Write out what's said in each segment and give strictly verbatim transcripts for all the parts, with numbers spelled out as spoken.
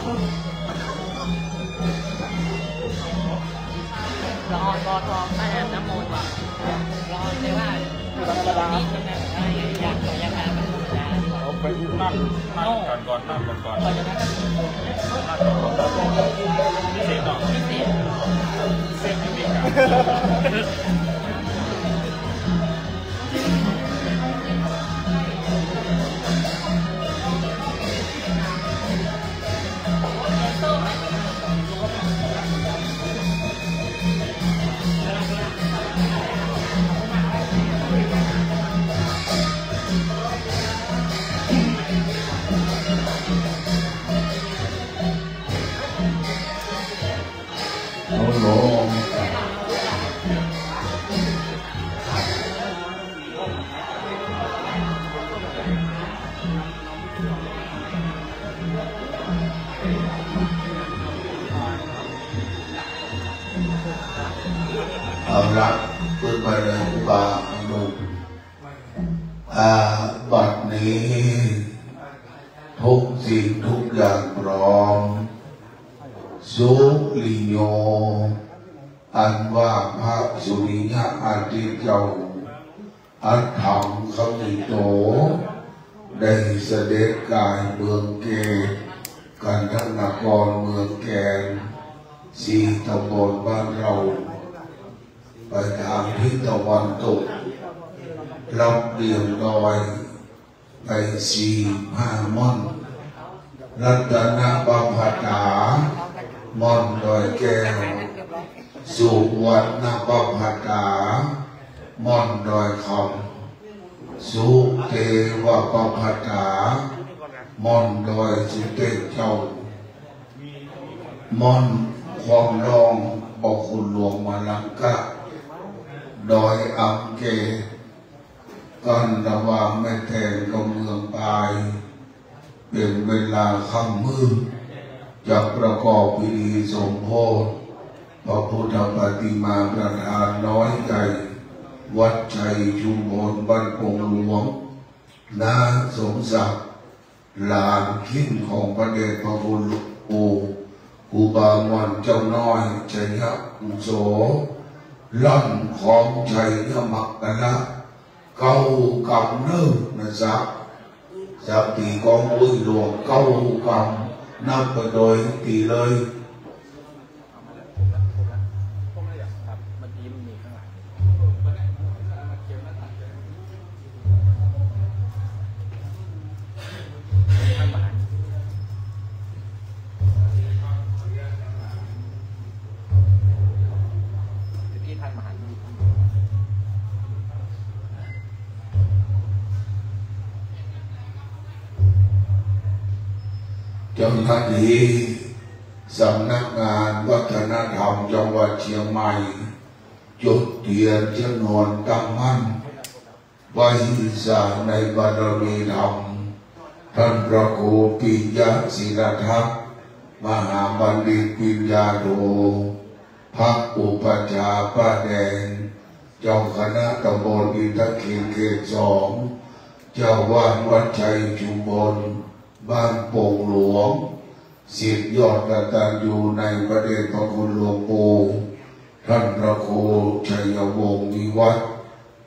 รอ รอทอง ใต้อาบน้ำมนต์ รอเลยว่า นิดนึงนะ อะไรอย่างเงี้ย อยาก อยาก อยาก เอาไปนั่ง นั่งกันก่อน นั่งกันก่อน ก่อนจะนั่ง นั่งกันก่อน พิเศษเนาะ พิเศษ พิเศษจริงๆอะ เอาละ ขึ้นไปเลย ครูบา ลูก อา บัดนี้ ทุกสิ่งทุกอย่างพร้อม สุริโย อันว่าพระสุริยะอาทิตย์เจ้า อัฏฐังคมิโต ได้เสด็จกายเมืองเกศ กันทนครเมืองแกน สี่ตำบลบ้านเรา ไปทางทิศตะวันตก รับเรียงดอย ไปสี่ห้าม่อน รัตนประภาตา ม่อนดอยแก้ว สุวรรณประภาตา ม่อนดอยคำ สุเตวประภาตา ม่อนดอยสุเตศเจ้า ม่อนคลองรอง พ่อคุณหลวงมาลังกะ ดอยอังเก กันระหว่างแม่แตงกับเมืองปาย เป็นเวลาค่ำมืด จะประกอบพิธีสมโภช พระพุทธปฏิมาประธานน้อยใหญ่ วัดชัยชุมพลบ้านโป่งหลวง น้าสมศักดิ์ หลานคิ้นของพระเดชพระคุณหลวงปู่ ครูบาม่อนเจ้าน้อย ชัยยะอุโส ล่อนของชัยยะมังคละ เก้ากำเนิบนะจ๊ะ จ๊ะ ตีกลองอุ้ยหลวง เก้ากำ นับไปโดยตีเลย ครับ เมื่อกี้มันมีข้างหลัง ท่านมหา พี่ท่านมหา เจ้าหน้าที่สำนักงานวัฒนธรรมจังหวัดเชียงใหม่ จุดเทียนชนวนตั้งมั่น ไหว้สาในบารมีธรรม ท่านพระครูปิยะศิลทัศน์ มหาบัณฑิตปิญญาโท พระอุปัชฌาย์ป้าแดง เจ้าคณะตำบลอินทขิลเขตสอง เจ้าวาดวัดชัยชุมพล บ้านโป่งหลวง ศิษย์ยอดกตัญญูในพระเดชพระคุณหลวงปู่ ท่านพระครูชัยวงศ์วิวัฒน์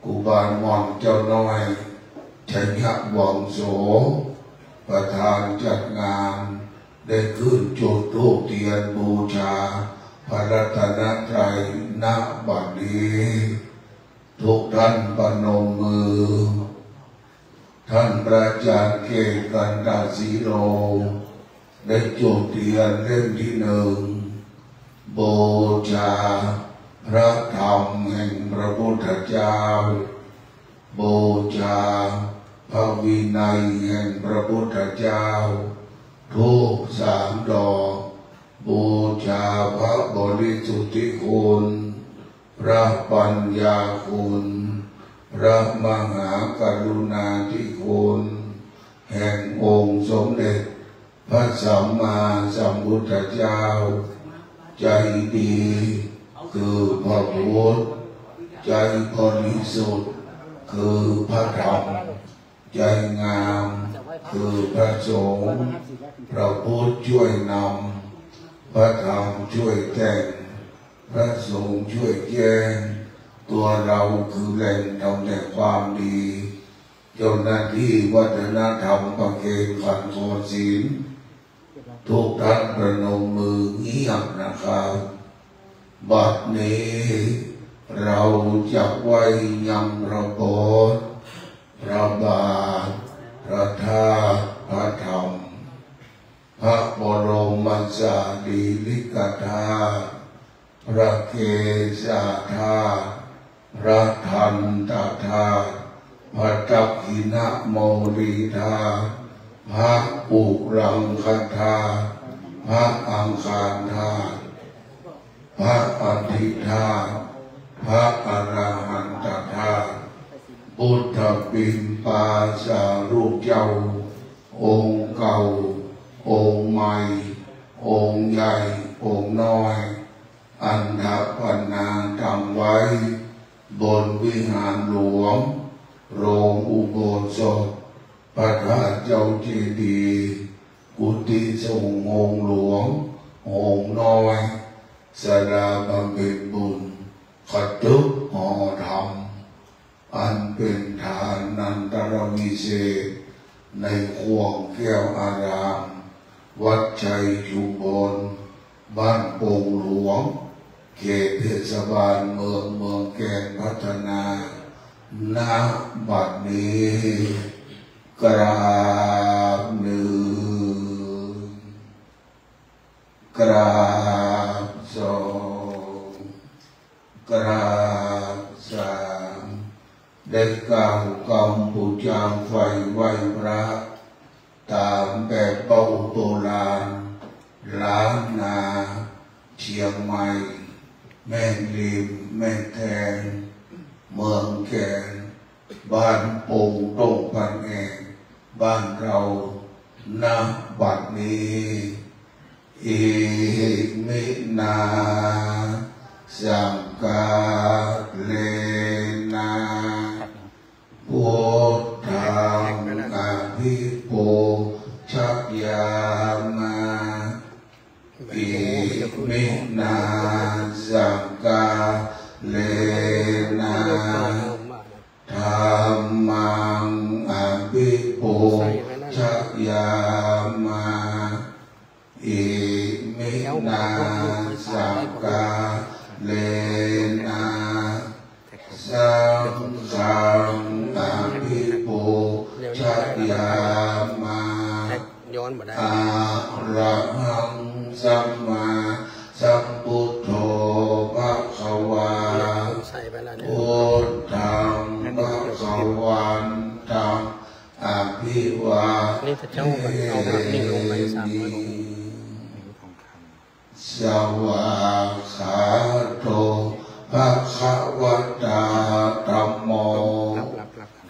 กุมารม่อนเจ้าน้อย ชัยยะวังโส ประธานจัดงาน ได้ขึ้นจุดธูปเทียนบูชา พระรัตนตรัย ณ บัดนี้ ทุกท่านประนมมือ ท่านพระอาจารย์เกศ กันตะสีโล ได้จุดเทียนเล่มที่หนึ่ง บูชาพระธรรมแห่งพระพุทธเจ้า บูชาพระวินัยแห่งพระพุทธเจ้า ธูปสามดอก บูชาพระบริสุทธิคุณ พระปัญญาคุณ พระมหากรุณาธิคุณ แห่งองค์สมเด็จพระสัมมาสัมพุทธเจ้า ใจดีคือพระพุทธ ใจบริสุทธิ์คือพระธรรม ใจงาม คือพระสงฆ์ พระพุทธช่วยนำ พระธรรมช่วยแต่ง พระสงฆ์ช่วยแจ้ง ตัวเราคือแหล่งทำแต่ความดี เจ้าหน้าที่วัฒนธรรมประเคนขันธ์คอศิลป์ ทุกท่านประนมมือเงียบนะครับ บัดนี้เราจะไหว้ยังพระโบสถ์ พระบาท พระธาตุ พระธรรม พระบรมสารีริกธาตุ พระเกศาธาตุ พระทันตธาตุ พระทักขิณโมลีธาตุ พระอุรังคธาตุ พระอังคารธาตุ พระอาทิตย์ธาตุ พระอรหันตธาตุ บุตรปิณปาสารูปเจ้า องค์เก่า องค์ใหม่ องค์ใหญ่ องค์น้อย อันถปนาตั้งไว้ บนวิหารหลวง โรงอุโบสถ พระธาตุเจ้าเจดีย์ กุฏิสงฆ์โฮงหลวง โฮงน้อย ศาลาบำเพ็ญบุญ กระตึกหอธรรม อันเป็นฐานันตรวิเศษ ในข่วงแก้วอาราม วัดชัยชุมพล บ้านโป่งหลวง เขตเทศบาลเมือง เมืองแกนพัฒนา ณ บัดนี้ กราบหนึ่ง กราบสอง กราบสาม ได้กล่าวคำบูชาไหว้พระ ตามแบบเบ้าโบราณ ล้านนา เชียงใหม่ แม่ริม แม่แตง เมืองแกน บ้านโป่ง ดงพะแนง บ้านเรา ณ บัดนี้ Iminā saṅgahena buddhaṃ abhipūjayāma. Iminā saṅgahena dhammaṃ abhipūjayāma. Iminā saṅgahena saṅghaṃ abhipūjayāma. Arahaṃ sammāsambuddho bhagavā. Buddhaṃ bhagavantaṃ abhivādemi. Svākkhāto bhagavatā dhammo.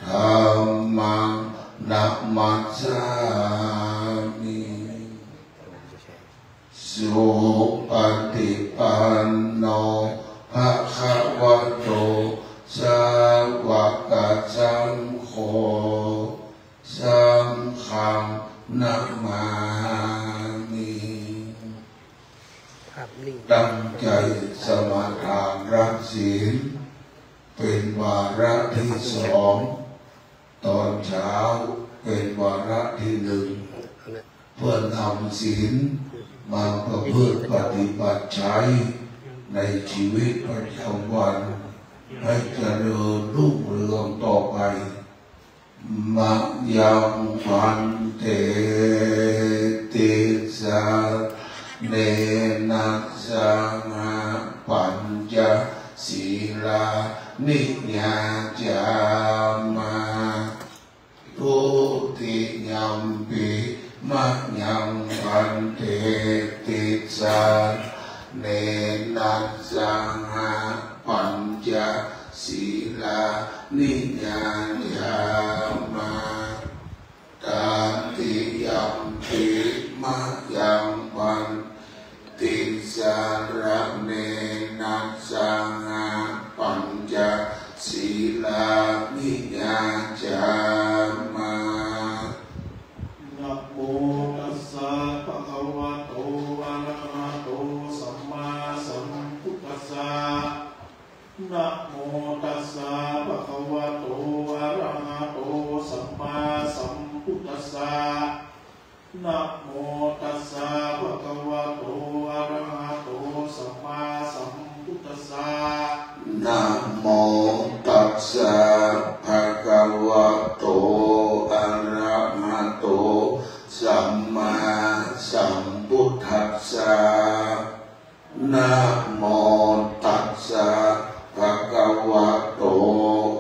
Dhammaṃ namassāmi. Supaṭipanno bhagavato sāvakasaṅgho. Saṅghaṃ namāmi. ภาพนิ่ง ตั้งใจสมาทานรับศีล เป็นวาระที่สอง ตอนเช้าเป็นวาระที่หนึ่ง เพื่อนำศีลมาประพฤติปฏิบัติใช้ในชีวิตประจำวัน ให้เจริญรุ่งเรืองต่อไป Mayaṃ bhante tisaraṇena saha pañca sīlāni yācāma. Dutiyampi mayaṃ bhante tisaraṇena saha pañca sīlāni yācāma. Tatiyampi mayaṃ bhante tisaraṇena saha pañca sīlāni yācāma. tassa. Namo tassa bhagavato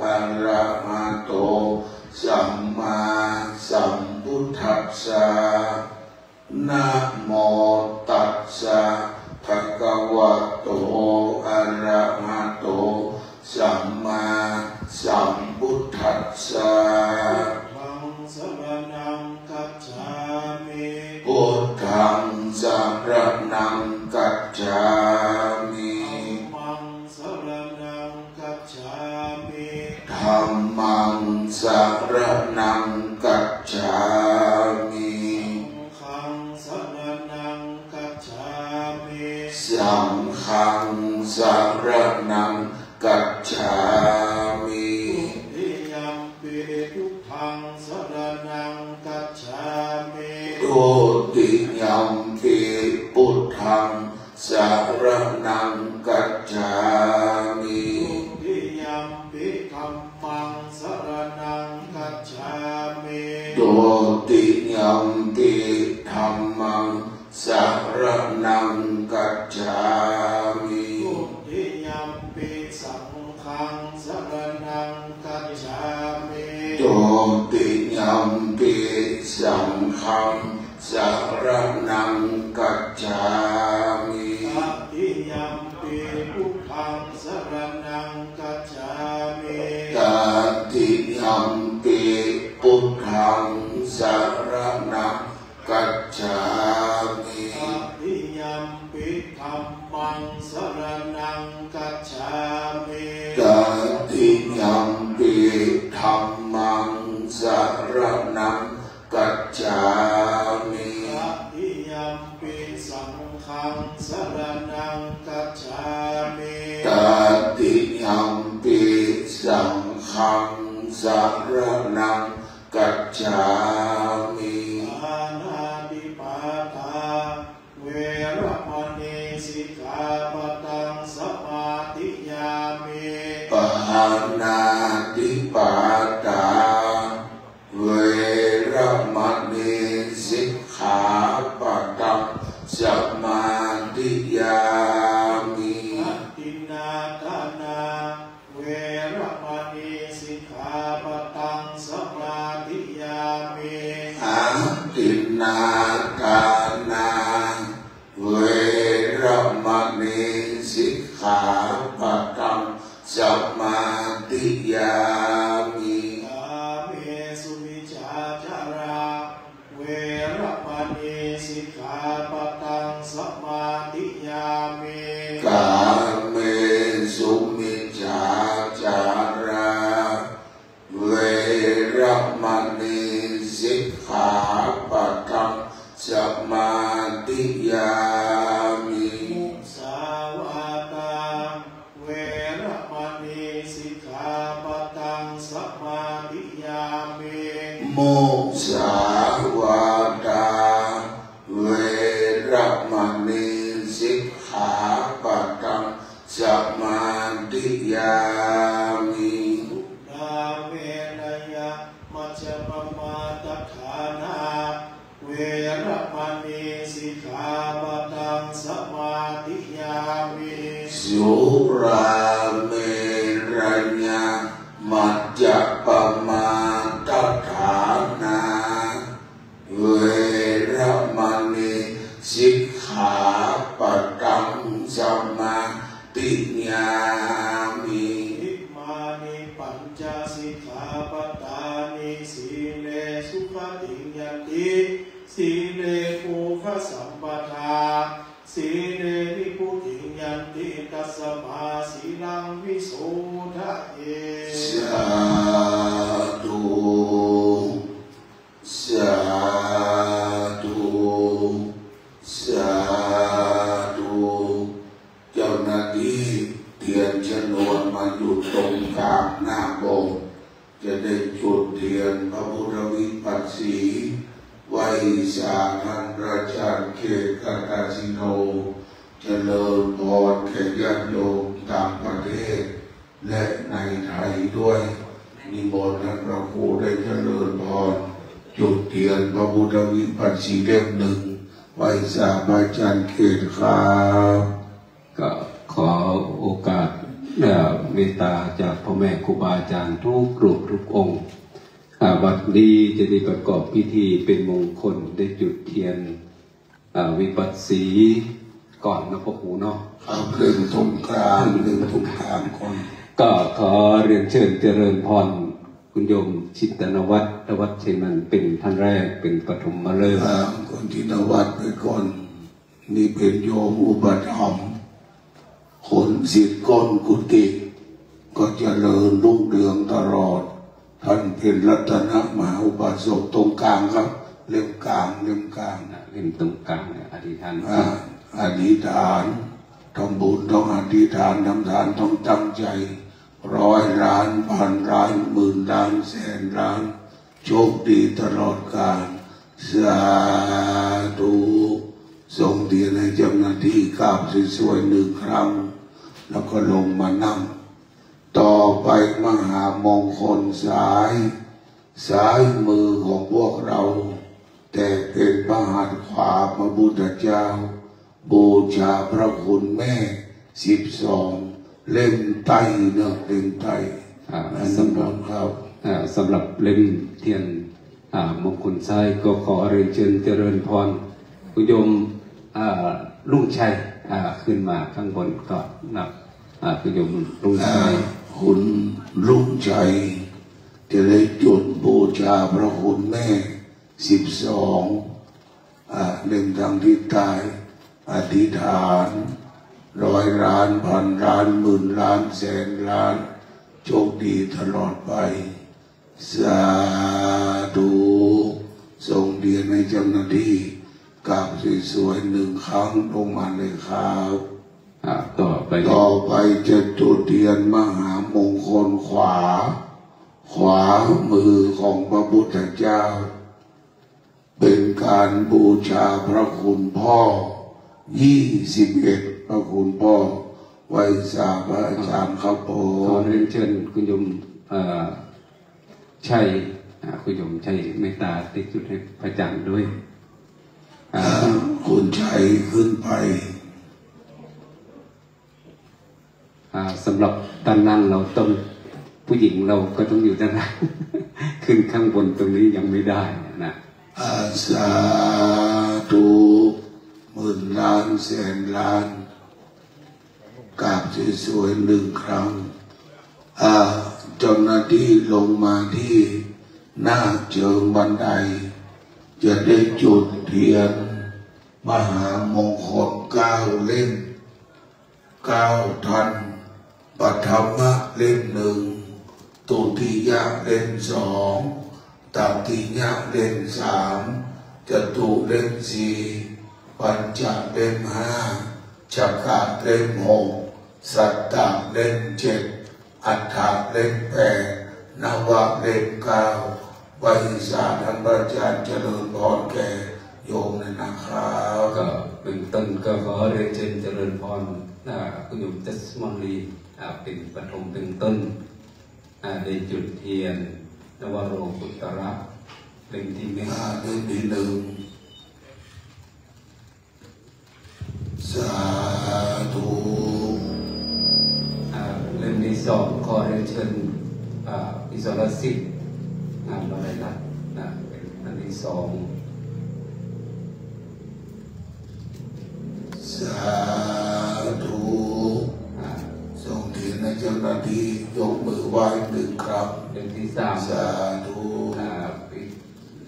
arahato sammāsambuddhassa. Namo tassa bhagavato arahato sammāsambuddhassa. Buddhaṃ saraṇaṃ gacchāmi. Buddhaṃ saraṇaṃ gacchāmi. Dhammaṃ saraṇaṃ gacchāmi. Dhammaṃ saraṇaṃ gacchāmi. Saṅghaṃ saraṇaṃ gacchāmi. Saṅghaṃ saraṇaṃ gacchāmi. Dutiyampi buddhaṃ saraṇaṃ gacchāmi. Dutiyampi buddhaṃ saraṇaṃ gacchāmi. Dutiyampi dhammaṃ saraṇaṃ gacchāmi. Dutiyampi dhammaṃ saraṇaṃ gacchāmi. Dutiyampi saṅghaṃ saraṇaṃ gacchāmi. Dutiyampi saṅghaṃ saraṇaṃ gacchāmi. Tatiyampi buddhaṃ saraṇaṃ gacchāmi. Tatiyampi buddhaṃ saraṇaṃ gacchāmi. Tatiyampi dhammaṃ saraṇaṃ gacchāmi. Tatiyampi dhammaṃ saraṇaṃ gacchāmi. Tatiyampi saṅghaṃ saraṇaṃ gacchāmi. Tatiyampi saṅghaṃ saraṇaṃ gacchāmi. Pāṇātipātā veramaṇī sikkhāpadaṃ samādiyāmi. Pāṇātipātā veramaṇī sikkhāpadaṃ samādiyāmi. Adinnādānā veramaṇī sikkhāpadaṃ samādiyāmi. Adinnādānā veramaṇī sikkhāpadaṃ samādiyāmi. Kāmesu micchācārā veramaṇī sikkhāpadaṃ samādiyāmi. Kāmesu micchācārā veramaṇī sikkhāpadaṃ samādiyāmi. Musāvādā veramaṇī sikkhāpadaṃ samādiyāmi. Musāvādā veramaṇī sikkhāpadaṃ samādiyāmi. Surāmeraya majjapamādaṭṭhānā veramaṇī sikkhāpadaṃ samādiyāmi. Surāmeraya majjapamādaṭṭhānā veramaṇī sikkhāpadaṃ samādiyāmi. Imāni pañca sikkhāpadāni. Sīle sugatiṃ yanti, sīle bhogasampadā, sīle nibbutiṃ yanti, tasmā sīlaṃ visodhaye. Sādhu, sādhu, sādhu. เจ้าหน้าที่เตรียมชนวนมาจุดตรงกลางหน้าโบสถ์ จะได้จุดเทียนพระพุทธวิปัสสี ไหว้สามัญประชาชนเขตกาตาซิโน เจริญพรแก่ญาติโยมต่างประเทศ และในไทยด้วย นิมนต์ท่านพระครูได้เจริญพร จุดเทียนพระพุทธวิปัสสีเล่มหนึ่ง ไหว้สาพระอาจารย์เกตครับ ก็ขอโอกาสเอ่อเมตตาจากพ่อแม่ครูบาอาจารย์ทุกรูปทุกองค์อ่าวันนี้จะได้ประกอบพิธีเป็นมงคลได้จุดเทียนอ่าวิปัสสีก่อนนะพ่อครูเนาะ เอาเรื่องตรงกลางเรื่องตรงกลางก่อน ก็ขอเรียนเชิญเจริญพรคุณโยมชิตนวัฒน์ นวัฒน์ชัยนันท์เป็นท่านแรกเป็นปฐมฤกษ์ อ่าคนที่นวัฒน์ไปก่อน นี่เป็นโยมอุปถัมภ์ คนศิษย์ก้นกุฏิ ก็เจริญรุ่งเรืองตลอด ท่านเป็นรัตนมหาอุบาสก ตรงกลางครับ เล่มกลาง เล่มกลาง เล่มตรงกลางเนี่ยอธิษฐาน อ่า อธิษฐาน ทำบุญต้องอธิษฐาน ทำทานต้องตั้งใจ ร้อยล้าน พันล้าน หมื่นล้าน แสนล้าน โชคดีตลอดกาล สาธุ ส่งเทียนให้เจ้าหน้าที่กราบสวยๆหนึ่งครั้ง แล้วก็ลงมานั่ง ต่อไปมหามงคลซ้าย ซ้ายมือของพวกเรา แต่เป็นพระหัตถ์ขวาพระพุทธเจ้า บูชาพระคุณแม่สิบสอง เล่มใต้เนอะ เล่มใต้ อ่า อันนี้ สำหรับ ครับ อ่า สำหรับเล่มเทียน อ่ามงคลซ้ายก็ขอเรียนเชิญเจริญพร คุณโยมอ่ารุ่งชัยอ่าขึ้นมาข้างบนก็นับอ่าคุณโยมรุ่งชัย อ่า คุณรุ่งชัย จะได้จุดบูชาพระคุณแม่สิบสอง อ่า เล่มทางทิศใต้ อธิษฐาน ร้อยล้าน พันล้าน หมื่นล้าน แสนล้าน โชคดีตลอดไป สาธุ ส่งเทียนให้เจ้าหน้าที่กราบสวยๆหนึ่งครั้ง ลงมาเลยครับ อ่า ต่อไป ต่อไปจะจุดเทียนมหามงคลขวา ขวามือของพระพุทธเจ้า เป็นการบูชาพระคุณพ่อ ยี่สิบเอ็ด พระคุณพ่อ ไหว้สาพระอาจารย์ครับผม ขอเรียนเชิญคุณโยมเอ่อชัยอ่าคุณโยมชัยเมตตาติดจุดให้พระอาจารย์ด้วยอ่า อ่า คุณชัยขึ้นไป อ่าสำหรับด้านล่างเราต้องผู้หญิงเราก็ต้องอยู่ด้านล่าง ขึ้นข้างบนตรงนี้ยังไม่ได้นะ อ่า สาธุ หมื่นล้านแสนล้าน กราบสวยๆหนึ่งครั้ง อ่า เจ้าหน้าที่ลงมาที่หน้าเชิงบันได จะได้จุดเทียน มหามงคลเก้าเล่ม เก้าท่าน ปฐมะเล่มหนึ่ง ทุติยะเล่มสอง ตติยะเล่มสาม จตุเล่มสี่ ปัญจะเล่มห้า ชกะเล่มหก สัตตะเล่มเจ็ด อัฏฐะเล่มแปด นวะเล่มเก้า ไหว้สาท่านพระอาจารย์เจริญพรแก่โยมเลยนะครับ ก็เบื้องต้นก็ขอเรียนเชิญเจริญพรอ่าคุณโยมจัสมองลีอ่าเป็นปฐมเบื้องต้นอ่าได้จุดเทียน นวโรกุตระเล่มที่หนึ่ง อ่า เล่มที่หนึ่ง สาธุ อ่าเล่มที่สองขอเรียนเชิญอ่าพิศรสิทธิ์อ่ามาเลยนะนะเป็นอันที่สอง สาธุ อ่า ส่งเทียนให้เจ้าหน้าที่ยกมือไหว้หนึ่งครั้ง เล่มที่สาม สาธุ อ่าพิ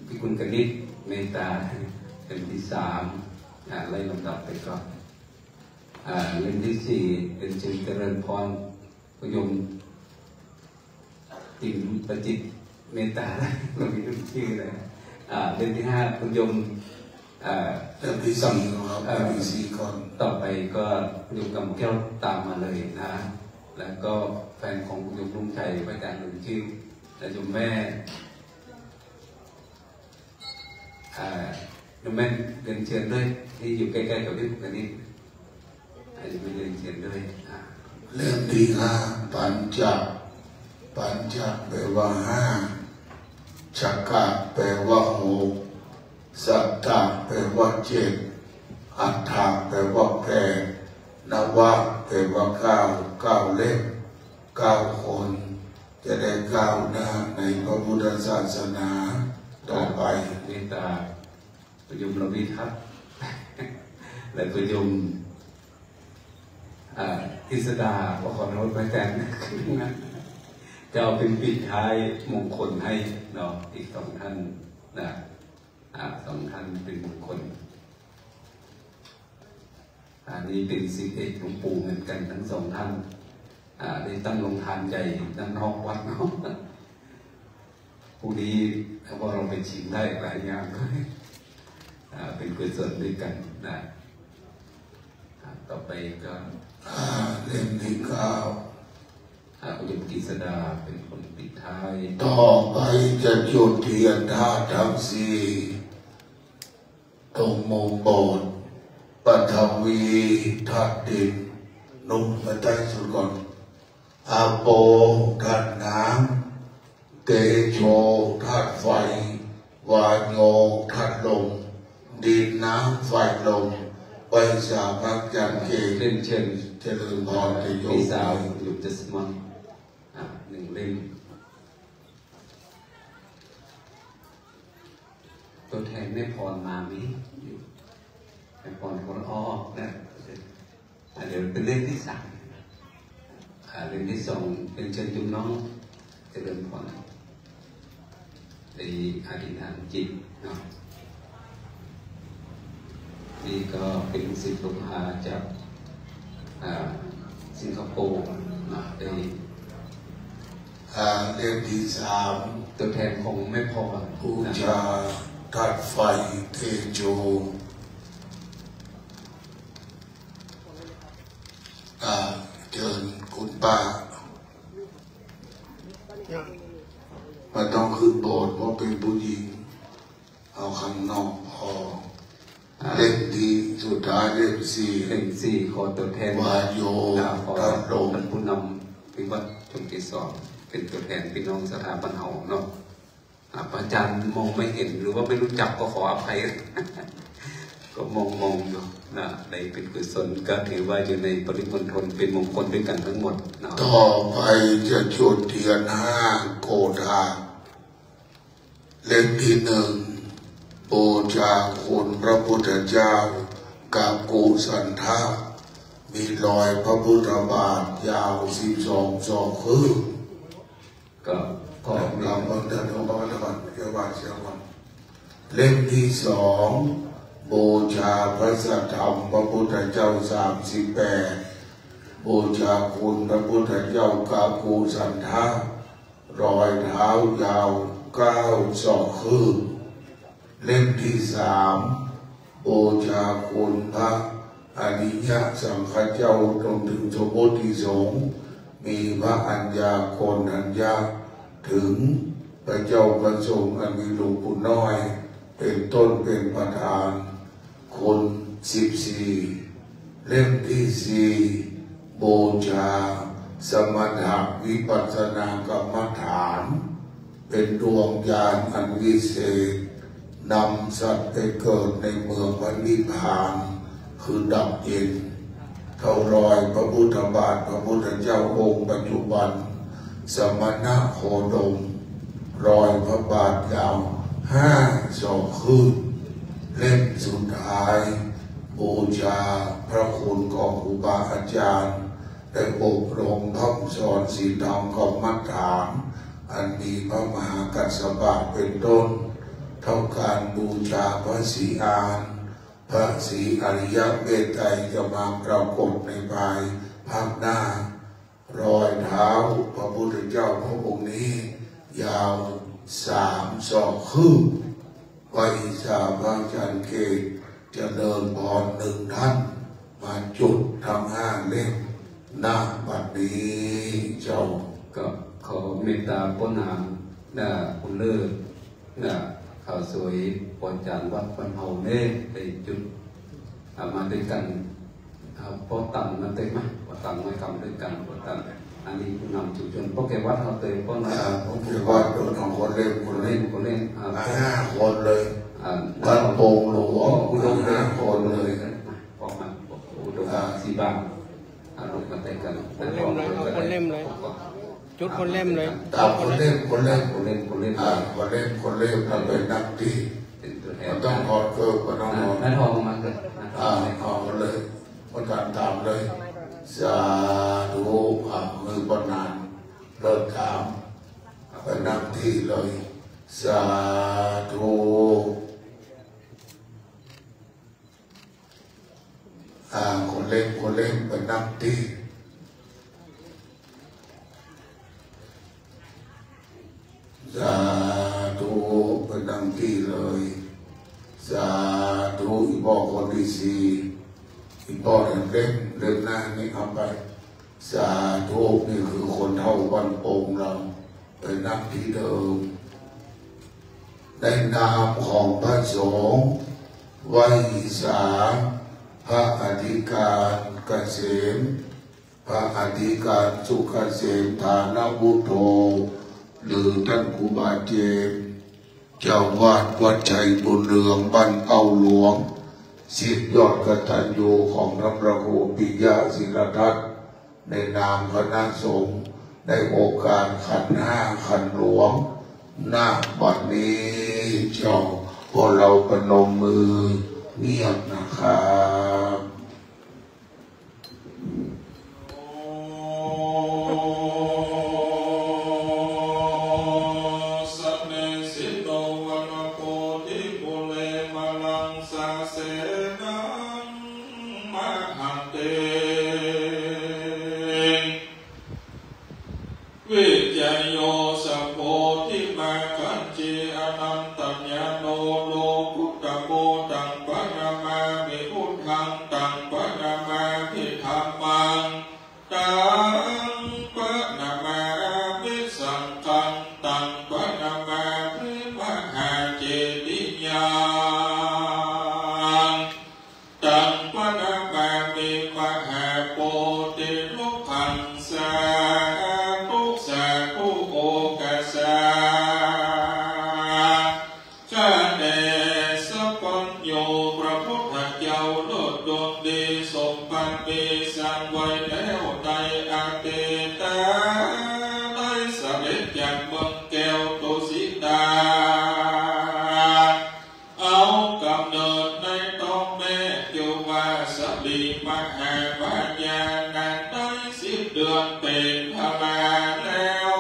พิคุณกนิษฐ์เมตตาเล่มที่สาม อ่าไล่ลำดับไปก่อน อ่าเล่มที่สี่เป็นเชิญเจริญพรคุณโยมติมประจิตเมตตา เรามีทุกชื่อเลย อ่าเล่มที่ห้าคุณโยมอ่า เล่มที่สี่ของเรา อ่า เล่มที่สี่ก่อน ต่อไปก็คุณโยมกำแก้วตามมาเลยนะ แล้วก็แฟนของคุณโยมรุ่งชัยพระอาจารย์หนึ่งชื่อ และโยมแม่ อ่าโยมแม่เรียนเชิญด้วยที่อยู่ใกล้ๆกับพี่ปุกนิษฐ์อ่าโยมแม่เรียนเชิญด้วยอ่า เล่มที่ห้า ปัญจะ ปัญจะแปลว่าห้า ชกะแปลว่าหก สัตตะแปลว่าเจ็ด อัฏฐะแปลว่าแปด นวะแปลว่าเก้า เก้าเล่ม เก้าคน จะได้ก้าวหน้าในพระพุทธศาสนาต่อไป เมตตา โยมรวิทัศน์ และโยม อ่า กฤษดา ก็ขอโทษพระอาจารย์ จะเอาเป็นปิดท้ายมงคลให้เนาะ อีกสองท่านนะ อ่า สองท่านเป็นมงคล อันนี้เป็นศิษย์เอกหลวงปู่เหมือนกันทั้งสองท่าน อ่า ได้ตั้งโรงทานใหญ่ด้านนอกวัดเนาะ พรุ่งนี้พวกเราไปชิมได้หลายอย่าง อ่า เป็นกุศลด้วยกันนะ อ่า ต่อไปก็ อ่า เล่มที่เก้า อ่า คุณโยมกฤษดาเป็นคนปิดท้าย ต่อไปจะจุดเทียนธาตุทั้งสี่ ตรงมุมโบสถ์ ปฐวีธาตุดิน นุ่มมาใต้สุดก่อน อาโปธาตุน้ำ เตโชธาตุไฟ วาโยธาตุลม ดินน้ำไฟลม ไหว้สาพระอาจารย์เกศ เรียนเชิญ เจริญพร โยม พี่สาวโยมจัสมอน อ่ะ หนึ่งเล่ม ตัวแทนแม่พรมาไหม แม่พรคนอ้อนะ อ่ะ เดี๋ยวเป็นเล่มที่สาม อ่ะ เล่มที่สองเป็นเชิญโยมน้องเจริญพร ในอธิษฐานจิตเนาะ นี่ก็เป็นลูกศิษย์ลูกหาจาก อ่า สิงคโปร์นะ ได้ อ่า เล่มที่สาม ตัวแทนของแม่พร บูชาธาตุไฟ เตโช อ่า เชิญคุณป้า ไม่ต้องขึ้นโบสถ์ เพราะเป็นผู้หญิง เอาข้างนอกพอ อ่า เล่มที่สุดท้าย เล่มสี่ เล่มสี่ ขอตัวแทน วาโย อ่า ขอ ธาตุลม ท่านผู้นำที่วัดชมเกสร เป็นตัวแทนพี่น้องศรัทธาบ้านเฮาเนาะ อ่า พระอาจารย์มองไม่เห็นหรือว่าไม่รู้จักก็ขออภัย ก็มองมองอยู่นะ ในเป็นกุศลก็ถือว่าอยู่ในปริมณฑลเป็นมงคลด้วยกันทั้งหมดนะ ต่อไปจะจุดเทียนห้าโกธาตุ เล่มที่หนึ่ง บูชาคุณพระพุทธเจ้า กากุสันทะ มีรอยพระพุทธบาทยาวสิบสองศอกครึ่ง ก็ขอ กราบบังคมท่านพระพุทธบาท เดี๋ยวไหว้เสียก่อน เล่มที่สอง บูชาพระสัทธรรมพระพุทธเจ้าสามสิบแปด บูชาคุณพระพุทธเจ้ากากุสันทะ รอยเท้ายาวเก้าศอกครึ่ง เล่มที่สาม บูชาคุณพระอริยสังฆเจ้าจนถึงสมมติสงฆ์ มีพระอัญญาโกณฑัญญะ ถึงพระเจ้าพระสงฆ์อันมีหลวงปู่น้อย เป็นต้นเป็นประธาน คุณสิบสี่ เล่มที่สี่ บูชาสมถะวิปัสสนากรรมฐาน เป็นดวงญาณอันวิเศษ นำสัตว์ไปเกิดในเมืองพระนิพพาน คือดับเย็น เท่ารอยพระพุทธบาทพระพุทธเจ้าองค์ปัจจุบัน สมณโคดม รอยพระบาทยาวห้าศอกครึ่ง เล่มสุดท้าย บูชาพระคุณของครูบาอาจารย์ ได้อบรมพร่ำสอนศีลธรรมกรรมฐาน อันมีพระมหากัสสปะเป็นต้น เท่าการบูชาพระศรีอาน พระศรีอริยเมตไตรยจะมาปรากฏในภายภาคหน้า รอยเท้าพระพุทธเจ้าพระองค์นี้ ยาวสามศอกครึ่ง ไหว้สาพระอาจารย์เกศ เจริญพรหนึ่งท่าน มาจุดทั้งห้าเล่ม ณ บัดนี้เจ้า ก็ขอเมตตาป้อนอาหารนะ คุณเลิศนะ ข้าวสวย ป้อนอาจารย์วัดบ้านเฮาเน่ ได้จุด อ่า มาด้วยกัน เอาป้อนตังมาเต็มไหม ป้อนตังมาทำด้วยกัน ป้อนตัง อันนี้ผู้นำชุมชน ป้อนแก่วัดเฮาเต็ม ป้อน อ่า ป้อนแก่วัด โดนของคนเล่น คนเล่น คนเล่น อ่า อ่า ห้าคนเลย อ่า บ้านโป่งหลวง อุดม ห้าคนเลย นะ ว่าเอาลูกมาแต่งกัน คนเล่มเลย เอาคนเล่มเลย จุดคนเล่มเลย อ่า คนเล่ม คนเล่ม คนเล่ม คนเล่ม อ่า คนเล่ม คนเล่ม เราไปนั่งที่ เป็นตัวแทน มันต้องถอดเกิบ มันต้องถอด น้าทองมาเกิด น้าทอง อ่า เอาเลย ประธานถามเลย สาธุ อ่า มือประธาน เริ่มถาม ไปนั่งที่เลย สาธุ อ่า คนเล่ม คนเล่ม ไปนั่งที่ สาธุ ไปนั่งที่เลย สาธุ อีพ่อคนที่สี่ อีพ่อเล่ม เล่มหน้านี่เอาไป สาธุ นี่คือคนเฒ่าบ้านโป่งเรา ไปนั่งที่เดิม ในนามของพระสงฆ์ ไหว้สา พระอธิการเกษม พระอธิการสุขเกษม ฐานวุฒโธ หรือท่านครูบาเจมส์ เจ้าวาดวัดชัยบุญเรือง บ้านเก้าหลวง ศิษย์ยอดกตัญญูของท่านพระครูปิยะศิลทัศน์ ในนามคณะสงฆ์ ในโอกาสขันห้าขันหลวง ณ บัดนี้ เจ้า พวกเราประนมมือเงียบนะครับ Yo sannesino vanakodhiṃ pure balaṃ sāsenaṃ mahatiṃ, vijeyyo sambodhimaggañci anantañāṇo lokuttamo. Taṃ paṇamāmi buddhaṃ, taṃ paṇamāmi dhammaṃ, taṃ paṇamāmi saṅghaṃ, taṃ paṇamāmi mahācetiyaṃ, taṃ paṇamāmi mahābodhirukkhaṃ. Sādhu, sādhu, okāsa. ข้าแต่สัพพัญญูพระพุทธเจ้าเลิศดวงดีสมบัติมีสร้างไว้แล้วในอดีต ได้เสด็จจากเมืองแก้วตุสิตา เอากำเนิดในท้องแม่เจ้าว่าสลีมหาบาญาณาได้สิบเดือนเป็นพลาแล้ว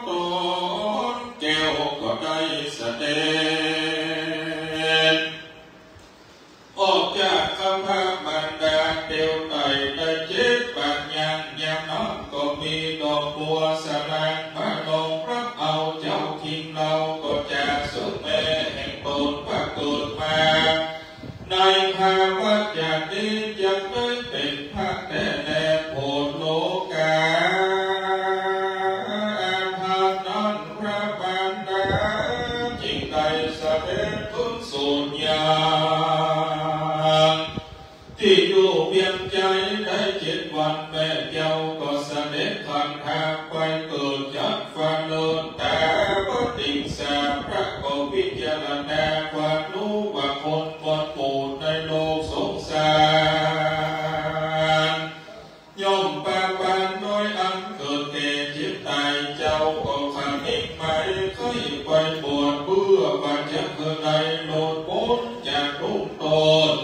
ตนแก้วก็ได้เสด็จ ออกจากครรภ์มารดาเตียวไต่ได้เจ็ดปัญญายามนั้นก็มีดอกบัวสะหลางมานองรับเอาเจ้าคิงเลาก็จากสุแม่แห่งตนว่าเกิดมา ในภาวะชาตินี้ยังได้เป็นพระแท้แลโผดโลกา ทางนั้นพระมารดาจึงได้เสด็จขึ้นสู่ยังที่อยู่เวียงจันทน์ได้เจ็ดวันแม่เจ้าก็เสด็จผ่านทางไปเกิดจากฟ้าเลิศตาปติงสาพระก็พิจารณาว่ารู้ว่าคนควรโปรดในโลกสงสาร ย่อมปาปานน้อยอันเกิดแก่เจ็บตายเจ้าก็ขมิงไมใคร่ไปบวชเพื่อว่าจะเกิดได้หลุดพ้นจากทุกข์โทษ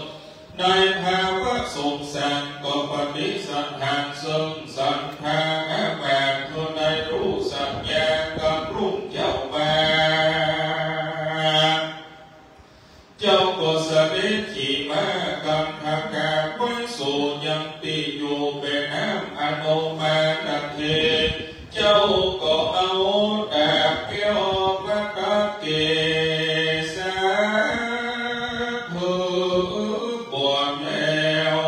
ในภาวะสงสารก็ปฏิสันถานซึ่งสันทาอามาตย์เพื่อได้รู้สัญญากับพระเจ้ามา เจ้าก็เสด็จขี่ม้ากันทกาไว้สู่ยังที่อยู่แม่น้ำอโนมาลเท เจ้าก็เอาดาบแก้วมาตะเกศาถือบวชแล้ว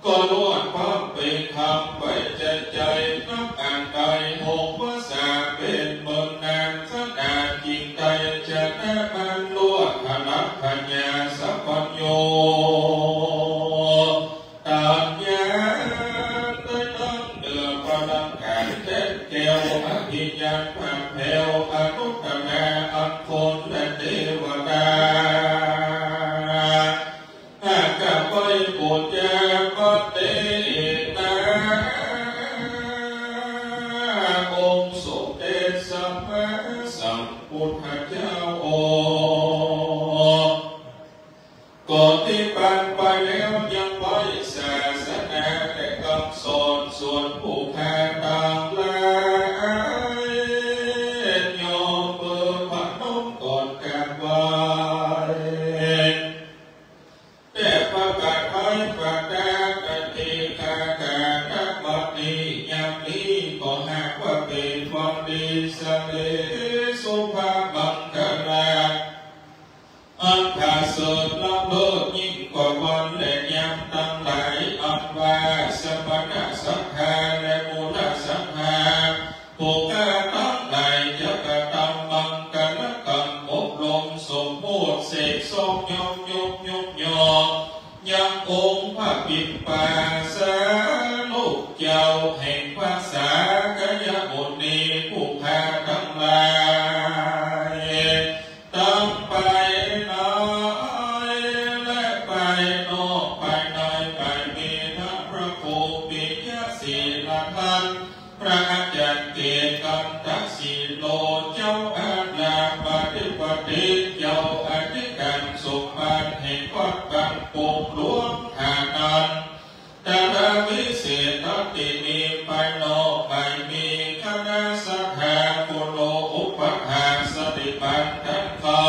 ก็ลวดพระเปรตทำไว้ใจใจนับอ่านได้หกภาษาเป็นเมืองนานขนาดจิงใดชนะมันลวดพลักพญาสัพพัญญู จามติ นะ องค์สมเด็จสัมมาสัมพุทธเจ้า องค์ ก่อนที่ปานไปแล้วยังไว้ศาสนาและคำสอนส่วนผู้ข้าทั้งหลาย ยกมือพนมก่อนกราบไหว้ แต่ประกาศไว้ประการที่ข้าขณะบัดนี้ ยามนี้ก็หากว่าเป็นวันดีสิริสุภาพมังคลา อันประเสริฐล้ำเลิศยิ่งกว่าวันและยามทั้งหลาย อันว่าสมณะศรัทธาและมูลศรัทธา ผู้ข้าทั้งหลายจะกระทำมังคลกรรมอบรมสมโภชเสกสรองยกยกยกยอ ยังองค์พระพิมพาสาลูกเจ้าแห่งพระสากยมุนี ผู้ข้าทั้งหลาย ทั้งภายในและภายนอก ภายในภายมีทั้งพระครูปิยศีลทัต พระอาจารย์เกตกันทศิโล เจ้าอารามอธิปติ เจ้าอธิการสมบัติแห่งวัดบ้านโป่งหลวงท่านั้น ตลาดวิเศษทันตินี ภายนอกภายมีคณะศรัทธา คุณโออุปัฏฐาสติปันท่านเขา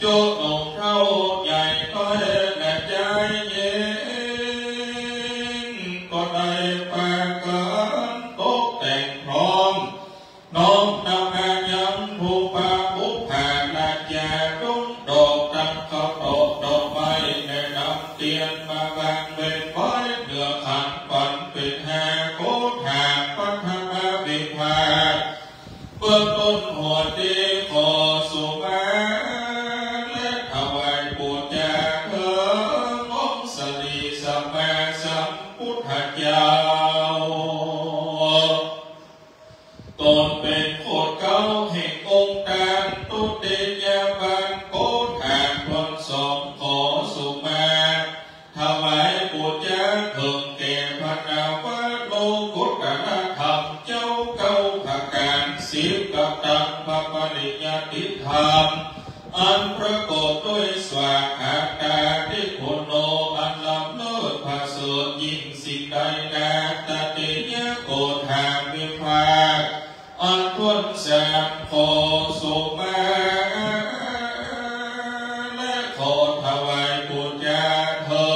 จุหนุ่มเฒ่าใหญ่น้อยและชายหญิง ก็ได้ปากันตกแต่งพร้อม น้อมนำมายังภูพาบุพพาราชา ดงดอกตั้งข้าวตอกดอกไม้ และนำเตียนมาวางเป็นไว้เหนือขัน ขวัญเป็นห้าโกฏฐาปัทมวิภาค เบื้องต้นหัวเตียนขอสุมาและถวายปูจาเถิงองค์สรีสัมมาสัมพุทธเจ้า ตนเป็นโคตรเก๊าแห่งองค์การทุติยบันโกฏฐาทวนสอง ขอสุมาถวายปูจาเถิงแก่พระนวโลกุตตรธรรมเจ้าเก้าประการสิบ กับตังพระปริยัติธรรม อันประกอบด้วยสวากขาตาธิคุณโน อันล้ำเลิศประเสริฐยิ่งสิ่งใดนา ตติยโกฏฐาวิภาค อันถ้วนสาม ขอสุมาและขอถวายปูจาเถิ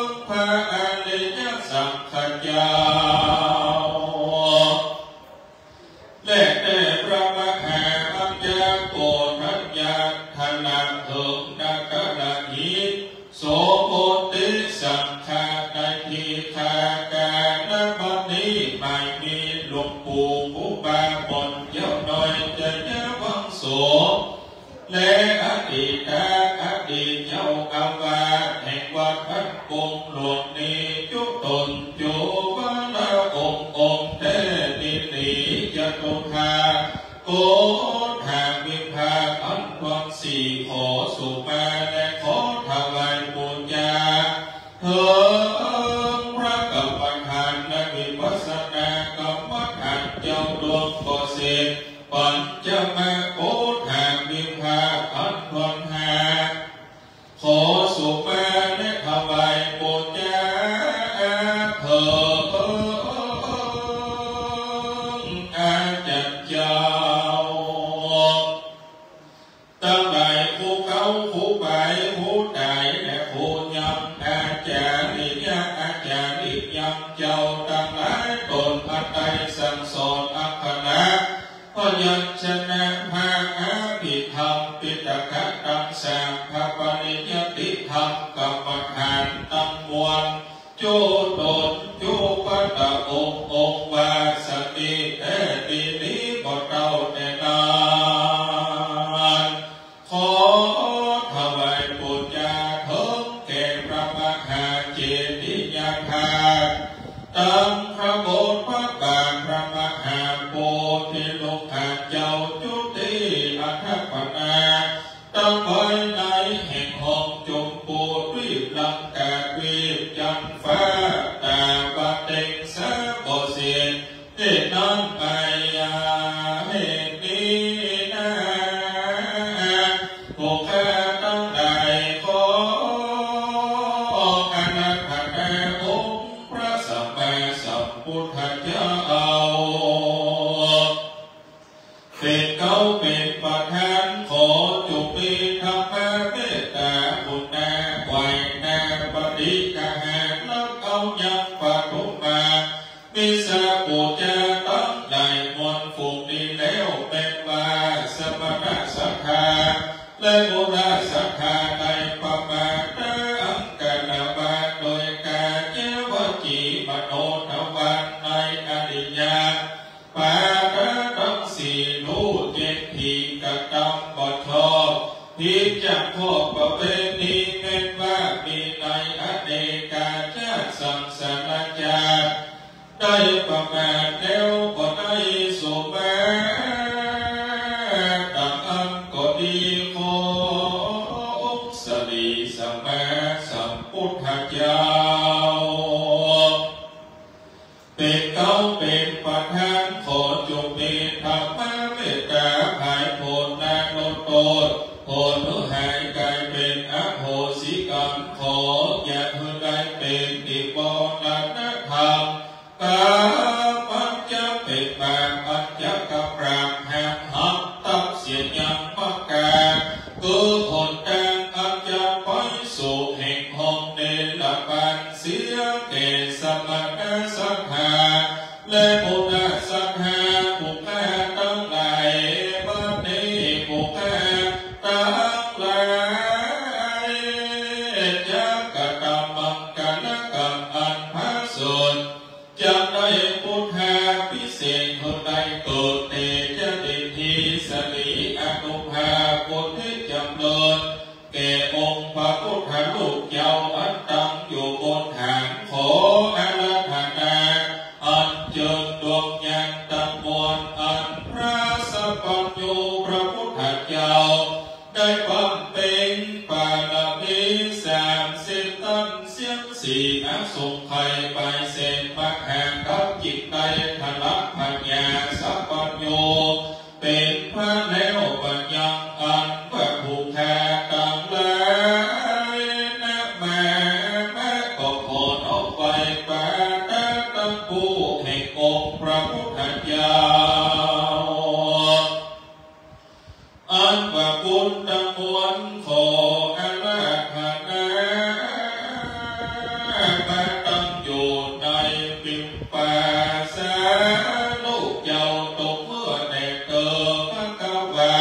งพระอริยสังฆเจ้า และแต่พระมหาปัญญาโกฏฐัญญาธนะเถิงนาคราหิ โสโหติสังฆา ในทีฆาการบัดนี้ หมายมีหลวงปู่ครูบาบุญเจ้าน้อยชยวังโส และอดีตอดีตเจ้าอาวาสแห่งวัดบ้านโป่งหลวงนี้ จุตนจุวรองค์องค์แท้ ติติจตุคา โกฏฐาวิภาค อันทวนสี่ ขอสุมาและขอถวายปูจาเถิงพระกรรมฐานและวิปัสสนากรรมฐานเจ้าดวงเกษตร ปัญจมโกฏฐาวิภาค อันทวนห้า ขอสุมาและถวายปูจาเถิงอาจารย์เจ้า ทั้งหลายผู้เก่าผู้ไปผู้ตายและผู้ยัง อาจาริยะอาจาริยังเจ้าทั้งหลาย ตนอันได้สั่งสอนอักขระพยัญชนะ พระอภิธรรมปิฎกะตังสาม พระปริยัติธรรมกรรมฐานทั้งมวล จุตนจุวัตองค์องค์วาสติแท้ ติติบ่เต้าแต่นาน ขอถวายปูจาเถิงแก่พระมหาเจดียธาตุ ตั้งพระโบสถ์พระบาทพระมหาโพธิโลกาเจ้าจุติอาถรรพนา ตั้งไว้ในแห่งห้องจมปูรีบลังกา จันทร์ฟ้าตาบาเต็งสาบสิทธิ์ที่นั้นไปยาเหตุนี้นา พวกข้าทั้งหลายขออาราธนาองค์พระสัมมาสัมพุทธเจ้า เป็นเก๊าเป็นประธาน ขอจงมีธรรมเมตตากรุณา ไขว่หน้าปฏิกหารับเอายังปฐมมา มิสสะปูชาทั้งหลายมวลฝูงนี้แล้ว แม้ว่าสมณศรัทธาและโมฆะศรัทธาได้ประมาทอังคารวาทโดยกายวจีมโนทวารในอริยปาททั้งสี่ รู้เจ็ด ที่กระทำบ่ชอบ ผิดจากข้อประเพณี แม้ว่ามีในอเนกชาติสังสารชาติ ได้ประมาทแล้วบ่ได้สมมา ดังอั้นก็ดี ขอองค์สรีสัมมาสัมพุทธเจ้า เป็นเก๊าเป็นประธาน ขอจงมีธรรมเมตตา ไพร่โปรดละโทษ โปรดหื้อหายกลายเป็นอโหสิกรรม ขออย่าหื้อได้เป็นที่มรณะธรรม กรรมอันจะเป็นบาป อันจะกำราบห้ามหักตัดเสียยังมากา คือหนทางอันจะไปสู่แห่งห้องเนรปานเสียแก่สมณศรัทธาและโมฆะศรัทธา พวกข้าทั้งหลาย บัดนี้พวกข้าทั้งหลาย จะกระทำมังคลกรรมอันผาสุก จักได้พุทธาภิเษก เพื่อได้เกิดเตชะเดชะ สิริอานุภาพผลที่จำเริญ แก่องค์พระพุทธรูปเจ้าอันตั้งอยู่บนฐาน ขออาราธนาอัญเชิญดวงญาณทั้งมวล อันพระสัพพัญญูพระพุทธเจ้า ได้บำเพ็ญบารมีสามสิบทัศเสี้ยนสี่อสงไขย ไปเสร็จมหากาบจิต ได้ทะลักพญาสัพพัญญู เป็นพระแล้วบัดยังอันว่าผู้ข้าทั้งหลาย นมามะ ก็ขอน้อมไหว้ปาทะทั้งปวงแห่งองค์พระพุทธเจ้า อันว่าบุญทั้งมวลขออาราธนา มาตั้งอยู่ในปิมปาสาลูกเจ้า ตกเมื่อแด่เธอภควา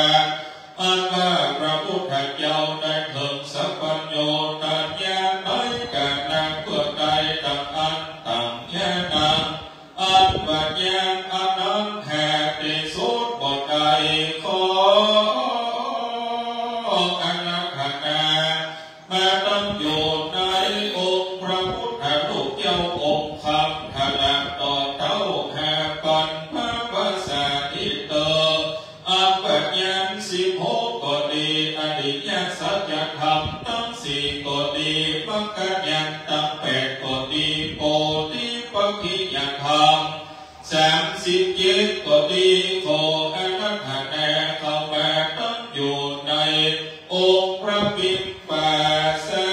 อันว่าพระพุทธเจ้าได้เถิงสัพพัญญูตญาณในกาลเมื่อใด ดังอั้นตญาณัง อันว่าญาณอันนั้นหาที่สุดบ่ได้ ขออาราธนา มาตั้งอยู่ในองค์พระพุทธรูปเจ้าองค์คำ ทะลักต่อเท้าห้าปันภวสานิเตอ อันว่าญาณสิบหกก็ดี อริยสัจธรรมทั้งสี่ก็ดี มรรคญาณทั้งแปดก็ดี โพธิปักขิยธรรมสามสิบเจ็ดก็ดี ขออาราธนาเข้ามาตั้งอยู่ในองค์พระปิมปาสา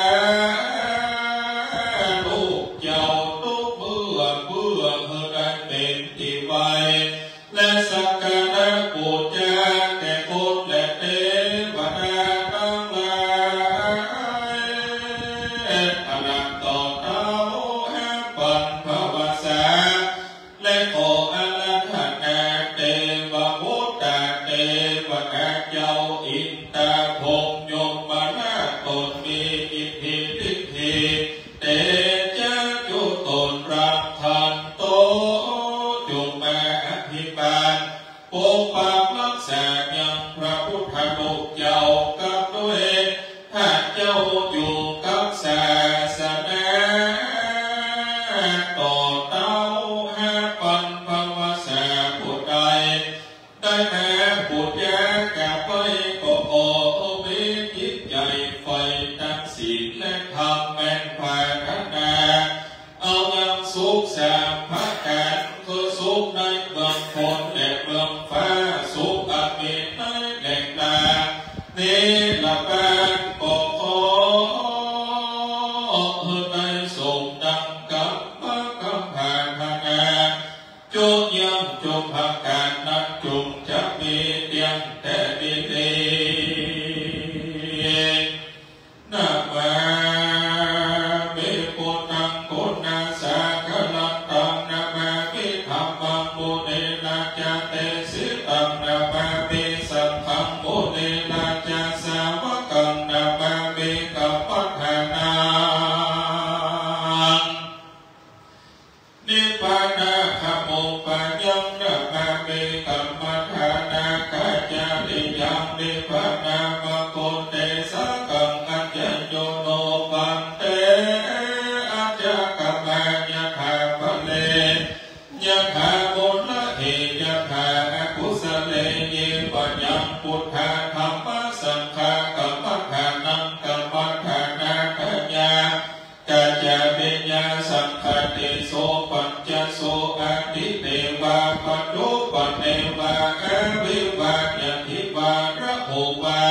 ลูกเจ้าทุกเมื่อ เพื่อหื้อได้เป็นที่ไหว้ และสักการะบูชาแก่คนและเทวดาทั้งหลาย ทะลักต่อเท้าห้าปันภวสา และขออาราธนาเทวบุ ໃນສົງນຳກຳມະກຳພາທະນາ ຈຸຍັງຈຸພະການນັ້ນ ຈົ່ງຈະມີຕຽງແຕ່ດີຫຼີ. Namāmi buddhaṃ pūrṇasaṅgharatnaṃ, namāmi dhammaṃ munirājadesitaṃ, namāmi saṅghaṃ munirājasāvakaṃ, namāmi kammaṭṭhānaṃ nibbānagamupayaṃ, namāmi kammaṭṭhānagacariyaṃ, nibbānamāgū te sākaṃ. Ācāyo no bhante, ācākamā yathā pare, yathā mūḷhe yathā akusale, ye mayaṃ buddha dhamma saṅghā kammaṭṭhānaṃ kammaṭṭhānakāyā kaccāmiyā saṅghādiso pañcaso atthi devā padūpane vā avivāya divāraho vā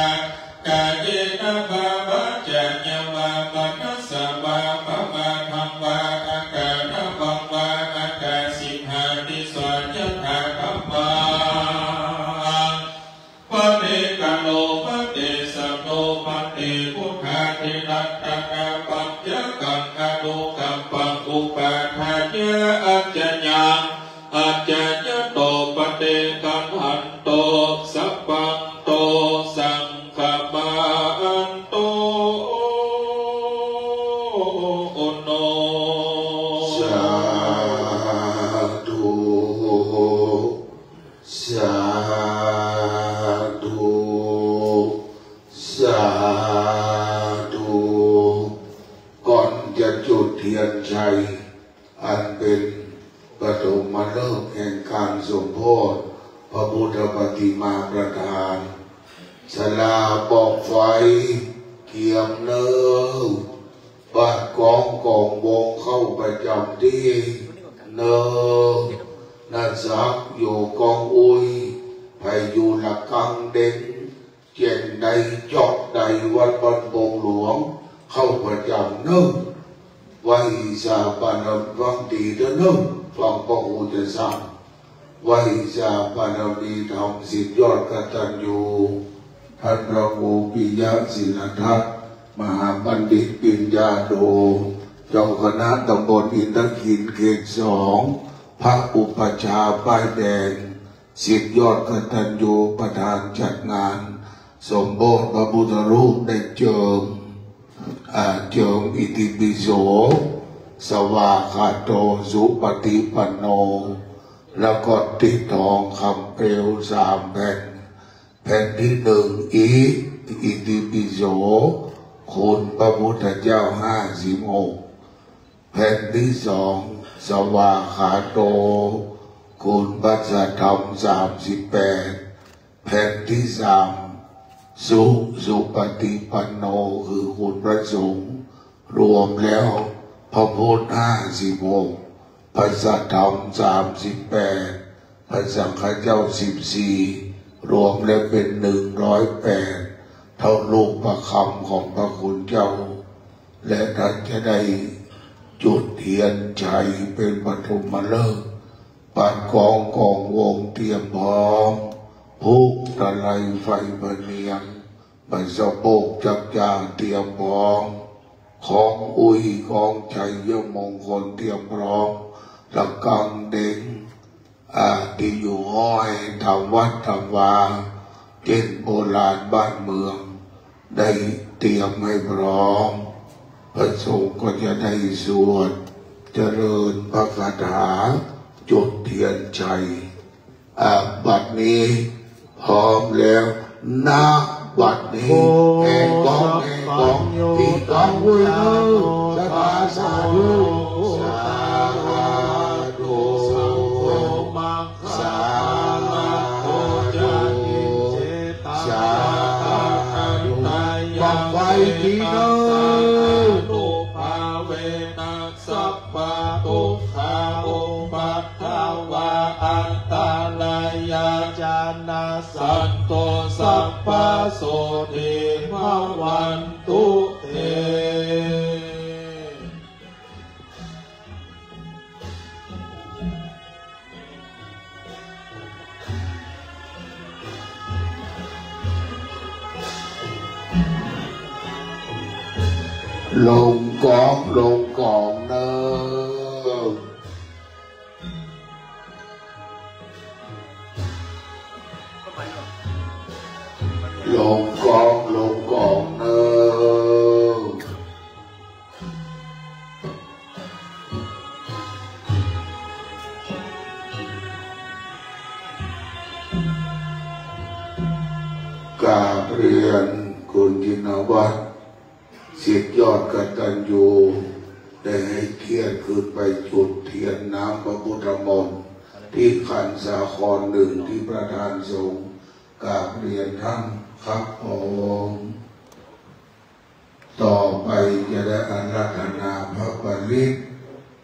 kāyena vā vācāya vā manasā vā pamādaṃ vā akāraṃ vā attacittādisvā yathākammaṃ paṭikaroma. Tesotthi bhante buddhābhirattanapaññakaṃ anukampaṃ upādāya accayaṃ, accayanto paṭiggaṇhanto sabbanto saṅ- khamantu no. Sādhu, sādhu, sādhu. ก่อนจะจุดเทียนชัย อันเป็นปฐมฤกษ์แห่งการสมโภชพระพุทธปฏิมาประธาน ศาลาบอกไฟ เกียมเนิบ บาทกองกองวงเข้าประจำที่เนิบ นาศักดิ์อยู่กองอุ้ย ไผอยู่หลักกังเด้ง เจียนในจอกในวัดบ้านโป่งหลวง เข้าประจำเนิบ ไหว้สาบานฟังดีเด้อเนิบ ฟังพระครูจะสั่ง ไหว้สาบารมีธรรมสิบยอดกตัญญู ท่านพระครูปิยะศิลทัศน์ มหาบัณฑิตปิญญาโท เจ้าคณะตำบลอินทขิลเขตสอง พระอุปัชฌาย์ป้ายแดง สิบยอดกตัญญูประธานจัดงาน สมโภชพระพุทธรูปได้เจิม อ่า เจิมอิติปิโส สวากขาโต สุปฏิปันโน แล้วก็ติดทองคำเปลวสามแผ่น แผ่นที่หนึ่ง อิ อิติปิโส คุณพระพุทธเจ้าห้าสิบหก แผ่นที่สอง สวากขาโต คุณพระสัทธรรมสามสิบแปด แผ่นที่สาม สุ สุปฏิปันโน คือคุณพระสงฆ์ รวมแล้วพระพุทธห้าสิบหก พระสัทธรรมสามสิบแปด พระสังฆเจ้าสิบสี่ รวมแล้วเป็นหนึ่งร้อยแปด เท่าลูกประคำของพระคุณเจ้า และท่านจะได้จุดเทียนชัยเป็นปฐมฤกษ์ ปัดกองกองวงเตรียมพร้อม ผูกตะไลไฟพะเนียง ใบสะโพกจับจ่าเตรียมพร้อม ของอุ้ยของชัยมงคลเตรียมพร้อม ระฆังเด้ง อ่า ที่อยู่ห้อยตามวัดตามวา เช่นโบราณบ้านเมือง ได้เตรียมให้พร้อม พระสงฆ์ก็จะได้สวดเจริญพระคาถาจุดเทียนชัย อ่า บัดนี้พร้อมแล้ว ณ บัดนี้ แห่งกอง แห่งกอง ที่กองอุ้ยเนอ สาธุ สาธุ สาธุ สาธุ บั้งไฟตีเนอ sabbadukkhā upaddavā antarāyā ca nassantu sabbaṃ sotthī bhavantu te. ลงกองลงกองเนอะ ลงกองลงกองเนอะ กราบเรียนคุณจินวัฒน์ ศิษย์ยอดกตัญญู ได้ให้เกียรติขึ้นไปจุดเทียนน้ำพระพุทธมนต์ ที่ขันสาครหนึ่ง ที่ประธานสงฆ์ กราบเรียนท่านครับผม ต่อไปจะได้อาราธนาพระปริตร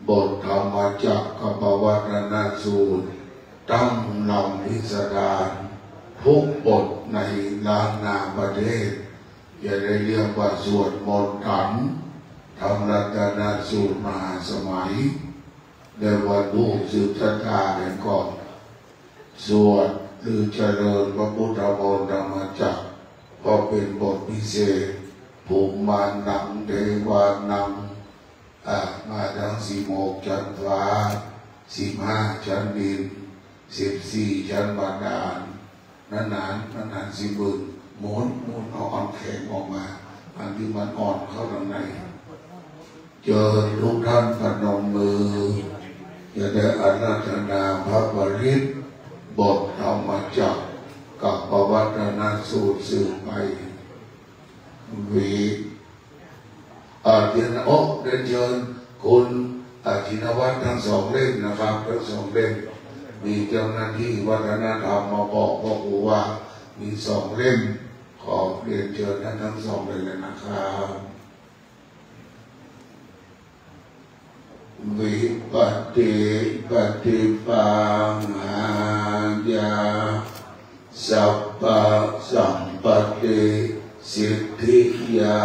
บทธรรมจักรกัปปวัตตนสูตร ตั้งลำพิสดาร ทุกบทในล้านนาประเทศ จะได้เรียกว่าสวดมนต์ตัน ธรรมรัตนสูตรมหาสมัย ในวันลูกสืบชะตากันก่อน สวดหรือเจริญพระพุทธมนต์ธรรมจักร เพราะเป็นบทพิเศษ ภูมิมานังเทวานัง อ่า มาทั้งสิบหกชั้นฟ้า สิบห้าชั้นดิน สิบสี่ชั้นบาดาล นานๆ นานๆ สิหมื่น หมุน หมุน เอาอ่อนแข็งออกมา อันที่มันอ่อนเข้าทางใน เชิญทุกท่านพนมมือ จะได้อาราธนาพระปริตร บทธรรมจักรกัปปวัตตนสูตรสืบไป วิ อ่า เดี๋ยวนะ โอ้ เรียนเชิญคุณ อ่า จินวัฒน์ทั้งสองเล่มนะครับ ทั้งสองเล่ม มีเจ้าหน้าที่วัฒนธรรมมาบอกพ่อครูว่ามีสองเล่ม ขอเรียนเชิญท่านทั้งสองเลยนะครับ Vipattipaṭibāhāya sabbasampattisiddhiyā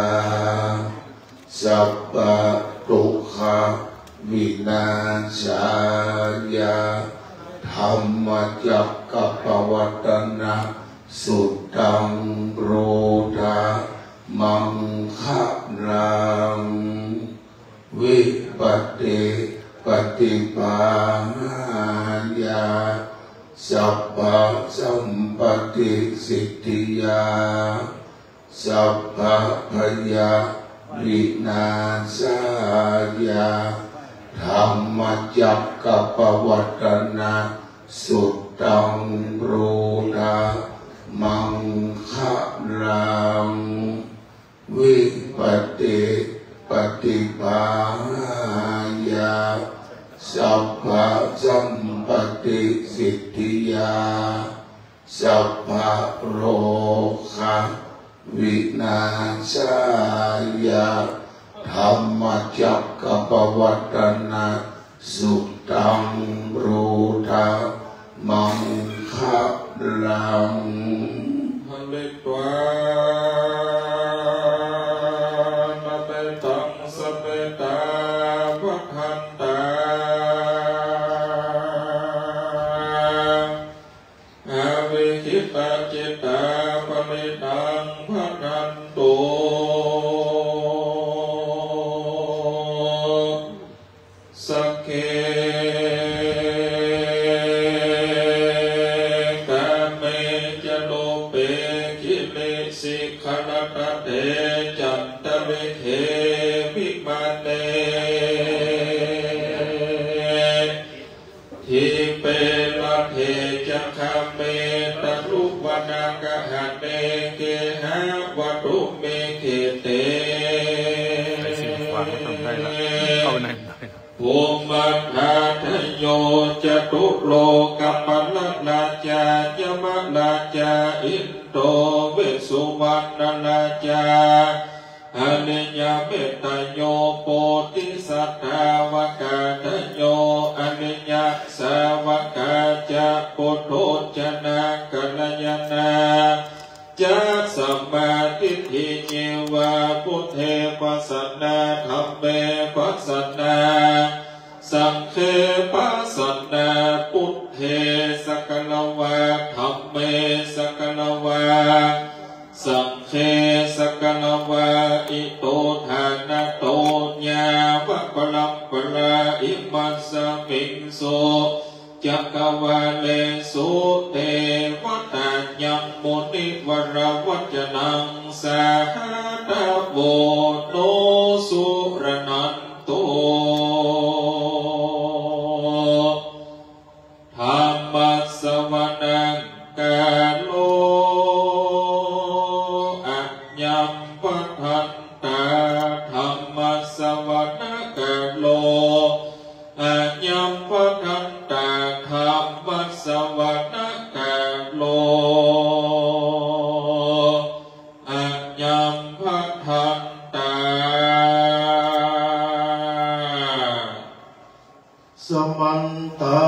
sabbadukkhavināsāya dhammacakkappavattana suttaṃ brūtha maṅgalaṃ. Vipattipaṭibāhāya sabbasampattisiddhiyā sabbabhayavināsāya dhammacakkappavattana suttaṃ brūtha maṅgalaṃ. Vipattipaṭibāhāya sabbasampattisiddhiyā sabbarogavināsāya dhammacakkappavattana suttaṃ brūtha maṅgalaṃ. Pharitvāna mettaṃ samettā bhadantā avikkhittacittā parittaṃ bhaṇantu. Sagge kāme ca rūpe girisikharataṭe cantalikkhe vimāne dīpe raṭṭhe ca gāme taruvanagahane gehavatthumhi khette. ไปเสียงขวางก็ทำได้ละ เข้าใน Bhummajādayo catulokapālarājā yamarājā indo visuvaṇṇarājā ariyamettā yo bodhisattāvakādayo ariyasāvakā ca buddho janakalyāṇā ca sammādiṭṭhi yeva buddhe pasannā dhamme pasannā saṅghe pasannā buddhe sagāravā dhamme sagāravā saṅghe sagāravā ito ṭhānato parampārā. Imasmiṃ su cakkavāḷesu devatā yaṃ munivaravacanaṃ sādhavo no suraṇantu. Dhammassavanakālo ayambhadantā. Dhammassavanakālo ayambhadantā. Dhammassavanakālo ayambhadantā. Samantā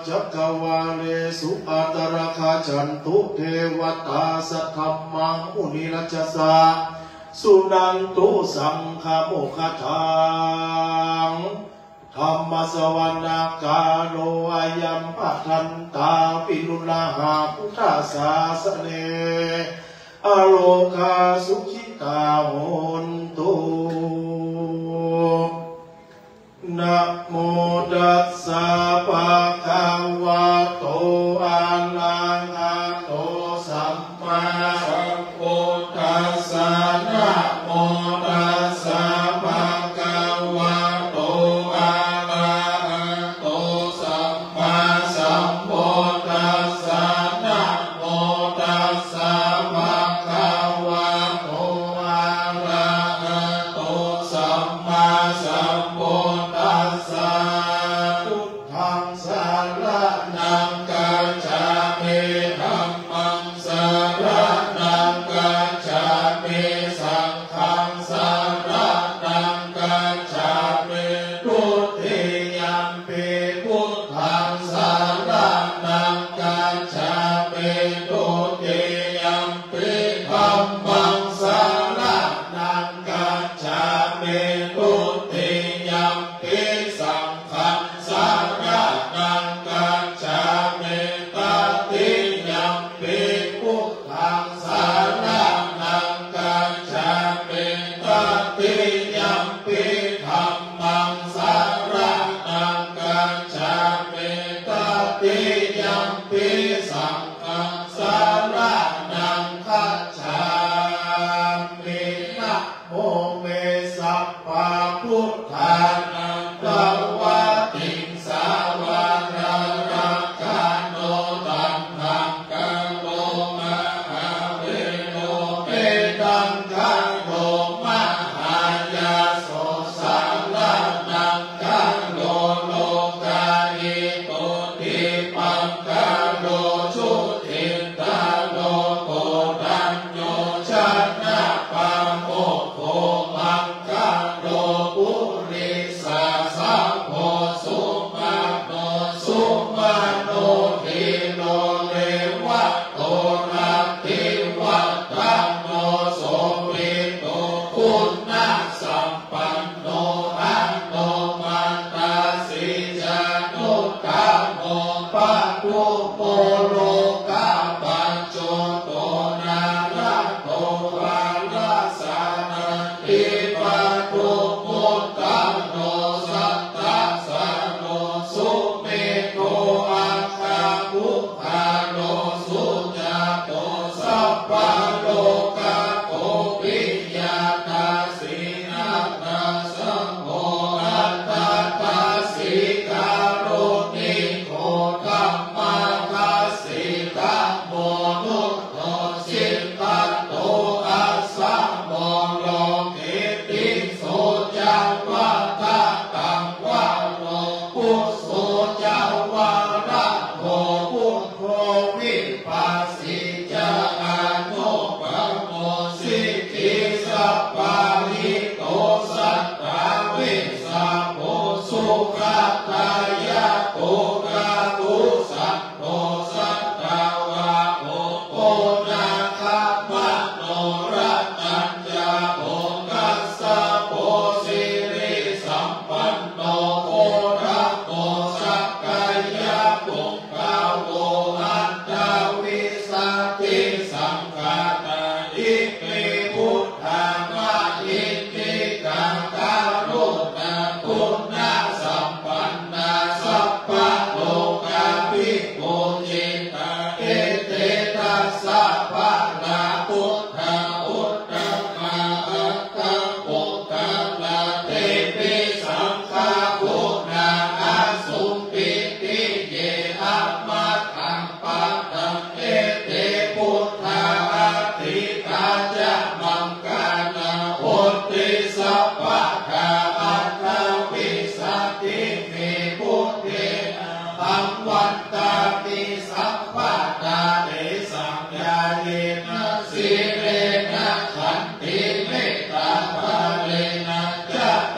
cakkavāḷesu atrāgacchantu devatā saddhammaṃ munirājassa suṇantu saggamokkhadaṃ. Dhammassavanakālo ayambhadantā. Virūḷhā buddhasāsane arogā sukhitā hontu. Namo tassa bhagavato arahato sammāsambuddhassa. Namo tassa bhagavato arahato sammāsambuddhassa. Namo tassa bhagavato arahato sammāsambuddhassa. Buddhaṃ saraṇaṃ gacchāmi. Dhammaṃ saraṇaṃ gacchāmi. Saṅghaṃ saraṇaṃ gacchāmi. Dutiyampi buddhaṃ saraṇaṃ gacchāmi. Dutiyampi dhammaṃ saraṇaṃ gacchāmi. Dutiyampi saṅghaṃ saraṇaṃ gacchāmi. Tatiyampi buddhaṃ saraṇaṃ gacchāmi. Tatiyampi dhammaṃ saraṇaṃ gacchāmi. Tatiyampi saṅghaṃ saraṇaṃ gacchāmi. Namo me sabbabuddhānaṃ dvātiṃsāvakarakkhandho taṇhaṅkaro mahāvīro, tīṇhaṅkaro mahāyaso, saraṇaṅkaro lokahito, dīpaṅkaro jutiṭṭharo, koṇḍañño janapāmokkho, maṅgalo purisā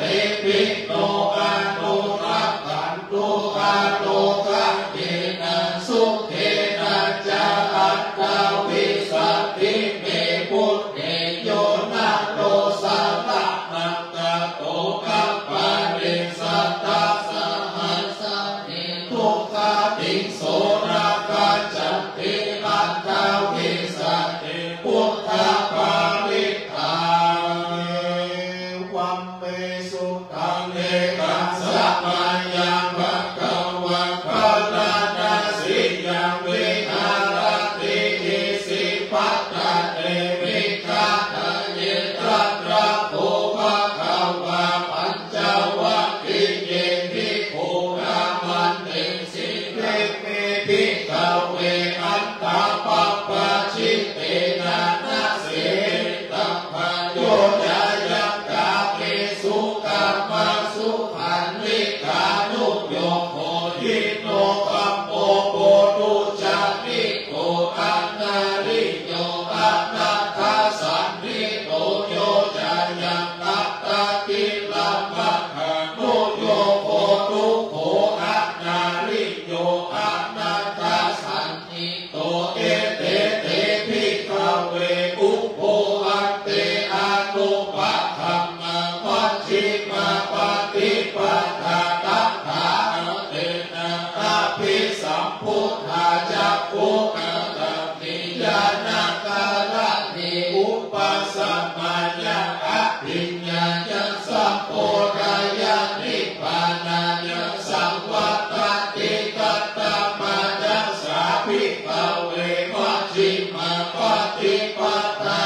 Pino anurakkantu ārogyena sukhena ca attāvissati. Me buddhe yo naro saraṇaṃ gato appaṭissattasahassāni dukkhatiṃ so na gacchanti attāvissati buddhaparittaṃ. Evaṃ me sutaṃ. Ekaṃ samayaṃ bhagavā bārāṇasiyaṃ viharati isipatane migadāye. Tatra kho bhagavā pañcavaggiye bhikkhū āmantesi me bhikkhave antā pabbajitena na seyyathā yo cāyaṃ kāmesu kāmasukhallikānuyogo hīno gammo pothujjaniko anariyo anatthasañhito yo cāyaṃ attakilamathānuyogo dukkho anariyo anatthasañhito. Ete te bhikkhave ubho ante anupagamma majjhimā paṭipadā tathāgatena abhisambuddhā cakkhukaraṇī ñāṇakaraṇī upasamāya abhiññāya sambodhāya nibbānāya saṃvattati. Kattamā ca sā bhikkhave majjhimā paṭipadā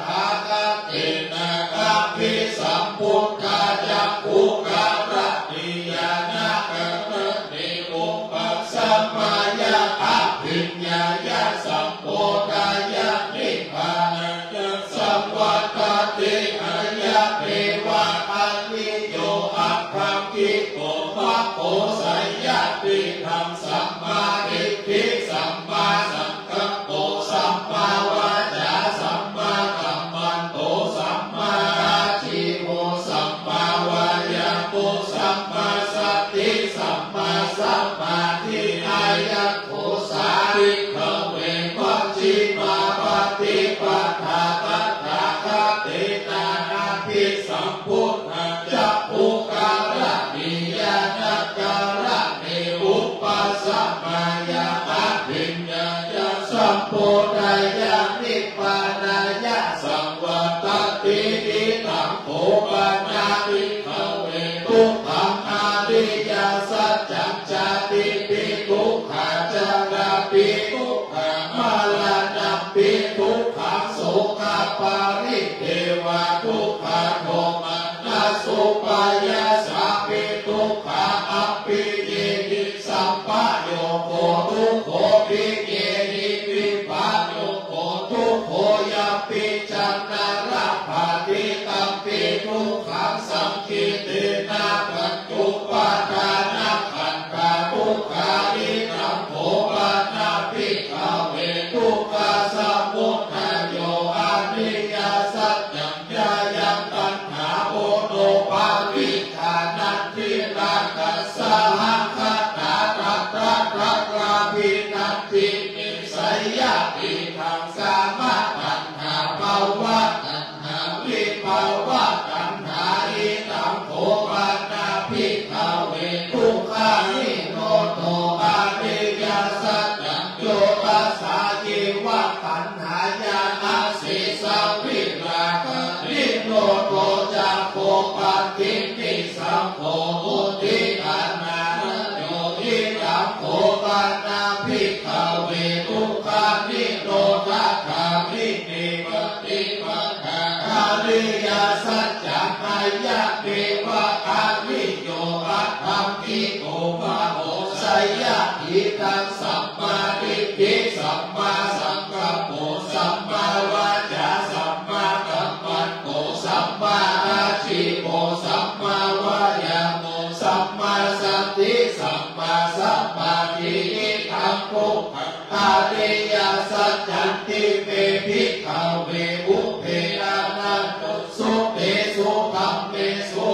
tathāgatena abhisambuddhā cakkhukaraṇī ñāṇakaraṇī upasamāya abhiññāya sambodhāya nibbānāya saṃvattati? Ayameva ariyo aṭṭhaṅgiko maggo. Seyyathīdaṃ sammādiṭṭhi sammāsaṅkappo sammāvācā sammākammanto sammāājīvo sammāvāyāmo sammāsati sammāsamādhi. Ayaṃ kho sā bhikkhave majjhimā paṭipadā tathāgatena abhisambuddhā cakkhukaraṇī ñāṇakaraṇī upasamāya abhiññāya sambodhāya nibbānāya saṃvattati. Idaṃ kho pana bhikkhave dukkhaṃ ariyasaccaṃ jātipi dukkhā jarāpi dukkhā maraṇampi dukkhaṃ sokaparidevadukkhadomana- -supāyāsāpi dukkhā appiyehi sampayogo dukkho piyehi vippayogo dukkho yampicchaṃ na labhati tampi dukkhaṃ saṅkhittena pañcupādānakkhandhā dukkhā. Idaṃ kho pana bhikkhave dukkhasamudayo ariyasaccaṃ yāyaṃ taṇhā ponobbhavikā nandirāgasahagatā tatra tatrābhinandinī seyyathīdaṃ kāmataṇhā bhavataṇhā vibhavataṇhā. Idaṃ kho pana bhikkhave dukkhanirodho ariyasaccaṃ yo tassāyeva taṇ- -hāya asesavirāganirodho cāgo paṭinissaggo mutti anālayo. Idaṃ kho pana bhikkhave dukkhanirodhagāminī paṭipadā ariyasaccaṃ ayameva ariyo aṭṭhaṅgiko maggo seyyathīdaṃ sammādiṭṭhi sammāsaṅkappo sammāvācā sammākammanto sammāājīvo sammāvāyāmo sammāsati sammāsamādhi. Idaṃ dukkhaṃ ariyasaccanti me bhikkhave pubbe ananussutesu dhammesu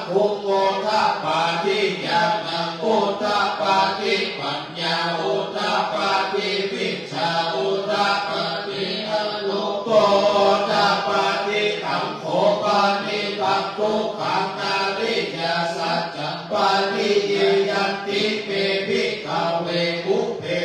bhuṃ udapādi ñāṇaṃ udapādi paññā udapādi vijjā udapādi āloko udapādi. Taṃ kho panidaṃ dukkhaṃ ariyasaccaṃ pariññeyyanti me bhikkhave pubbe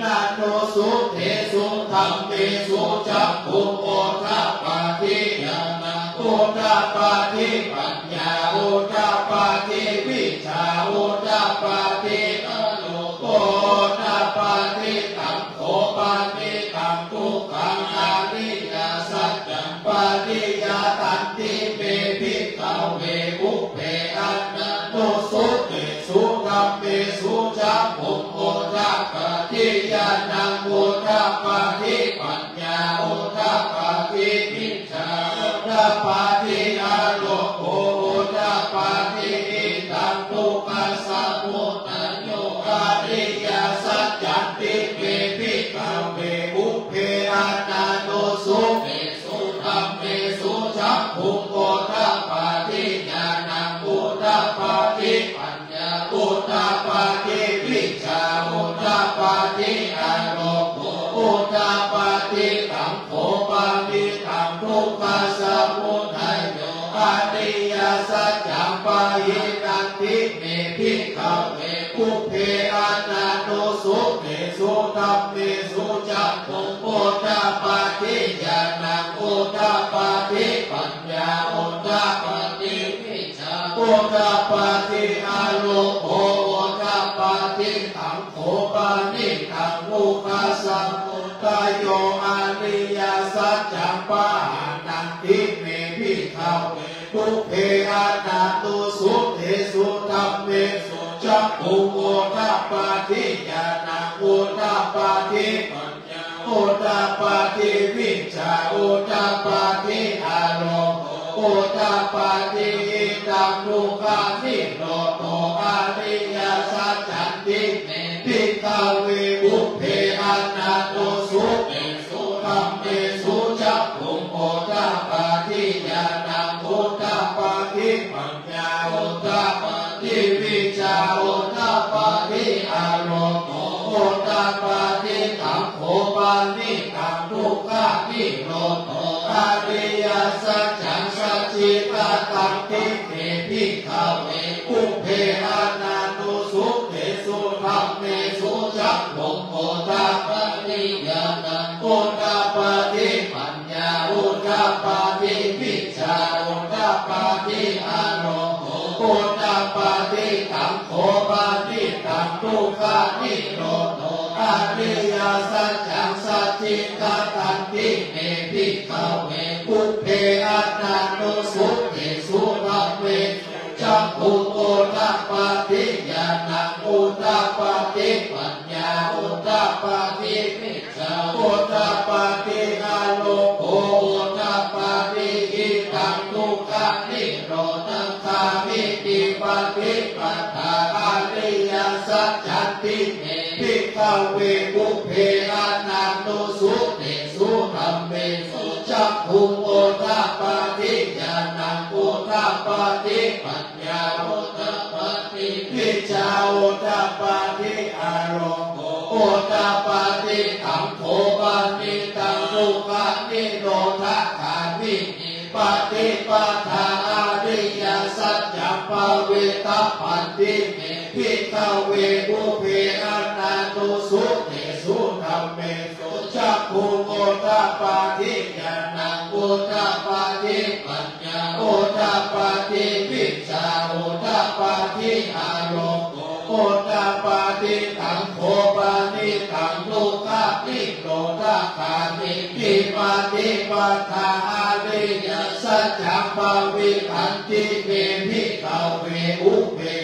ananussutesu dhammesu cakkhuṃ udapādi ñāṇaṃ udapādi paññā udapādi vijjā udapādi āloko udapādi. Taṃ kho panidaṃ dukkhaṃ ariyasaccaṃ pariññātanti me bhikkhave pubbe ananussutesu dhammesu cakkhuṃ udapādi ñāṇaṃ udapādi paññā udapādi vijjā udapādi āloko udapādi. Idaṃ dukkhasamudayo ariyasaccanti me bhikkhave pubbe ananussutesu dhammesu cakkhuṃ udapādi ñāṇaṃ udapādi paññā udapādi vijjā udapādi āloko udapādi. Taṃ kho panidaṃ dukkhasamudayo ariyasaccaṃ pahīnanti me bhikkhave pubbe ananussutesu dhammesu cakkhuṃ udapādi ñāṇaṃ udapādi paññā udapādi vijjā udapādi āloko udapādi. Taṃ kho panidaṃ dukkhasamudayo ariyasaccaṃ pahānanti me bhikkhave pubbe ananussutesu dhammesu cakkhuṃ udapādi ñāṇaṃ udapādi paññā udapādi vijjā udapādi āloko udapādi. Idaṃ dukkhanirodho ariyasaccanti me bhikkhave pubbe ananussutesu dhammesu cakkhuṃ udapādi ñāṇaṃ udapādi paññā udapādi vijjā udapādi āloko udapādi. Taṃ kho panidaṃ dukkhanirodho ariyasaccaṃ sacchikatanti me bhikkhave pubbe ananussutesu dhammesu cakkhuṃ udapādi ñāṇaṃ udapādi paññā udapādi vijjā udapādi āloko udapādi. Taṃ kho panidaṃ dukkhanirodho ariyasaccaṃ sacchikatanti me bhikkhave pubbe ananussutesu dhammesu cakkhuṃ udapādi ñāṇaṃ udapādi paññā udapādi vijjā udapādi āloko udapādi. Idaṃ dukkhanirodhagāminī paṭipadā ariyasaccanti me bhikkhave pubbe ananussutesu dhammesu cakkhuṃ udapādi ñāṇaṃ udapādi paññā udapādi vijjā udapādi āloko udapādi. Taṃ kho panidaṃ dukkhanirodhagāminī paṭipadā ariyasaccaṃ bhāvetabbanti me bhikkhave pubbe ananussutesu dhammesu cakkhuṃ udapādi ñāṇaṃ udapādi paññā udapādi vijjā udapādi āloko udapādi. Taṃ kho panidaṃ dukkhanirodhagāminī paṭipadā ariyasaccaṃ bhāvitanti me bhikkhave pubbe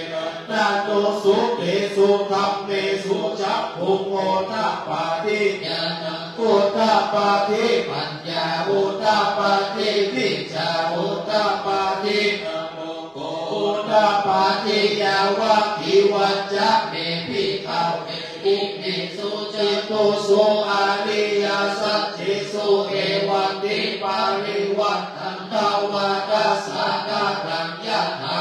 ananussutesu dhammesu cakkhuṃ udapādi ñāṇaṃ udapādi paññā udapādi vijjā udapādi āloko udapādi. Yāvakīvañca me bhikkhave imesu catūsu ariyasaccesu evantiparivaṭṭaṃ dvādasākāraṃ yathā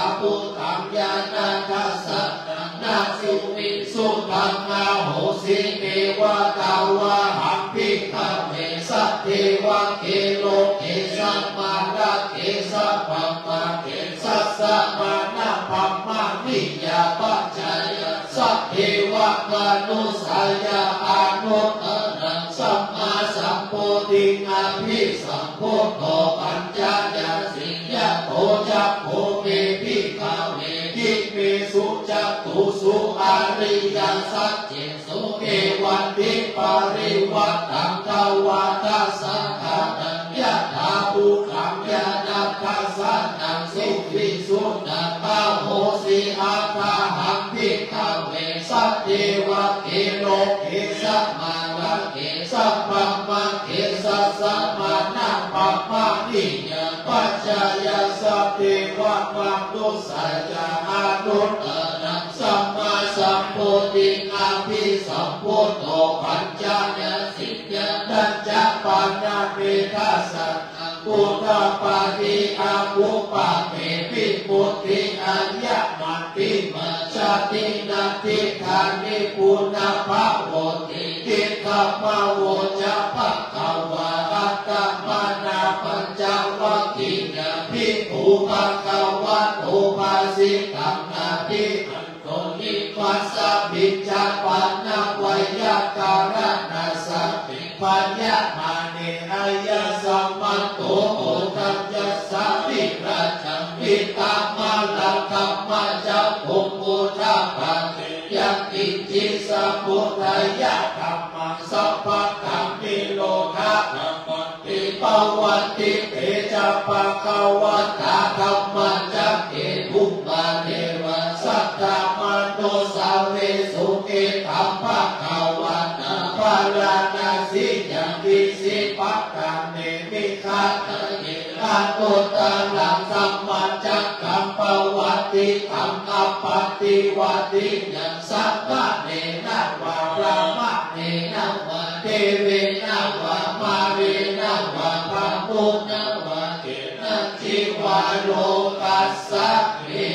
kaṃ ñāṇadassanaṃ na suvisuddhaṃ ahosi. Neva tāvāhaṃ bhikkhave sadevake loke samārake sabrahmake sassamaṇabrāhmaṇiyā pajāya sadevamanussāya anuttaraṃ sammāsambodhiṃ abhisambuddho pañcāyasiṃ. Yato ca kho me bhikkhave imesu catūsu ariyasacce su evaṃ diṭṭhi parivaṭṭaṃ dvādasākāraṃ yathābhūtaṃ ñāṇadassanaṃ suvisuddhaṃ ahosi. Athāhaṃ bhikkhave sadevake loke samārake sabrahmake sassamaṇabrāhmaṇiyā pajāya sadevamanussāya anuttaraṃ sammāsambodhiṃ abhisambuddho pañcāyasiṃ. Yadañca pana me dassanaṃ udapādi anupagamma vimutti ayamantimā jāti natthidāni punabbhavoti. Idamavoca bhagavā. Attamanā pañcavaggiyā bhikkhū bhagavato bhāsitaṃ abhinanduṃ. Imasmiñca pana veyyākaraṇasmiṃ bhaññamāne āyasmato koṇḍaññassa virajaṃ vītamalaṃ dhammacakkhuṃ udapādi yaṅkiñci samudayadhammaṃ sabbantaṃ nirodhadhammanti. Pavattite ca bhagavatā dhammacakke pubbadevasaddamanussāvesuṃ. Etaṃ bhagavatā bārāṇasiyaṃ isipatane migadāye anuttaraṃ dhammacakkaṃ pavattitaṃ appaṭivattiyaṃ samaṇena vā brāhmaṇena vā devena vā mārena vā brahmunā vā kenaci vā lokasminti.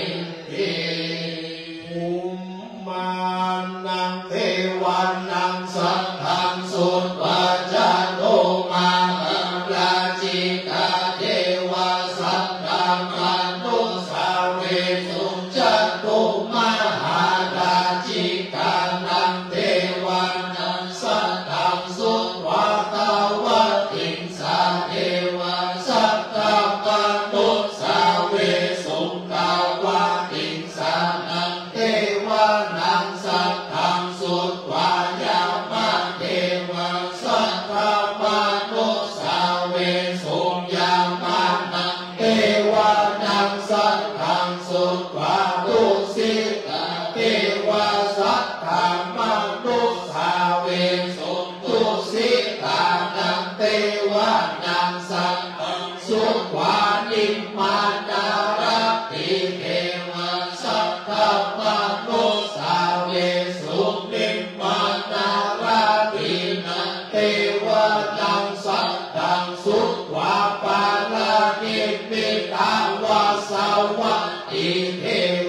Bhummānaṃ devānaṃ saddaṃ sutvā cātummahārājikā devā saddamanussāvesuṃ. Cātummahārājikānaṃ devānaṃ saddaṃ sutvā tāvatiṃsā devā saddamanussāvesuṃ. Tāvatiṃsānaṃ devānaṃ saddaṃ sutvā yāmā devā saddamanussāvesuṃ. Yāmānaṃ devānaṃ saddaṃ sutvā tusitā devā saddamanussāvesuṃ. Tusitānaṃ devānaṃ saddaṃ sutvā nimmānaratī devā saddamanussāvesuṃ. Nimmānaratīnaṃ devānaṃ saddaṃ sutvā paranimmitavasavattī devā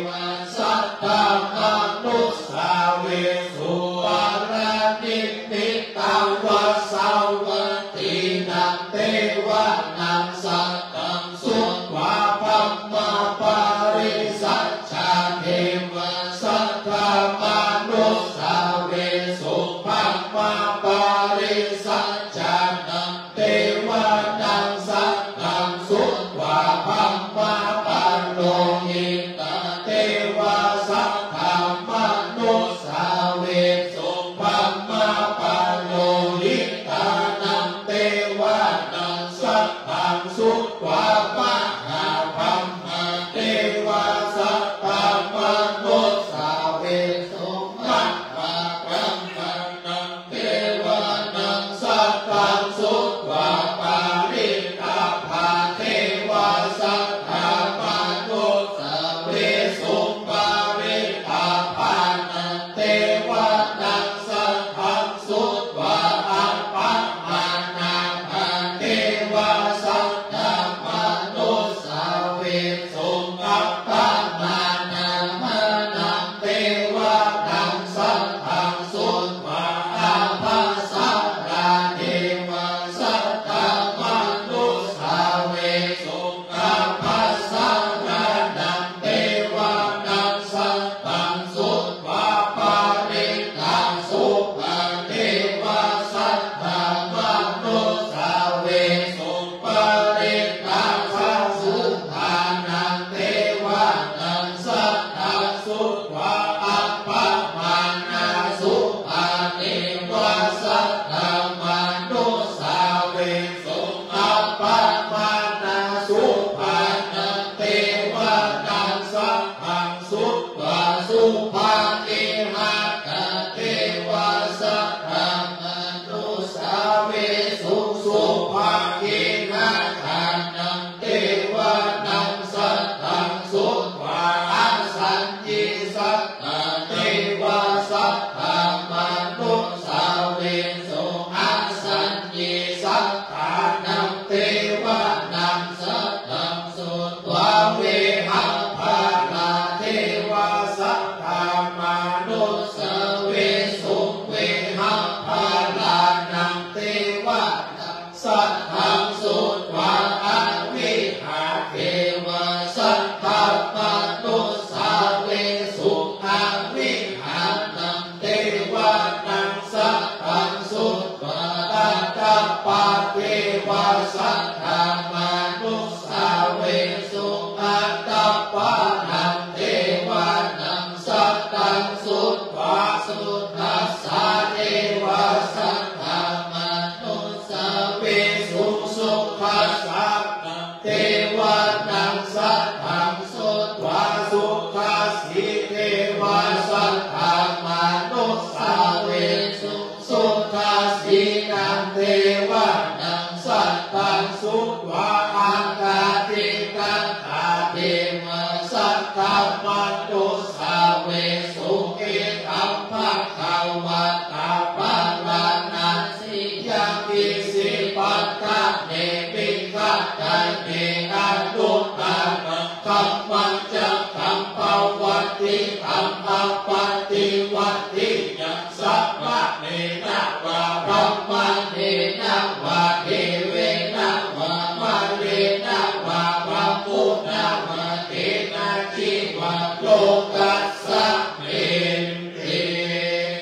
Subhāgīhakā devā saddamanussāvesuṃ. Subhāgīhakānaṃ devānaṃ saddaṃ sutvā asaññī saddā devā saddamanussāvesuṃ. Asaññī saddānaṃ devānaṃ saddaṃ sutvā vehapphalā devā saddamanussāvesuṃ. Vehapphalānaṃ devānaṃ saddaṃ sutvā avihā devā saddamanussāvesuṃ. Avihānaṃ devānaṃ saddaṃ sutvā atappā devā saddamanussāvesuṃ. Atappānaṃ devānaṃ saddaṃ sutvā sudassā devā saddamanussāvesuṃ. Sudassānaṃ devānaṃ saddaṃ sutvā sudassī devā saddamanussāvesuṃ. Sudassīnaṃ devānaṃ saddaṃ sutvā akātīkatā devā saddamanussāvesuṃ. Idam bhagavatā Bārāṇasiyaṃ Isipatane Migadāye anuttaraṃ dhammacakkam pavattitaṃ appaṭivattiyaṃ samaṇena vā brāhmaṇena vā devena vā mārena vā brahmunā vā kenaci vā lokasminti.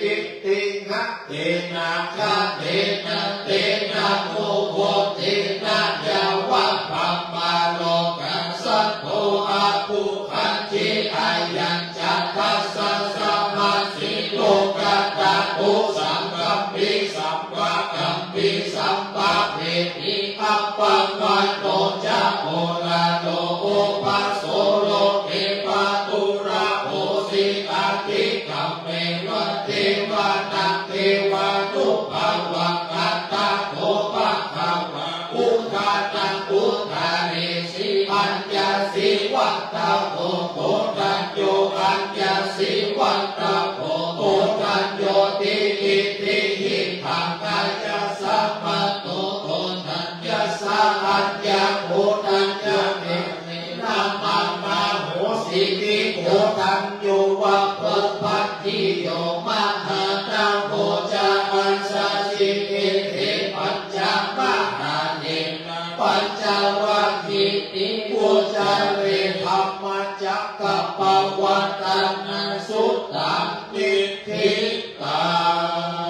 Itiha tena khaṇena tena muhuttena yāva brahmalokā saddo abbhuggacchi. Ayañca dasasahassī lokadhātu saṅkampi sampakampi sampavedhi. Appamāṇo ca oḷāro obhāso loke pāturahosi atikkammeva devānaṃ devānubhāvaṃ. Atha kho bhagavā udānaṃ udānesi: Aññāsi vata bho Koṇḍañño, aññāsi vata bho Koṇḍaññoti. Itihidaṃ āyasmato Koṇḍaññassa aññākoṇḍaññatena mamahosi. Kiṃ Koṇḍañño va bhobhatiyo mahānāmo ca ajāsi: Ete pañca mahānena pañcavaggīti vuccare. Dhammacakkappavattanasuttaṃ. Niṭṭhitaṃ.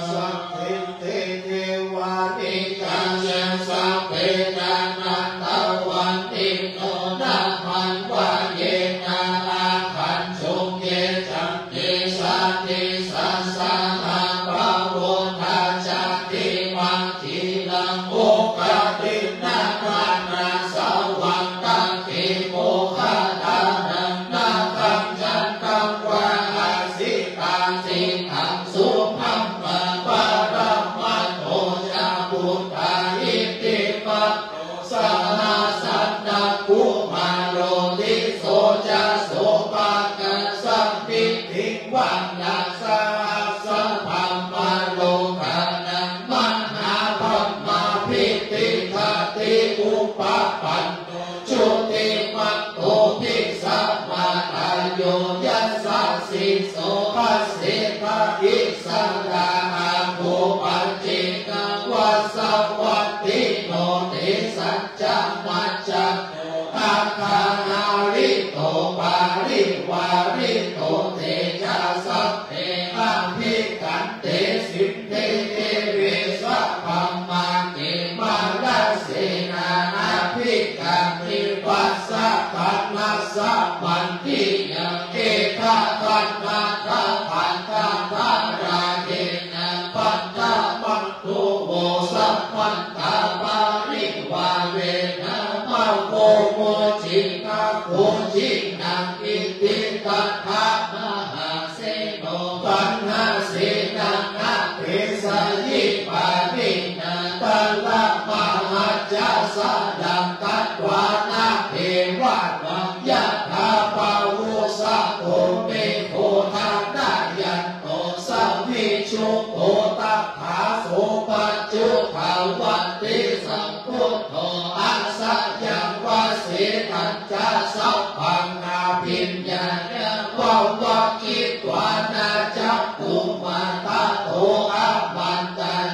Sabbītiyo vivajjantu sabbarogaṃ vanaṃ upaddavayena maṃ āgacchu. Ye ca āyasā saha bhavū ca dinnā khīṇā oghatiṇṇamanāsavaṃ. Dakkhiṇe moggallānaṃ nāgaṃ candaṃva asitātitaṃ. Subrahmā paramatto ca puttā iddhimato saha sanaṅkumāro tisso ca sopāga samitiṃ vanaṃ. Sahassabrahmalokānaṃ mahābrahmābhitiṭṭhati. Upapanno jutimanto bhismākāyo yasassi so. Dasettha issarā āguṃ pacce kavasavattino. Tesañca majjhato aṭṭhahārito parivārito te ca sabbe abhikkante. Sinde deve sabrahmake mārasenā abhikkāmi passa kaṇhassa mandiyaṃ. Etha gaṇhatha bandhatha rāgena bandhama to vo samantā parivārena mā vo muñcittha koci naṃ. Iti tattha mahā yāvavakkhitvāna cakkhumā tato āmantayi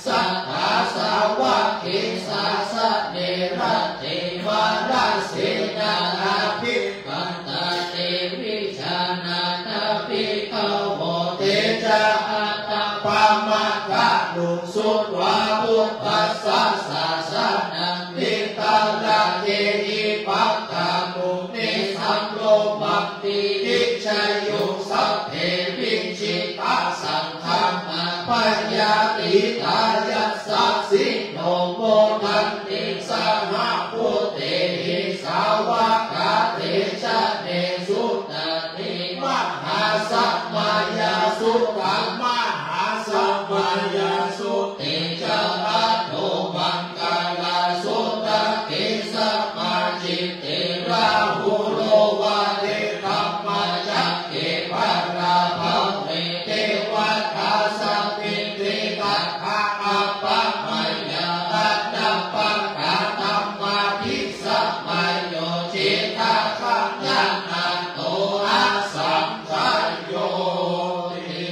satthā sāvake sāsane rate mārasenā abhikkantā te vijānātha bhikkhavo. Te ca ātappamakaruṃ sutvā buddhassa sāsanaṃ vītarāgehi pakkāmuṃ nesaṃ lomampi iñjayuṃ. Sabbe vijitasaṅgāmā bhayātītā yassasino modanti saha bhūtehi sāvakā te janesutāti. Mahāsamayasuttaṃ mahāsamayasutte ca athomaṅ galasuttake samācittirāhulā vare dhammacakke parābhave devatā samiddhi tathā appamāya anappakā tamādhi samayo cittakaññato asaṅkhayoti.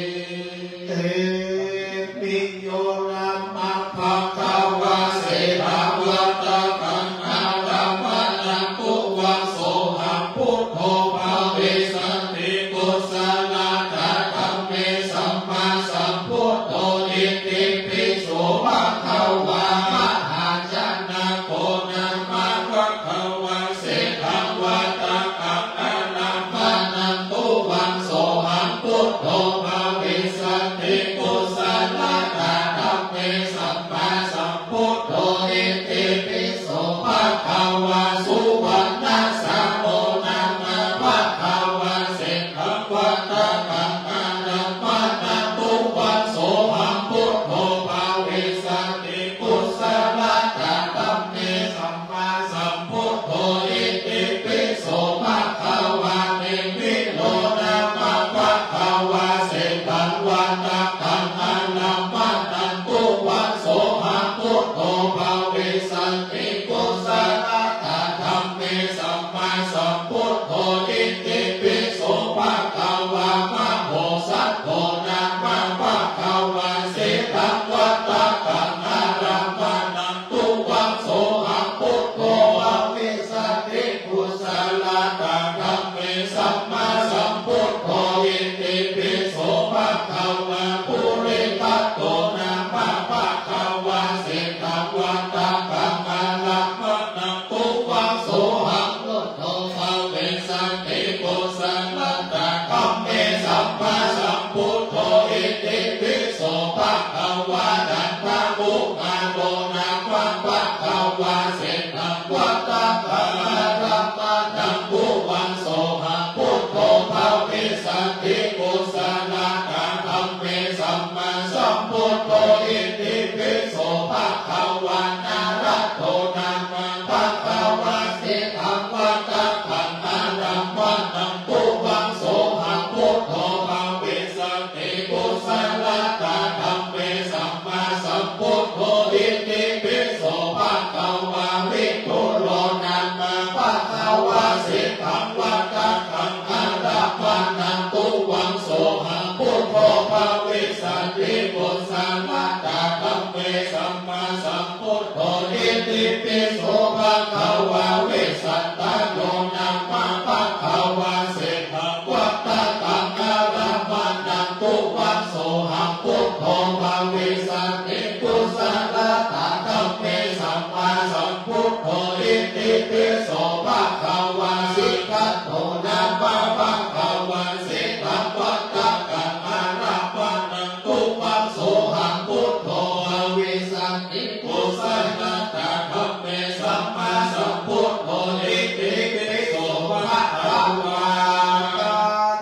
Iti yo nāma bhagavā seṭṭhavattakaṃ ārammaṇaṃ tuvaṃ sohaṃ buddho bhavissati kusalā ca dhamme sammāsambuddho. Itipi so bhagavā mahājanako nāma bhagavā seṭṭhavattakaṃ ārammaṇaṃ tuvaṃ sohaṃ buddho bhavissati kusalā ca dhamme sammāsambuddho. Itipi so bhagavā suvaṇṇassāno nāma bhagavā seṭṭhavattakaṃ ārammaṇaṃ tuvaṃ sohaṃ buddho bhavissati kusalā ca dhamme sammāsambuddho. Itipi so bhagavā nimmiro nāma bhagavā seṭṭhavattakaṃ ārammaṇaṃ tuvaṃ sohaṃ buddho bhavissati kusalā ca dhamme sammāsambuddho. Itipi so bhagavā mahāsaṅgho nāma bhagavā seṭṭhavattakaṃ ārammaṇaṃ tuvaṃ sohaṃ buddho bhavissati kusalā ca dhamme sammāsambuddho. Itipi so bhagavā puripaddho nāma bhagavā seṭṭhavattakaṃ ārammaṇaṃ tuvaṃ sohaṃ buddho bhavissati kusalā ca dhamme sammāsambuddho. Itipi so bhagavā candamāgaro nāma bhagavā seṭṭhavattakaṃ ārammaṇaṃ tuvaṃ sohaṃ buddho bhavissati kusalā ca dhamme sammāsambuddho. Itipi so bhagavā nārado nāma bhagavā seṭṭhavattakaṃ ārammaṇaṃ tuvaṃ sohaṃ buddho bhavissati kusalā ca dhamme sammāsambuddho. Itipi so bhagavā vidūro nāma bhagavā seṭṭhavattakaṃ ārammaṇaṃ tuvaṃ sohaṃ buddho bhavissati kusalā ca dhamme sammāsambuddho. Itipi so bhagavā vessantaro nāma bhagavā seṭṭhavattakaṃ ārammaṇaṃ tuvaṃ sohaṃ buddho bhavissati kusalā ca dhamme sammāsambuddho. Itipi so bhagavā siddhattho nāma bhagavā seṭṭhavattakaṃ ārammaṇaṃ tuvaṃ sohaṃ buddho bhavissati kusalā ca dhamme sammāsambuddho. Itipi so bhagavā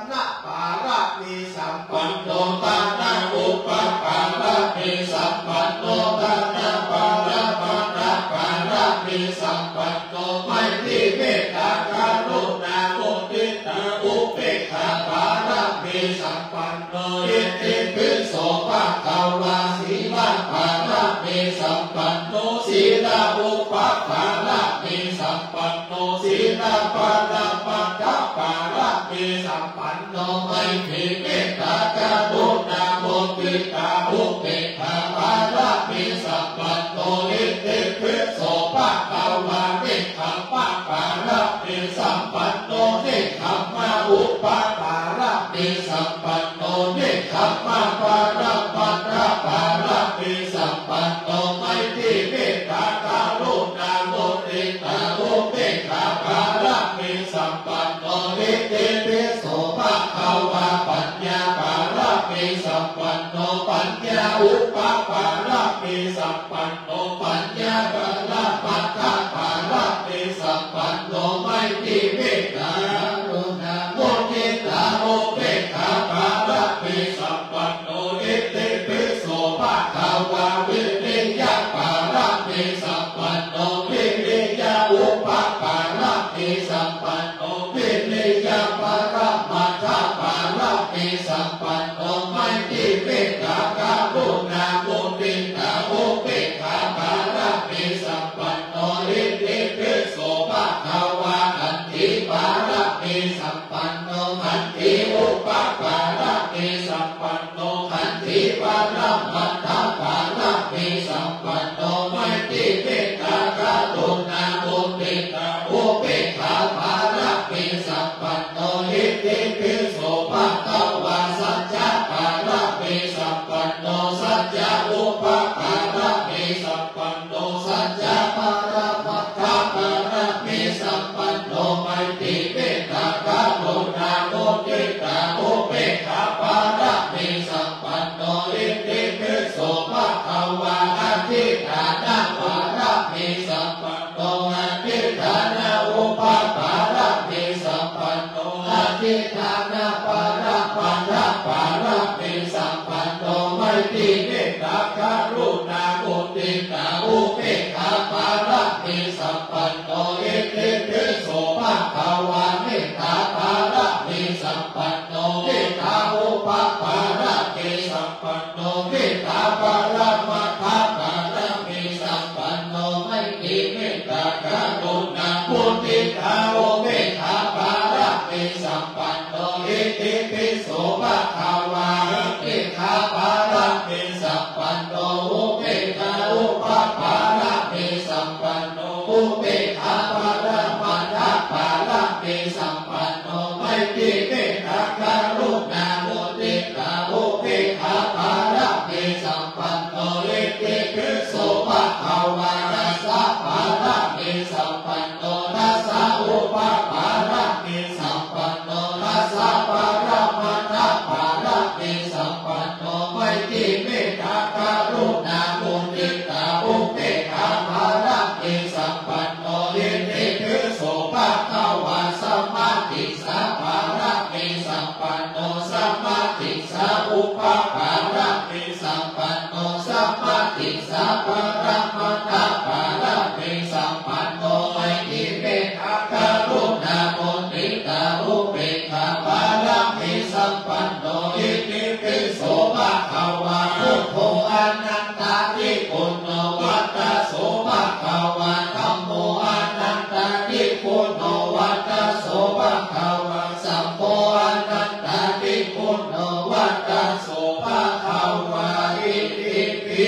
dānapāramī sampanno dānaupapāramī sampanno dānaparamatthapāramī sampanno maitrī mettā karuṇā muditā upekkhāpāramī sampanno. Itipi so bhagavā sīlapāramī sampanno sīlaupapāramī sampanno sīlaparamatthapāramī sampanno, maitrī mettā karuṇā muditā upekkhā pāramī sampanno, iddhībhiso bhagavā nekkhamma pāramī sampanno, nekkhamma upapāramī sampanno, nekkhamma paramattha pāramī sampanno, maitrī mettā karuṇā muditā upekkhā pāramī sampanno, iddhībhiso bhagavā paññā pāramī sampanno, paññā upapāramī sampanno, paññā paramattha pāramī sampanno, maitrī mettā karuṇā muditā upekkhā pāramī sampanno, iddhībhiso bhagavā viriya pāramī sampanno, viriya upapāramī sampanno, viriya paramattha pāramī sampanno, maitrī mettā karuṇā muditā upekkhā pāramī sampanno, iddhībhiso bhagavā khanti pāramī sampanno, khanti upapāramī sampanno, khanti paramattha pāramī sampanno, maitrī mettā karuṇā muditā upekkhā pāramī sampanno, iddhībhiso bhagavā sacca pāramī sampanno, sacca upapāramī sampanno, sacca paramattha pāramī sampanno, maitrī mettā karuṇā muditā upekkhā pāramī sampanno, iddhībhiso bhagavā adhiṭṭhāna pāramī sampanno, adhiṭṭhāna upapāramī sampanno, adhiṭṭhāna paramattha pāramī sampanno, maitrī mettā karuṇā muditā upekkhā pāramī sampanno, iddhībhiso bhagavā mettā pāramī sampanno, mettā upapāramī sampanno, mettā paramattha pāramī sampanno, maitrī mettā karuṇā muditā upekkhā pāramī sampanno, iddhībhiso bhagavā upekkhā pāramī sampanno, upekkhā upapāramī sampanno, upekkhā paramattha pāramī sampanno, maitrī mettā karuṇā muditā upekkhā pāramī sampanno, iddhībhiso bhagavā dasa pāramī sampanno, dasa upapāramī sampanno, dasa paramattha pāramī sampanno, maitrī mettā karuṇā muditā upekkhā pāramī sampanno, iddhībhiso bhagavā samādhissa pāramī sampanno, samādhissa upapāramī sampanno, samādhissa paramattha pāramī sampanno, maitrī mettā karuṇā muditā upekkhā pāramī sampanno, iddhībhiso bhagavā buddho anantādiguṇo vata so bhagavā dhammo anantādiguṇo vata so bhagavā saṅgho anantādiguṇo vata so bhagavā. Itipi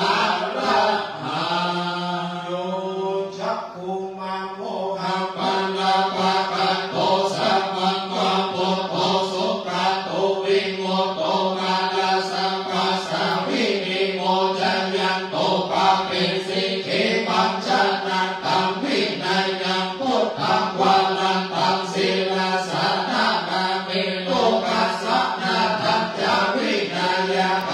arahaṃ yo cakkhumā mohamalāpakaṭṭho sabbaṃ pabuddho sugato vimutto mārasambhāsā vinimocayanto pāpesi khemañca natthaṃ vinayaṃ buddhaṃ varantaṃ sirasā namāmi. Lokassa nāthañca vinayaṃ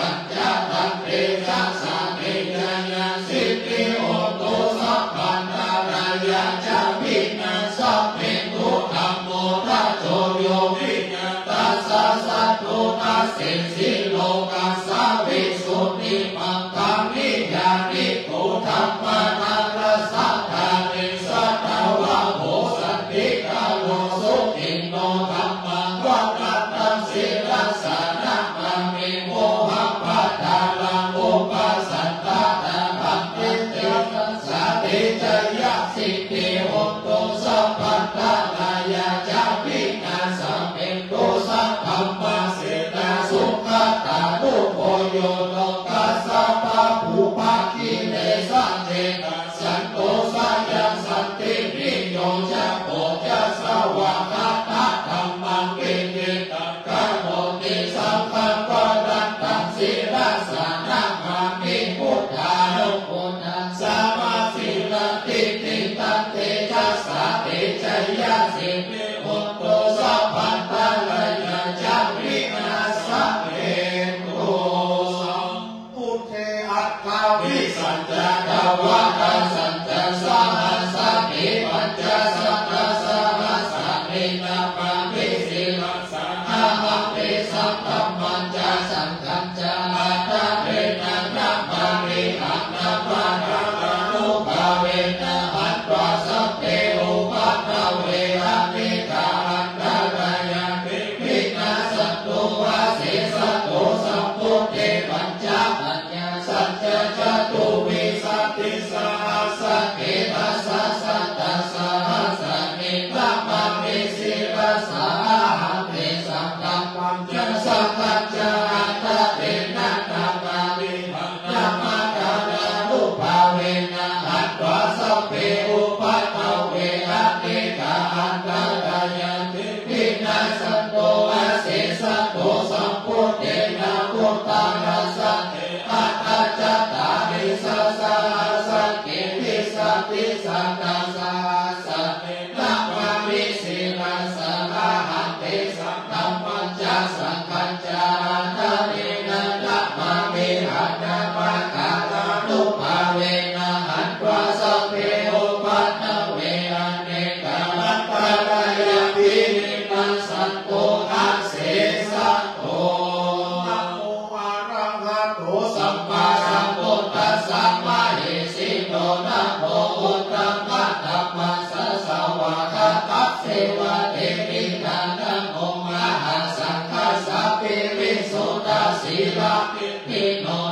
tejasā te jayasiddhi hotu sabbaṃ antarāyā ca vināsamentu. Dhammo dhajo yo viya tassa satthu dassesi lokassa visuddhimaggaṃ niyyāniko dhammadharassa dhāresi satthā vā bojjhaṅgīkaro suciṇṇo dhammaṃ varantaṃ sirasā namāmi. Mohappadālaṃ upasantadālaṃ tejasā te jayasiddhi hotu sabbaṃ antarāyā ca vināsame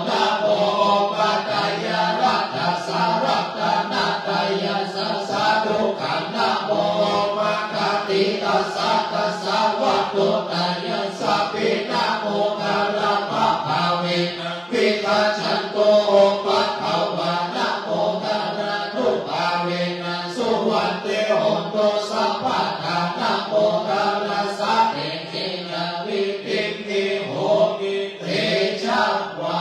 Namo opatthāya ratnassa ratanattayassa sādhukaṃ. Namo omakātītassa tassa vatthuttayassapi. Namokārappabhāvena vigacchantu upaddavā. Namokārānubhāvena suvatthi hotu sabbadā. Namokārassa tejenavidhimhi homi tejavā.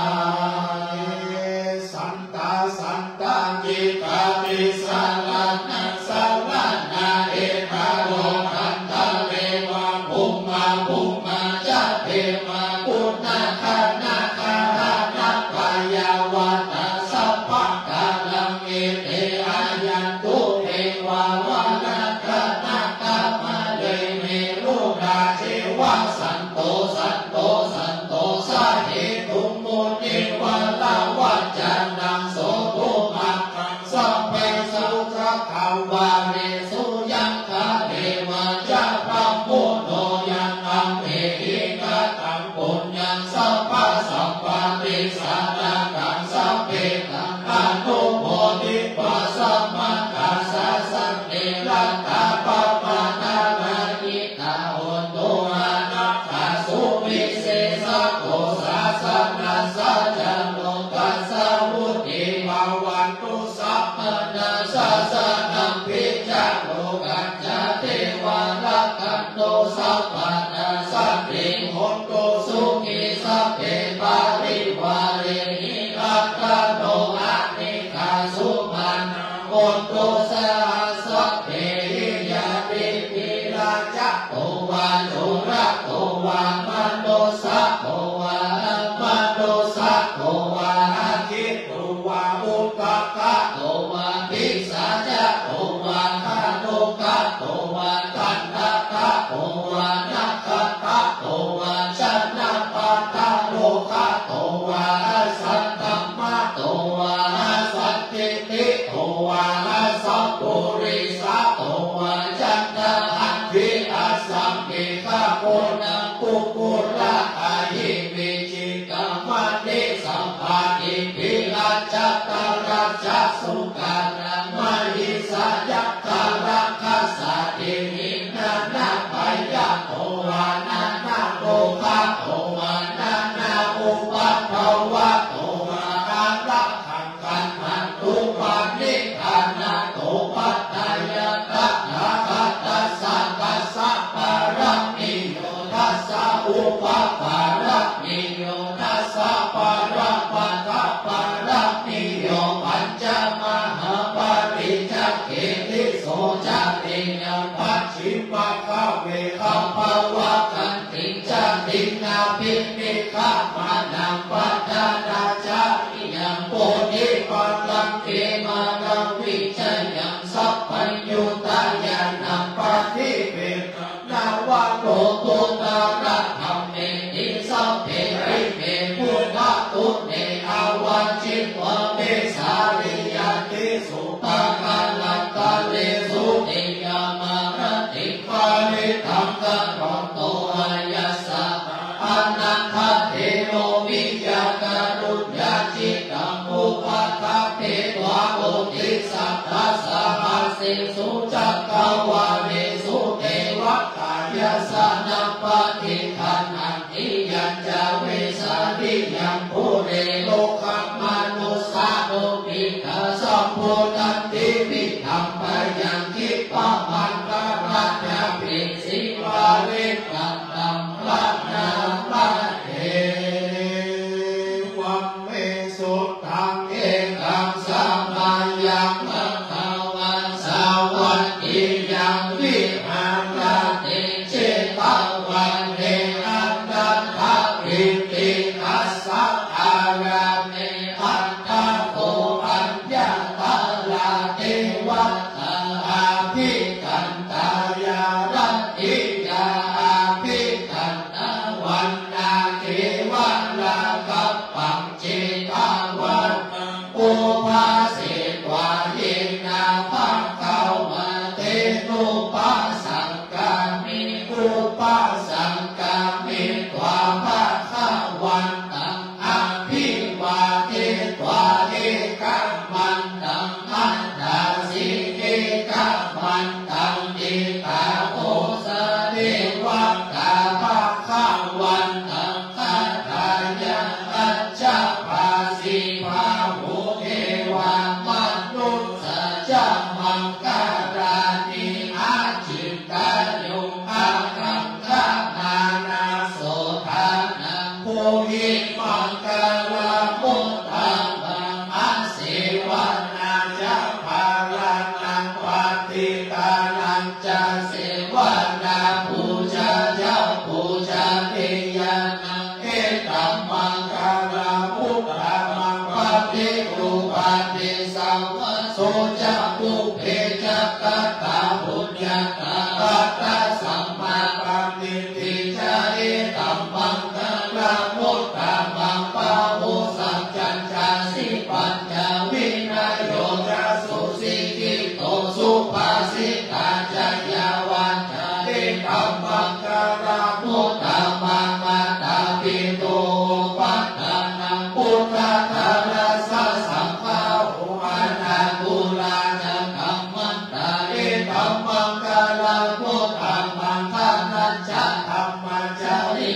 Santā santāpi kāpi saraṇaṃ saraṇā, ekā lokantare vā bhummā bhummā ca devā, puṇṇā gaṇā garāhanā payāvatā sabbakāraṃ ete āyantu devā varakanā kamale merurājeva santo santo santosahetuṃ munivaravacanaṃ sodhumakkhaṃ sabbesu cakkavāḷesu yaṃ gadeva ca brahmuto yaṃ amhehi kataṃ puññaṃ sabbasampattisadākaṃ sabbe taṃ anumoditvā samaggā sāsane ratā pamāṇarakkhitā hontu anāgā suvisesato sāsanassa ca lokassa vuḍḍhī bhavantu sabbānaṃ. Sāsanampi ca lokañca devā rakkhantu sabbadā santiṃ hontu sukhī sabbe parivārehi rakkhantu anīghā sumanā hontu saha sabbehi. Ñātibhi rājato vā corato vā manussato vā amanussato vā aggito vā udakato vā pisācato vā khāṇukato vā kaṇṭakato vā nakkhattato vā janapadarogato vā asaddhammato vā asandiṭṭhito vā asappurisato vā caṇḍahatthi asambhī kaponaṃ kukkuḷagahī viji kamaṇi sabbādhi pīḷajjatarajjasukaramahisayakkharakkhasādīhi nānābhayato vā nānārogato vā nānāupaddavato vā ārakkhaṃ gaṇhantu paṇidhā. Nāthopattayaṃ tathāgatassa dasa pāramiyo dasa upapāramiyo dasa paramatthapāramiyo pañca mahāpariccāge tisso cariyā pacchimaggāme gabbhāvakkantiṃ jātiṃ abhinikkhamanaṃ padhānacariyaṃ bodhipallaṅke māravijayaṃ sabbaññutañāṇappaṭivedhaṃ navalokuttaradhammeti sabbepime buddhaguṇe āvajjitvā vesāliyā tīsu pākārantaresu tiyāmarattiṃ parittaṃ karonto āyasmā ānandatthera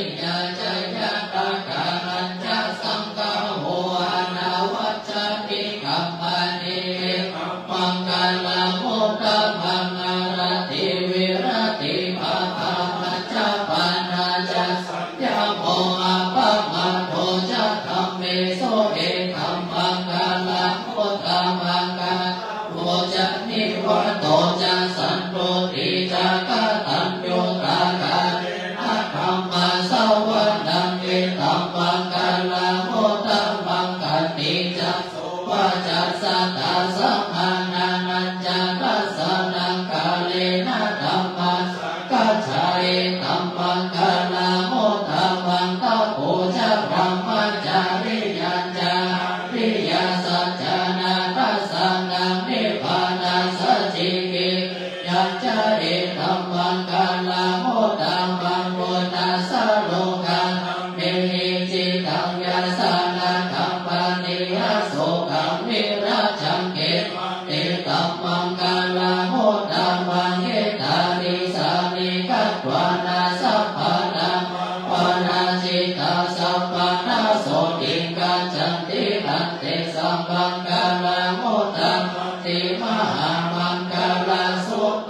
Yā ca yathākārañca saṅgaho anavajjāni kammāni, etaṃ maṅgalaṃ uttamaṃ. Āratī viratī pāpā majjapānā ca saññamo, appamādo ca dhammesu, etaṃ maṅgalaṃ uttamaṃ. Gāravo ca nivāto ca santuṭṭhī ca kataññutā, kālena dhammassavanaṃ, etaṃ maṅgalaṃ uttamaṃ. Khantī ca sovacassatā, samaṇānañca dassanaṃ, kālena dhammasākacchā, etaṃ maṅgalaṃ uttamaṃ. Tapo ca brahmacariyañca, ariyasaccāna dassanaṃ, nibbānasacchikiriyā ca, etaṃ maṅgalaṃ uttamaṃ. Phuṭṭhassa lokadhammehi, cittaṃ yassa na kampati, asokaṃ virajaṃ khemaṃ, etaṃ maṅgalaṃ uttamaṃ. Etādisāni katvāna, sabbatthamaparājitā, sabbattha sotthiṃ gacchanti, taṃ tesaṃ maṅgalamuttamanti. Mahāmaṅgalasuttaṃ.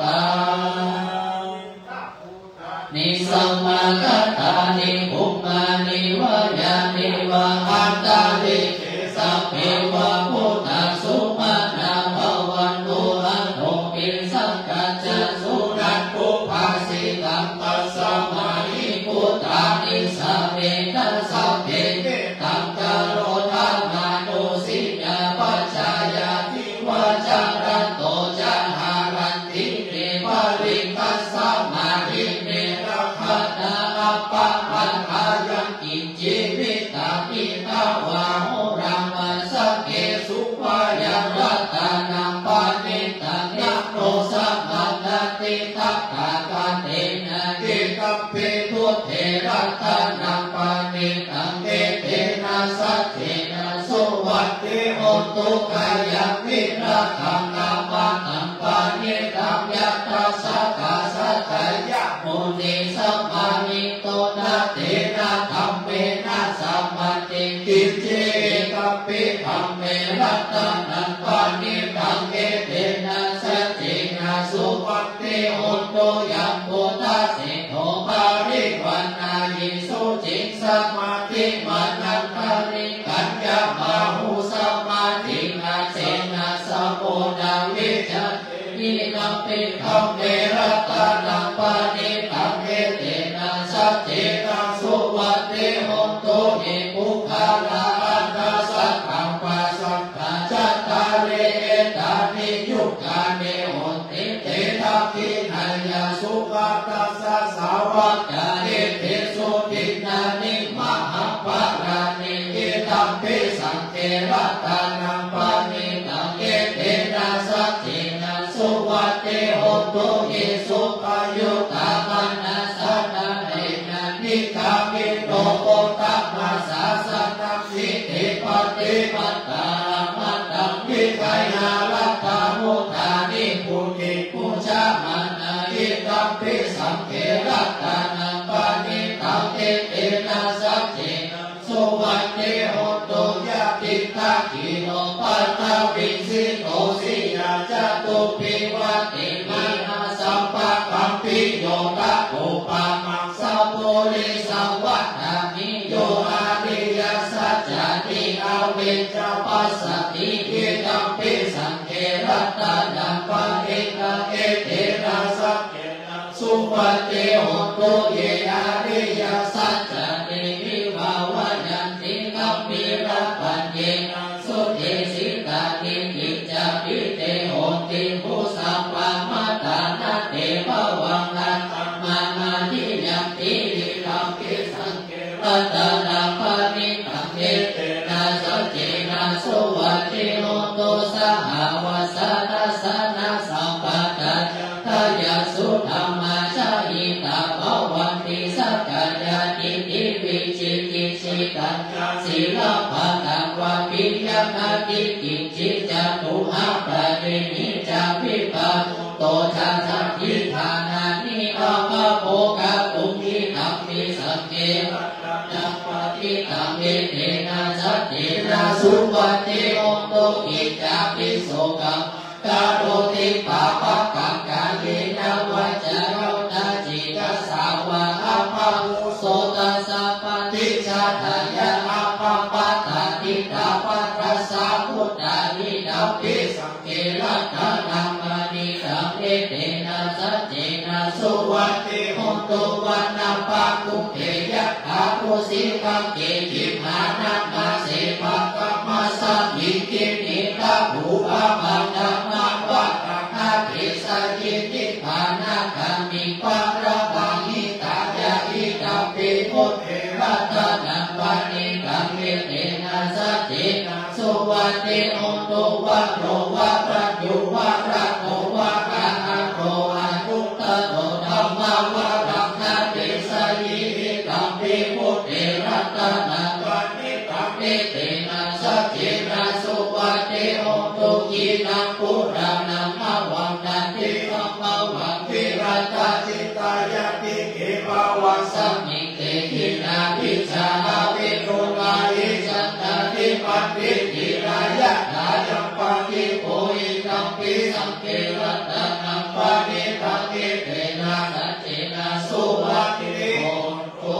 Nissamāgatāni bhummāni vā yāni va antalikkhe, sabbe va bhūtā sumanā bhavantu, athopi sakkacca suṇantu bhāsitaṃ. Tasmā hi bhūtā nisāmetha sabbe, mettaṃ karotha mānusiyā pajāya, divā ca ratto ca haranti me baliṃ. Tasmā hi ne rakkhatha appamattā, yaṃ kiñci vittaṃ idha vā huraṃ, āsake suppayaṃ ratanaṃ paṇītaṃ, ya no samaṇāti tathāgatena, idampi buddhe ratanaṃ paṇītaṃ, etena saccena suvatthi hotu. Khayaṃ virataṃ amataṃ paṇītaṃ, yadajjhagā sakyamunī samāhito, na tena dhammena samatthi kiñci, idampi dhamme ratanaṃ paṇītaṃ, etena saccena suvatthi hotu. Yambuddhaseṭṭho parivaṇṇayī suciṃ, samādhimānantarikaññamāhu, samādhinā tena samo na vijjati, idampi dhamme ratanaṃ paṇītaṃ, etena saccena suvatthi hotu. Ye puggalā aṭṭha sataṃ pasaṭṭhā, cattāri etāni yugāni honti, te dakkhiṇeyyā sugatassa sāvakā, etesu dinnāni mahapphalāni, idampi saṅghe ratanaṃ paṇītaṃ, etena saccena suvatthi hotu. Ye suppayuttā manasā daḷhena, nikkāmino gotamasāsanamhi, te pattipattā amataṃ vigayha, laddhā mudhā nibbutiṃ bhuñjamānā, idampi saṅghe ratanaṃ paṇītaṃ, etena saccena suvatthi hotu. Yadidaṃ khīṇo paṭhaviṃ sito siyā, catubbhi vaṭṭhibhi asampakampiyo, tathūpamaṃ sappurisavatthamhi, yo ariyasaccāni avecca passati, idampi saṅghe ratanaṃ paṇītaṃ, etena saccena suvatthi hotu. Ye ariyasaccāni vibhāvayanti, gambhīrapaññena sudesitāni, kiñcāpi te honti bhusappamattā, na te bhavaṃ aṭṭhamamādiyanti, idampi saṅghe ratanaṃ paṇītaṃ, etena saccena suvatthi hotu. Sahāvassa dassanasampadāya, kāyasudhammā jahitā bhavanti, sakkāyadiṭṭhi vicikicchitañca, sīlabbataṃ vāpi yaṃ natthi kiñci, catūhapādehi ca vippasutto, cha cābhiṭhānāni āgabho kātuṃ, idampi saṅghe ratanaṃ paṇītaṃ, etena saccena suvatthi hotu. Kiñcāpi so kammaṃ karoti pāpakaṃ kāyena vācāya uda cetasā vā, abhāhuṃ so tassa paṭicchādāya abhabbatā diṭṭhapadassa vuttā. Idampi saṅghe ratanaṃ paṇītaṃ, etena saccena suvatthi hotu. Vanappagumbe yathā phussikaṅkhī, gimhānamāse paṭhamasmiṃ, khiṇhī ca pūgabbaṃ dhammaṃ vaḍḍhaṃ adesayī. Nibbānagāmiṃ paṭhaviṃ hitāya, idampi buddhe ratanaṃ paṇītaṃ, etena saccena suvatthi hotu. Varo varaññū varado varāharo, anuttaro dhammavaraṃ adesayī, idampi buddhe ratanaṃ paṇītaṃ, etena saccena suvatthi hotu. Khīṇaṃ purāṇaṃ navaṃ natthi sambhavaṃ, virattacittāyatike bhavasmiṃ, te khīṇabījā avirūḷhā ye santāne paṇḍitarā, yathāyaṃ padīpo idampi saṅghe ratanaṃ paṇītaṃ, etena saccena suvatthi hotu.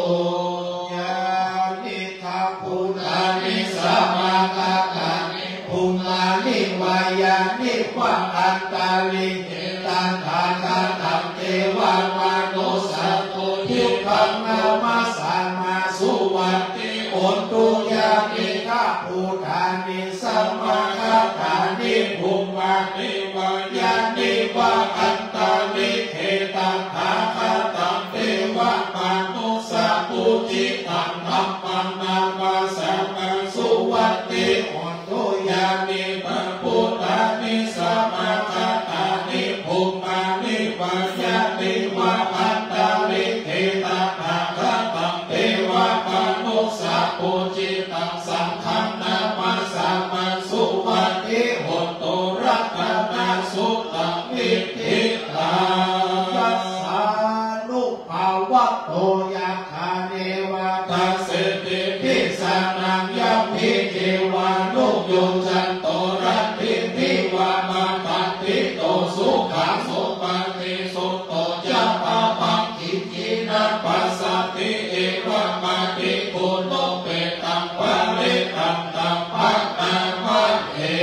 Yānīdha bhūtāni samāgatāni, bhummāni vā yāni va antalikkhe, tathāgataṃ devamanussapūjitaṃ, namassāma suvatthi hotu. Yānīdha bhūtāni samāgatāni, bhummāni vā yāni va antalikkhe, tathāgataṃ devamanussapūjitaṃ, dhammaṃ namassāma suvatthi hotu. Yānīdha bhūtāni samāgatāni, bhummāni vā yāni va antalikkhe, tathāgataṃ devamanussapūjitaṃ, saṅghaṃ namassāma suvatthi hotu. Ratanasuttaṃ viditaṃ. Yassānubhāvato yathā neva dasseti, disānaṃ yamhi devānuyojanto, rattiṃ divā matandito, sukhaṃ supati sutto ca, pāpaṃ kiñci na passati, evamādiguṇūpetaṃ parittaṃ, taṃ bhaṇāma he.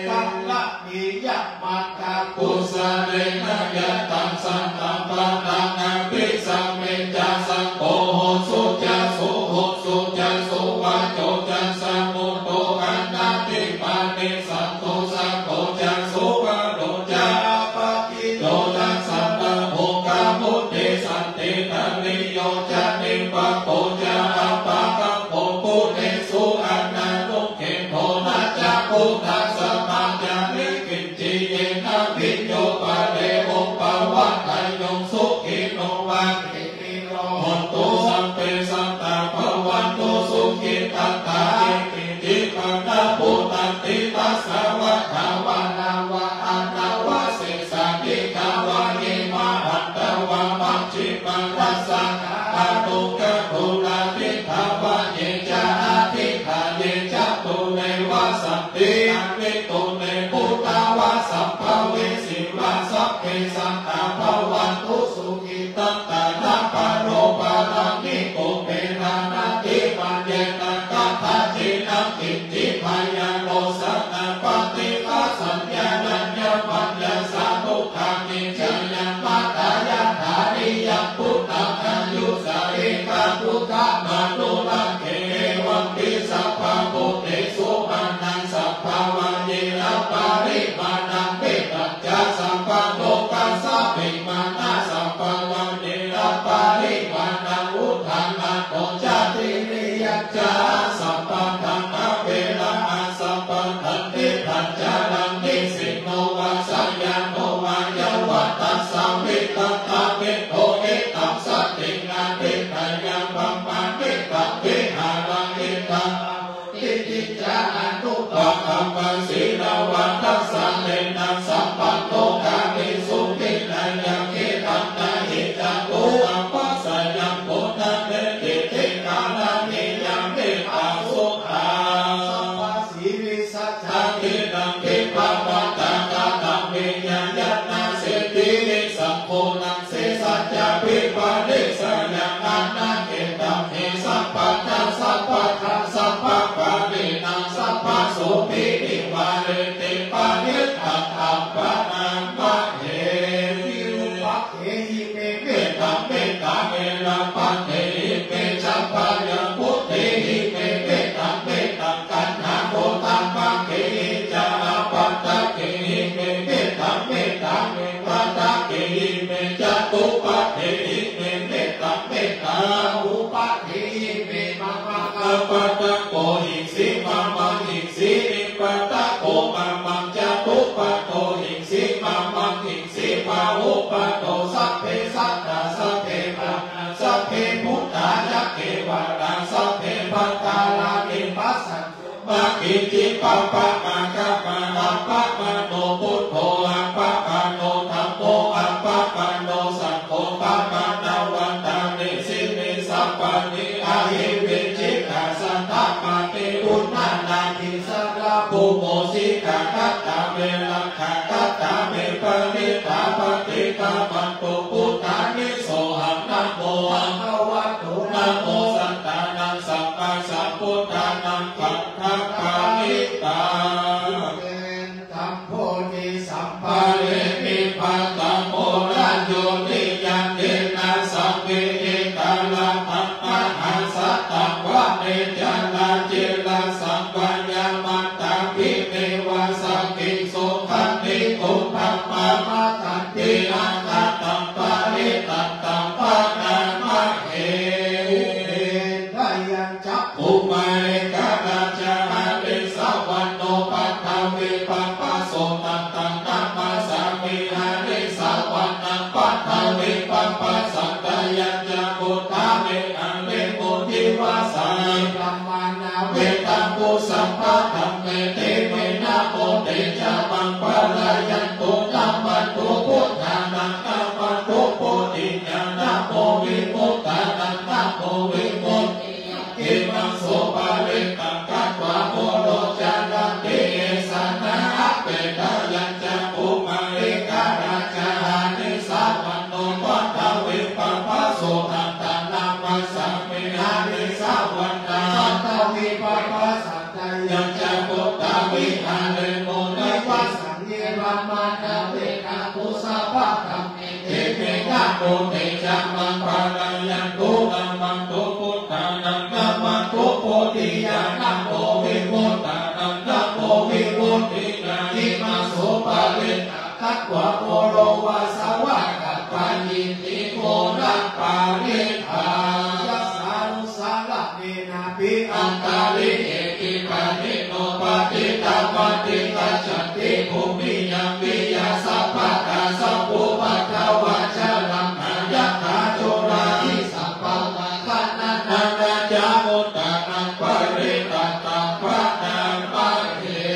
Karaṇīyamatthakusalena, yaṃ taṃ santaṃ padaṃ abhisamecca, sakko ujuṃ ca suhuruṃ ca, suvaco cassa mudu anatimānī, santussako ca subharo ca, appakicco ca sallahukavutti, santindriyo ca nipako ca, appagabbho guṇesu ananugiddho, na ca guṇassa paccaye kiñci, yena viññū pare upavadeyyuṃ, sukhino vā khemino hontu, sabbe sattā bhavantu sukhitattā. Ye keci pāṇabhūtatthi, tasā vā thāvarā vā anavasesā, dīghā vā ye mahantā vā, majjhimā rassakā aṇukathūlā, diṭṭhā vā ye ca adiṭṭhā, ye ca dūre vasanti avidūre, bhūtā vā sambhavesī vā, sabbe sattā bhavantu sukhitattā. Na paro paraṃ nikubbetha, nātimaññetha katthaci naṃ kiñci, byārosanā paṭighasaññā, nāññamaññassa dukkhā kiñci. Yamātā yathā niyaṃ puttaṃ, āyusā ekaputtamanurakkhe, evampi sabbabhūtesu mānaṃ sabbavayena parimāṇaṃ. Mettañca sabbalokasmiṃ mānasam bhāvaye aparimāṇaṃ, uddhaṃ adho ca tiriyañca, asambādhaṃ averaṃ asapattaṃ. Tiṭṭhañcaraṃ nisinno vā, sayāno vā yāvatassa vigatamiddho, etaṃ satiṃ adhiṭṭheyya, brahmametaṃ vihāraṃ idha ṭhitī ca anupagamma sīlavā dassanena sampanno, kāmesu vineyya gedhaṃ, na hi jātu gabbhaseyyaṃ punaretīti. Paṭhakoṇhīsi mamaṃ hīsi nippaṭako mamaṃ catuppaṭoṇhīsi mamaṃ hīsi pahuppaṭo sabbe sattā sabbe prāṇā sabbe bhūtā ca kevalā sabbe bhaddārāni passantu mā kiñci pāpam akama appamāṇo buddho appamāṇo dhammo appamāṇo saṅgho pamāṇavantāni sīlissapāni ahi vicchikā sadāmahi udānādi sarabū mūsikā katā me rakkhā katā me parittā paṭikkamantu buddhāni sohaṃ namo bhagavato namo sattannaṃ sammāsambuddhānaṃ paṭṭhapāmi taṃ. Bodhisampare nibbatamo rajo niyaṃ tena saṅghe etarattaṃ mahāsathaṃ vane jaracerasaṃ vāyamattabhi neva sakiṃ sokhanti tuṭṭhaṃ pamātandhi akataṃ parittaṃ taṃ bhaṇāma he. Jakummā ekarājā harissavaṇṇo paṭhavippabhāso taṃ taṃ namassāmi harissavaṇṇaṃ paṭhavippabhāsaṃ. Tayajja guttā viharemu divasā brahmā nāvetaṃ kusaṃ padhamme te me namo te ca maṃ pālayantu. Namatthu buddhānaṃ namatthu bodhiyā namo vimuttānaṃ namo vimuttiya. Imaṃ so parittaṃ katvā moro carati esanā apetayañca bhummā ekarājā harissavaṇṇo paṭhavippabhāso taṃ taṃ namassāmi harissavaṇṇaṃ paṭhavippabhāsaṃ. Tayajja guttā viharemu divasā brahmā nāvetaṃ kusaṃ padhamme te me namo te ca maṃ pālayantu. Namatthu buddhānaṃ namatthu bodhiyā namo vimuttānaṃ namo vimuttiyā. Imaṃ so parittaṃ katvā moro vāsavakkappayi ti ghoraparittaṃ. Yassānu saraṇena bhi antalikkhe ti pāṇino paṭiṭṭhāmati gacchati bhūmiyaṃ viyā sabbattha sabbupaddavā jaramāyatha corahi sabbapāṇinañca vuṭṭhānaṃ parittaṃ taṃ bhaṇāma he.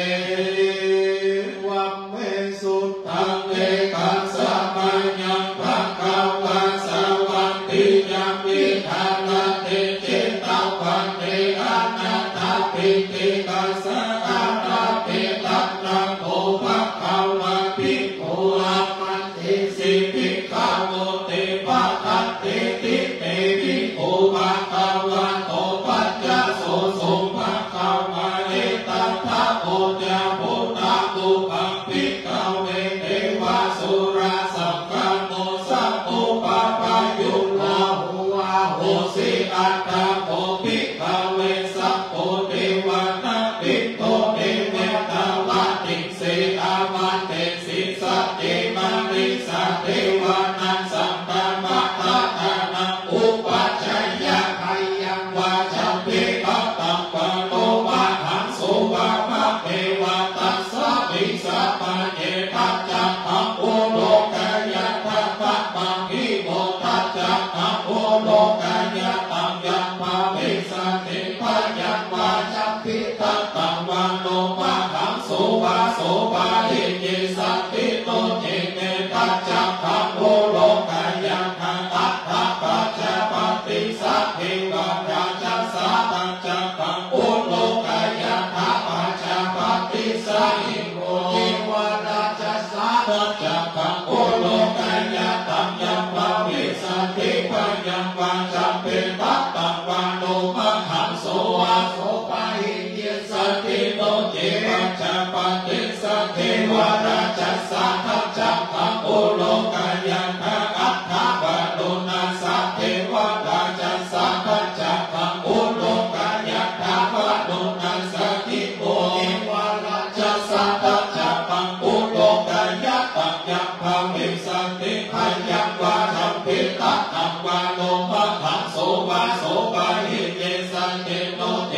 Evaṃ me sutaṃ ekaṃ samayaṃ bhagavā sāvatthiyaṃ viharati jetavane anāthapiṇḍikassa ārāme. Tatra kho bhagavā bhikkhū āmantesi bhikkhavoti. Bhadanti te bhikkhū bhagavato paccassosuṃ. Bhagavā etadavoca. Punarutthaṃ bhikkhave devasurasaṅgamo samupapāyu. Ahoraho ahosi. Atha kho bhikkhave saṅgho devatāpiṇḍo devetvā tiṃse āmantesi sace marissa devānaṃ saddhammaṭṭhānaṃ upajjhāyā khayaṃ vācampi kataṃ vā lomahaṃso vā bhagavā tasmiṃ samaye. Tacchakkaṃ ulokayathā mama bhīmo tacchakkaṃ ulokayathā yaṃ bhavissati bhayaṃ vācampi kataṃ vā lomahaṃso vā sopāhiyissati no ce me. Tacchakkaṃ ulokayathā aṭṭha pajāpatissa devā rājassa tacchakkaṃ ulokayathā pajāpatissa invo devarājassa tacchakkaṃ ulokayathā yaṃ bhavissati bhayaṃ vācampi kataṃ vā lomahaṃso vā sopāhiyissati no ce pajāpatissa devarājassa tacchakkaṃ ulokayathā aṭṭha varuṇassa devarājassa tacchakkaṃ ulokayathā varuṇassa invo devarājassa tacchakkaṃ ulokayathā yaṃ bhavissati bhayaṃ vācampi kataṃ vā lomahaṃso vā sopāhiyissati no ce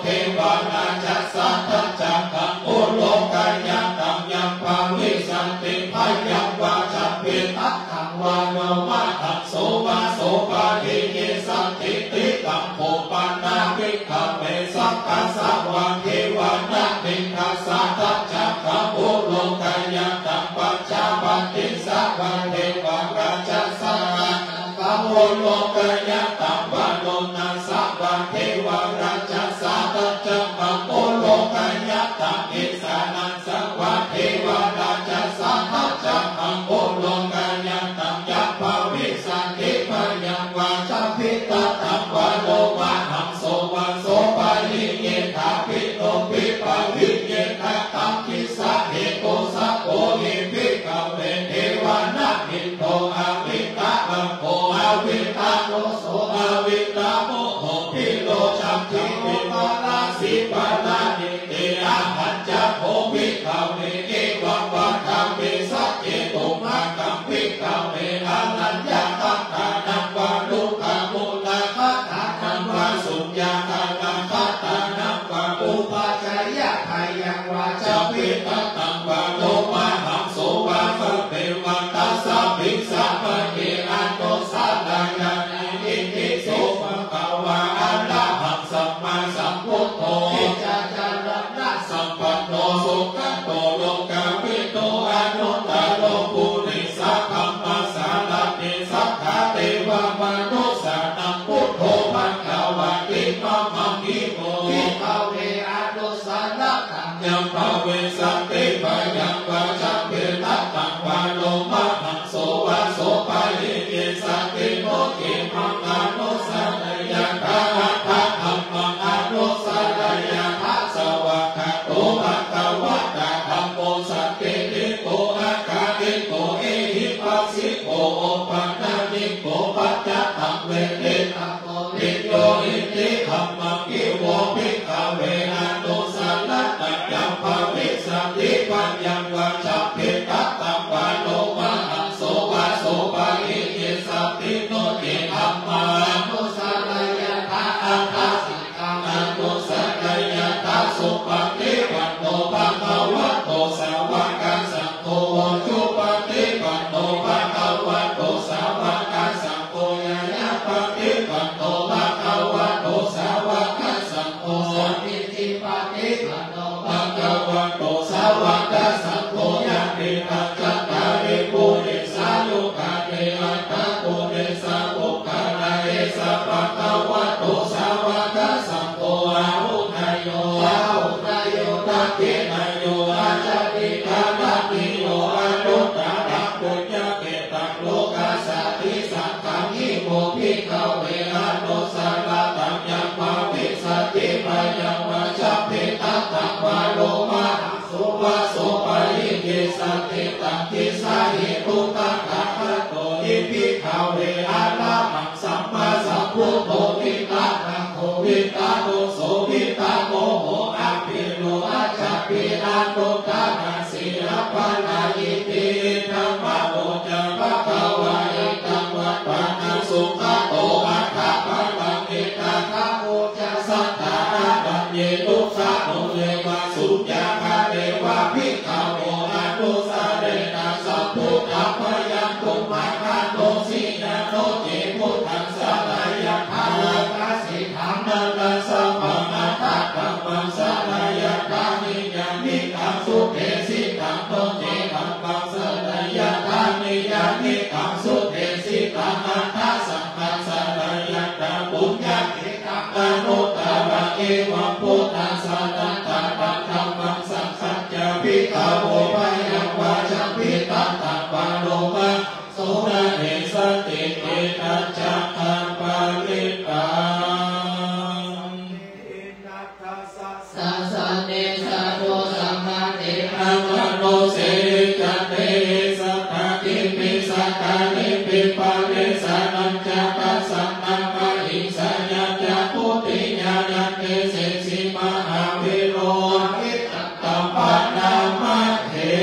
devā rājassa dhajaggaṃ uḷāragayhātaṃ yaṃ bhavissati bhayaṃ vā chambhitattaṃ vā lomamhaṃso vā sopāyissati. Itihidaṃ bhummā bhikkhave sakkacca vā devā nāgā rājassa dhajaggaṃ uḷāragayhātaṃ pajāpatissa vā devā rājassa dhajaggaṃ uḷāragayhātaṃ varuṇassa vā devā rājassa dhajaggaṃ uḷāragayhātaṃ isānassa vā devā rājassa dhajaggaṃ uḷāragayhātaṃ yaṃ bhavissati bhayaṃ vā chambhitattaṃ vā lomamhaṃso vā sopāyissati. Pito pippavihitattā disāhetusakkoti bhikkhave devānaṃ indo avitānako avitādoso avitāmoho pītopalāsipalānīti. Ahañca kho bhikkhave evaṃ vadāmi. Sacce tumhākaṃ bhikkhave araññakaṭṭhānaṃ vā rukkhamūlagaṭṭhānaṃ vā suññāgāraṭṭhānaṃ vā phuṭṭhajayabhayaṃ vā chambhitattaṃ vā lomamhaṃso vā sabbe vā tasmiṃ samaye anussarantīti. So bhagavā arahaṃ sammāsambuddho vijjācaraṇasampanno sugato lokavidū anuttaro purisadammasārathi satthā devamanussānaṃ buddho bhagavāti. Tamhamhi bhikkhave anussarattaṃ yaṃ bhavissati bhayaṃ vā chambhitattaṃ vā lomamhaṃso vā sopāyissati. No cimmaṃ anussaraṃ yathā aṭṭha dhammaṃ anussaraṃ yathā svākkhāto bhagavatā dhammo sandiṭṭhiko akāliko ehipassiko opanayiko paccattaṃ veditabbo viññūhīti. Dhammaṃ hi vo bhikkhave anussarattaṃ yaṃ bhavissati bhayaṃ vā chambhitattaṃ vā lomamhaṃso vā sopāyissati. No cimmaṃ anussaraṃ yathā aṭṭha anussaraṃ yathā supaṭipanno bhagavato sāvakasaṅgho, ujupaṭipanno bhagavato sāvakasaṅgho, ñāyapaṭipanno bhagavato sāvakasaṅgho, sāmīcipaṭipanno bhagavato sāvakasaṅgho, yadidaṃ cattāri purisayugāni aṭṭha purisapuggalā, esa bhagavato sāvakasaṅgho, āhuneyyo pāhuneyyo dakkhiṇeyyo añjalikaraṇīyo anuttaraṃ puññakkhettaṃ lokassāti. Saṅghaṃ hi vo bhikkhave anussarattaṃ yaṃ bhavissati bhayaṃ vā chambhitattaṃ vā lomamhaṃ so vā sopāyissati. Taṃ disāhetuṃ tathāgato hi bhikkhave arahaṃ sammāsambuddho vītarāgo vītadoso vītamoho aphiro ātāpi anuttarā sīlabbataṃ iti. Idamavoca bhagavā. Etaṃ vatvāna sugato athaparaṃ etadavoca: Sattā araññe rukkhamūle vā suññāgāre vā bhikkhavo anussaretha, sabbuddhābhayaṃ tumhaṃ anussiyā. No ce buddhaṃ saraṇaṃ yathā, akāse dhammaṃ dasapāṇattha. Dhammaṃ saraṇaṃ yathā, niyyānikaṃ sudesitaṃ. No ce dhammaṃ saraṇaṃ yathā, niyyānikaṃ sudesitaṃ, aṭṭhasaṅghaṃ saraṇaṃ yathā, puññakkhettaṃ anuttaraṃ. Evaṃ buddhaṃ saraṇaṃ gatāṃ, dhammaṃ saṅghañca bhikkhavo, bhayaṃ vā chambhitattaṃ vā lomamhaṃso na hessatī. Etacchakkhaparittaṃ. Sāsane saddo saṅghātehi, amanussāhi ca tehi sadā. Kiṃ pi sakkāri pipaṭisānañca, tassaṃ nāma hiṃsāya ca dutiyā, yadesi mahāvīro ahitānaṃ paṇāma he.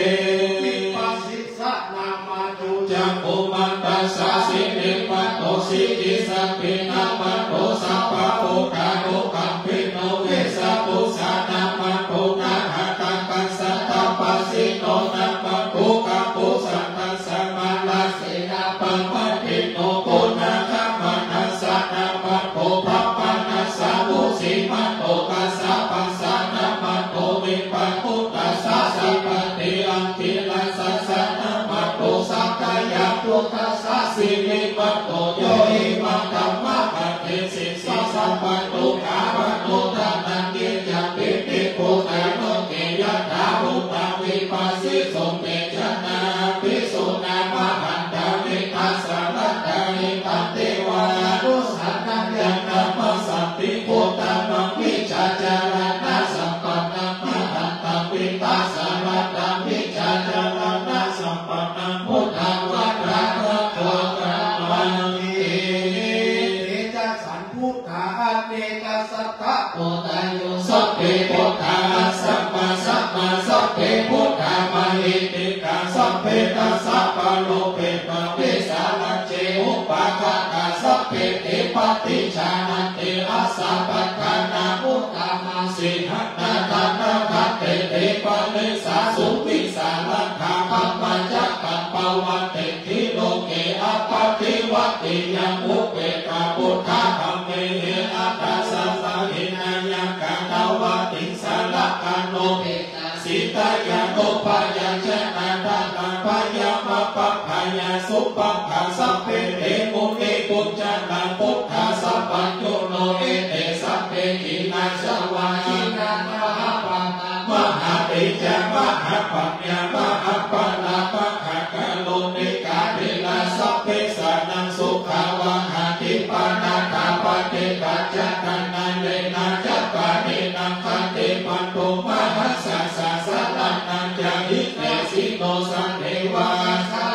Vipassissa nāma yo cakkhumantassa sirimato, sikhissapi nāma yo sabbabhūtanukampino, Ye ca pītibhūtā loke yathābhūtaṃ vipassisuṃ, te janā apisuṇā mahantā vītasāradā evaṃ devā manussānaṃ yaṃ namassanti buddhaṃ avijjācaraṇasampannaṃ mahantaṃ vītasāradaṃ vijjācaraṇasampannaṃ buddhaṃ vandāma paṇamāmi. Te ca sambuddhā anekasatā koṭāyo, sabbe buddhā asamā samā, sabbe buddhā mahiddhikā, sabbe dasabalūpetā vīsālañce upāgatā, sabbe te paṭijānanti asāpatthanā, uttamasīhanā dānapatī te parisā suvisāradā, dhammacakkaṃ pavattiti loke appaṭivattiyaṃ, upetā buddhadhammehi atthasāsane, nayaṃ katvāna tiṃsarakkhano, sītyānubyañjanādānabyaṃ apabhāya supaghā, sabbe te munibhujagā buddhā sappayuṇo, ete sabbe gilāna ca vā gilānā mahāpādā mahābhujā mahābhayā mahāpārāmahākāruṇikā, dhīrā sabbe janaṃ sukhā vahā, dīpā naṭṭhā paṭipaññā, ṭhānā yena ca pāṇinā khantimanto mahāsajjā, saraṇaṃ ca hitesino saṅghe vā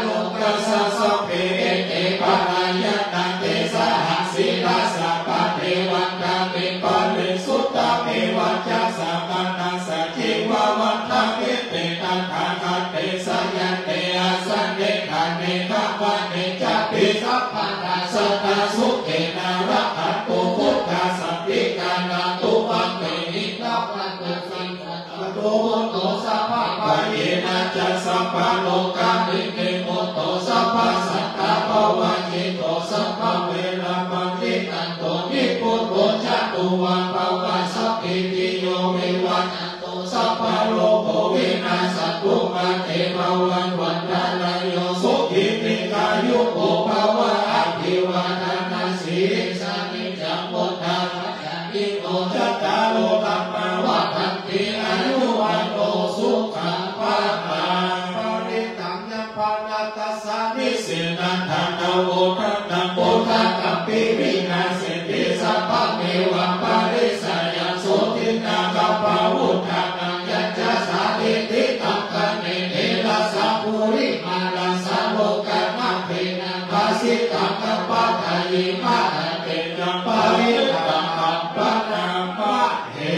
lokassa sabbe, ete pālāyantaṃ tesaha sīlassa paṭivaṭṭhāmi, parisuddhāmi vācā sammānā sacīvamatā, ete tathāgate jāyante āsane ṭhāne gamane cāpi sabbadā, sadā sukhena rakkhantu buddhā santī kārantu maṅgalaṃ. Tato buddho sabbabhayena ca sabbalokā vinimutto, sabbasantāpavajjito sabbaveramatikkanto, nibbuto ca tuvaṃ bhava. Sabbītiyo vivajjantu sabbarogo vinassatu, mā te bhavatvantarāyo sukhī dīghāyuko bhava. Abhivādanasīlissa niccaṃ vuḍḍhāpacāyino cattāro dhammā vaḍḍhanti āyu vaṇṇo sukhaṃ balaṃ. Parittaṃ yamparā tassa nisinnaṃ dānavodānaṃ udakaṃ pi vināseti sabbameva parissayaṃ sotthinā gabbhavuṭṭhānaṃ yañca sāmīcittaṃ paṇidhī rājagambhīraṃ lokānathena bhāsitaṃ gabbhasāyī mahātejaparittaṃ taṃ paṇamāhe.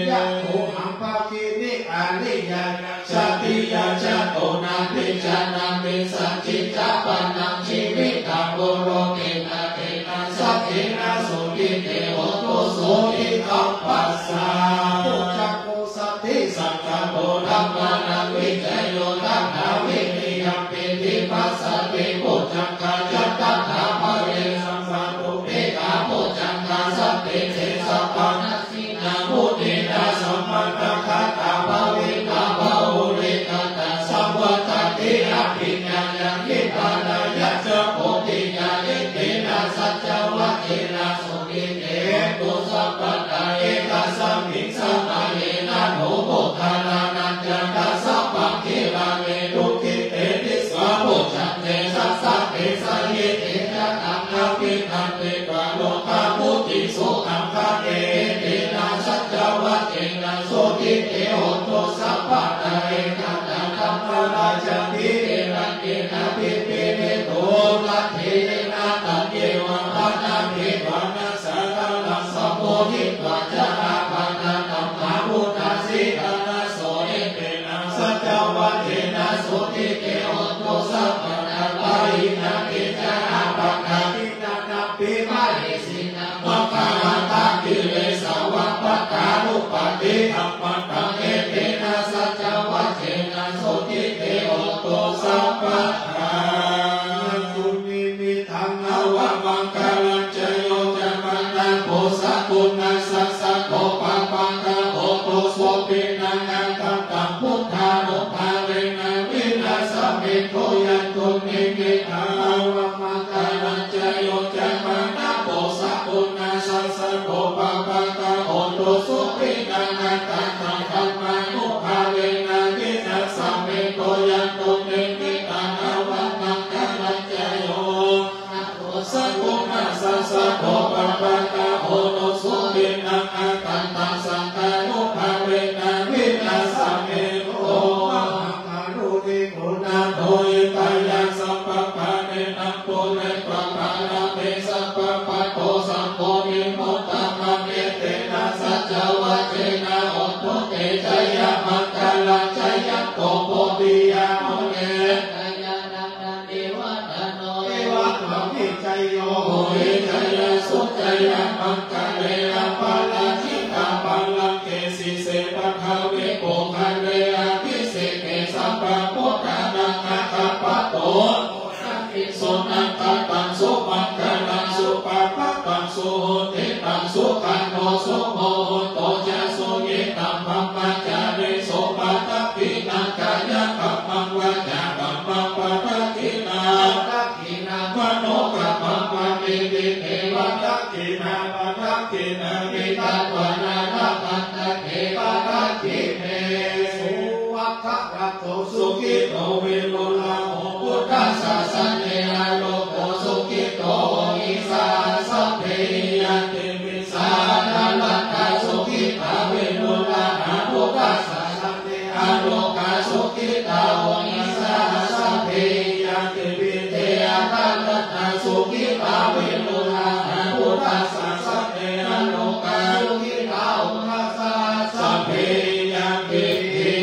Yato haṃ bhagini ariyānaṃ jātiyā jāto nābhijānāmi sañcicca pāṇaṃ jīvitā poropetāpena saddhena sotthi te hotu sotthi tappasā. Bojjhaṅgo satisaṅkhāto dhammānaṃ vicayo tathā vineyampi ti passati bojjhaṅgā ca tathāpare saṅkhāto peṭṭhā bojjhaṅgā sattete sabbadassinā munīnaṃ sammadakkhātā bhāvitā bahulīkatā sāmaggāti abhiññāya nibbānāya ca bodhiyā etena saccavajjena sotthi te hotu sabbadā. Ekasmiṃ samaye nātho moggallānañca dassapakkhilaṅketu khitte disvā bojjhaṅge satta desayi te ca taṃ abhinanditvā rogā mucciṃsu aṅgamaṅge etena saccavajjena sotthi te hotu sabbadā. Ekadā dhammarājāpi gelaññenābhipīḷito satthiyehi taññeva bhaṇāpetvāna sādaraṃ sammoditvā ca ābādhā tamhā vuṭṭhāsi ṭhānaso etena saccavajjena sotthi te hotu sabbadā. Pahīnā te ca ābādhā tiṇṇannampi mahesinaṃ maggāhatakilesā va pattānuppattidhammataṃ etena saccavajjena sotthi te hotu sabbadā. Yaṃ dunnimittaṃ avamaṅgalañca yo cāmanāpo sakuṇassa saddo pāpaggaho dussupinaṃ akantaṃ buddhānubhāvena vināsamentu. Yaṃ dunnimittaṃ avamaṅgalañca yo cāmanāpo sakuṇassa saddo pāpaggaho dussupinaṃ vinaṃ attantadhammānubhāvena vināsamentu. Yandunnimittaṃ avamaṅgalañca yo sakuṇassa saddo pāpaggaho dussupinaṃ akantaṃ saṅghānubhāvena vināsamentu. Mahākāruṇiko nātho hitāya sabbapāṇinaṃ pūretvā pāramī sabbā patto sambodhimuttamaṃ. Etena saccavajjena hotu te jayamaṅgalaṃ. Jayanto bodhiyā mūle sakyānaṃ nandivaḍḍhano evaṃ tvaṃ vijayo hohi jayassu jayamaṅgale. Aparājitapallaṅke sīse paṭhavipokkhare abhiseke sabbabuddhānaṃ aggappatto pamodati. Sunakkhattaṃ sumaṅgalaṃ supabhātaṃ suhuṭṭhitaṃ sukhaṇo sumuhutto ca suyiṭṭhaṃ brahmacārisu. Padakkhiṇaṃ kāyakammaṃ vācākammaṃ padakkhiṇaṃ padakkhiṇaṃ manokammaṃ paṇidhī te padakkhiṇā padakkhiṇāni katvāna labhantatthe padakkhiṇe. Svākkhāto sukhito viruḷho buddhasāsane arogyo sukhito hohi saha sabbehi ñātibhi saha. Nālantā sukhitā viruḷhā buddhasāsane arogā sukhitā hohi saha sabbehi ñātibhi. Te atthaladdhā sukhitā viruḷhā buddhasāsane arogā sukhitā hotha saha sabbehi ñātibhi.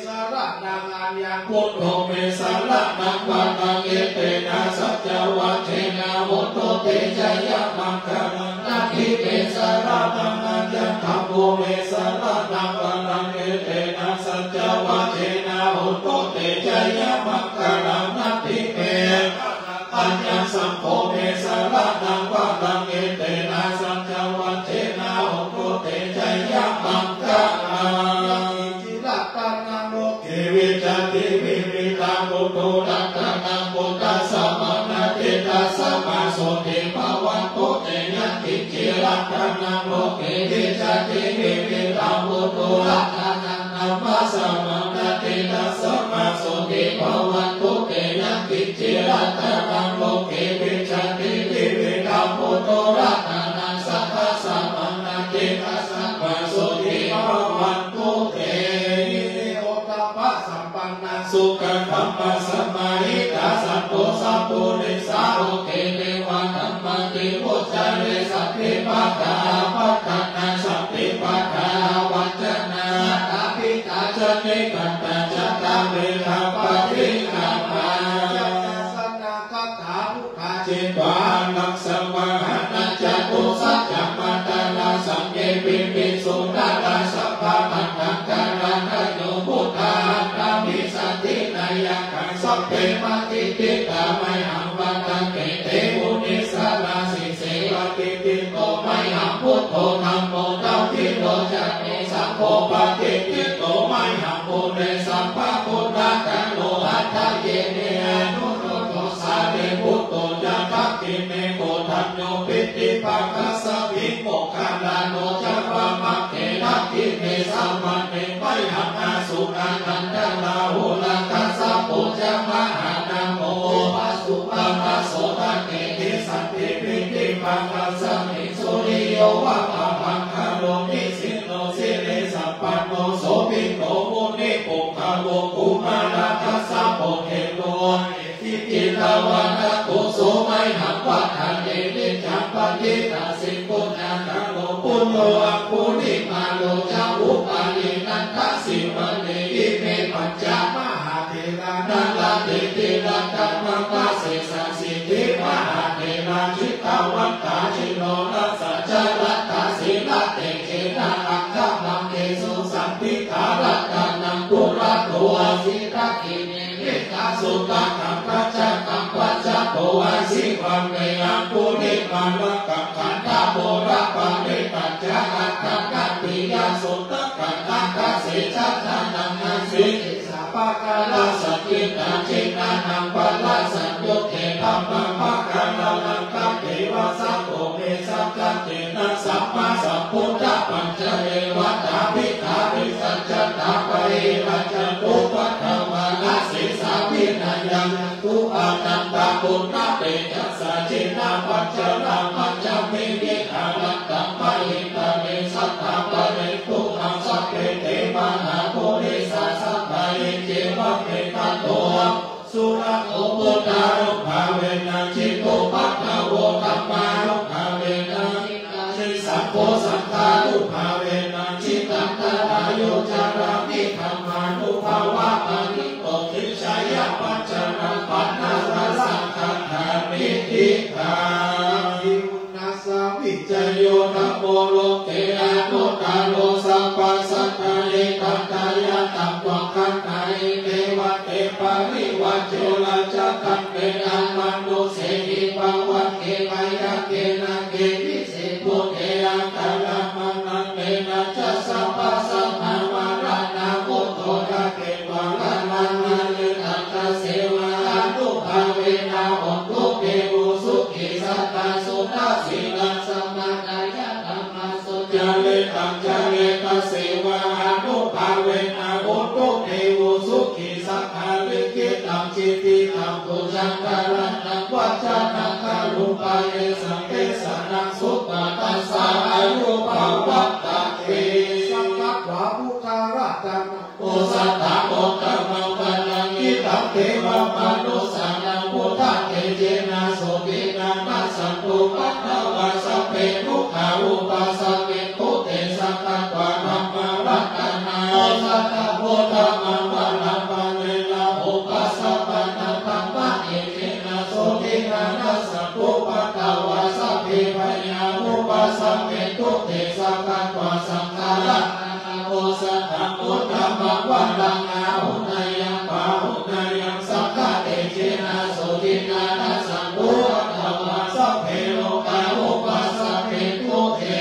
Saraṇaṃ aññaṃ buddho me saraṇaṃ varaṃ etena saccavajjena hotu te jayamaṅgalaṃ. Natthi me saraṇaṃ aññaṃ dhammo me saraṇaṃ varaṃ etena saccavajjena hotu te jayamaṅgalaṃ. Natthi me aññaṃ saṅgho me saraṇaṃ varaṃ etena saccavajjena hotu te jayamaṅgalaṃ. Yaṅkiñci ratanaṃ loke vijjati vividhaṃ puthu ratanaṃ buddhasamaṃ natthi tasmā sotthī bhavantu te. Yaṅkiñci ratanaṃ loke vijjati vividhaṃ puthu ratanaṃ dhammasamaṃ natthi tasmā sotthī bhavantu te. Yaṅkiñci ratanaṃ loke vijjati vividhaṃ puthu ratanaṃ saṅghasamaṃ natthi tasmā sotthī bhavantu te. Hiriyottappasampannā sukkadhammasamāhitā santo sappurisā loke devadhammāti vuccare. Sabbe pādā apattanā sabbe pādā avañcanā mātā pitā ca nikkhantā jātaveda paṭikkama. Jayāsanāgatā buddhā jetvā māraṃ savāhanaṃ catusaccāmatarasaṃ ye piviṃsu narāsabhā. Taṇhaṅkarādayo buddhā aṭṭhavīsati nāyakā sabbe patiṭṭhitā mayhaṃ matthake te munissarā. Sīse patiṭṭhito mayhaṃ buddho dhammo dvattilocanī saṅgho patiṭṭhito mayhaṃ ure sabbaguṇākaro. Hadaye me anuruddho sārīputto ca dakkhiṇe koṇḍañño piṭṭhibhāgasmiṃ moggallāno ca vāmake. Dakkhiṇe savane mayhaṃ āsuṃ ānandarāhulā kassapo ca mahānāmo ubhāsuṃ vāmasotake. Kesante piṭṭhibhāgasmiṃ suriyo va pabhaṅkaro nisinno sirisampanno sobhito munipuṅgavo. Kumārakassapo thero mahesī cittavādako so mayhaṃ vadane niccaṃ patiṭṭhāsi puññakāro. Puṇṇo aṅgulimālo ca upālī nandasīvalī ime pañca mahātherā nalāṭe tilakā mama. Sesāsīti mahātherā jitavantā jinorasā ca laddhā sīlatejena aṅgamaṅgesu saṇṭhitā. Ratanaṃ purato āsi dakkhiṇe mettasuttakaṃ dhajaggaṃ pacchato āsi vāme aṅgulimālakaṃ. Khandhamoraparittañca āṭānāṭiyasuttakaṃ ākāse chadanaṃ āsi disā pākārasaṇṭhitā. Jinānaṃ varasaṃyutte brahmapākāralaṅkate vasato me saccatthena sammāsambuddhapaccaya Pūrṇatejasā jinapajjhamajjhamhi viharantaṃ mahītale sadā pālentu maṃ sabbe te mahāpurisāsabhā. Iccevamevato surakkho buddhānubhāvena jitupaddavo dhammānubhāvena jitārisaṅgho saṅghānubhāvena jitantarāyo carāmi dhammānubhāvapālito vijjācaraṇapaṇṇarasaṃ gatāmi dīghā. Vicayo dhammo loke anuttaro sabbasatthā. Etadayatthaggaṇḍāhi devate parivajjo rājadaṇḍe amanussāhi pavagge byagghe nāge vise bhūte akālamaraṇena ca sabbasaṃ māranaṃ udodake mārānaṃ mariṃ tasevā ānubhāvena hotu devo sukhī sadā suddhasīlaṃ samādāya dhammaṃ socare taṃ care tasevā ānubhāvena hotu devo sukhī sadā likkhitaṃ cintitaṃ pūjaṃ bhāṇantaṃ vācanaṃ garuṃ paresaṃ desanaṃ supaṭṭhāsā āyuṃ bhavattha te. Sakkatvā buddharatanaṃ osathaṃ uttamaṃ varaṃ hitaṃ devamanussānaṃ buddhatejena sotthinā nassantupaddavā sabbe dukkhā vūpasamentu te. Sakkatvā dhammaratanaṃ osathaṃ uttamaṃ varaṃ pariḷāhūpasamanaṃ dhammatejena sotthinā nassantupaddavā sabbe bhayā vūpasamentu te. Sakkatvā saṅgharatanaṃ osathaṃ uttamaṃ varaṃ āhuneyyaṃ pāhuneyyaṃ saṅghatejena sotthinā nassantupaddavā sabbe rogā vūpasamentu te.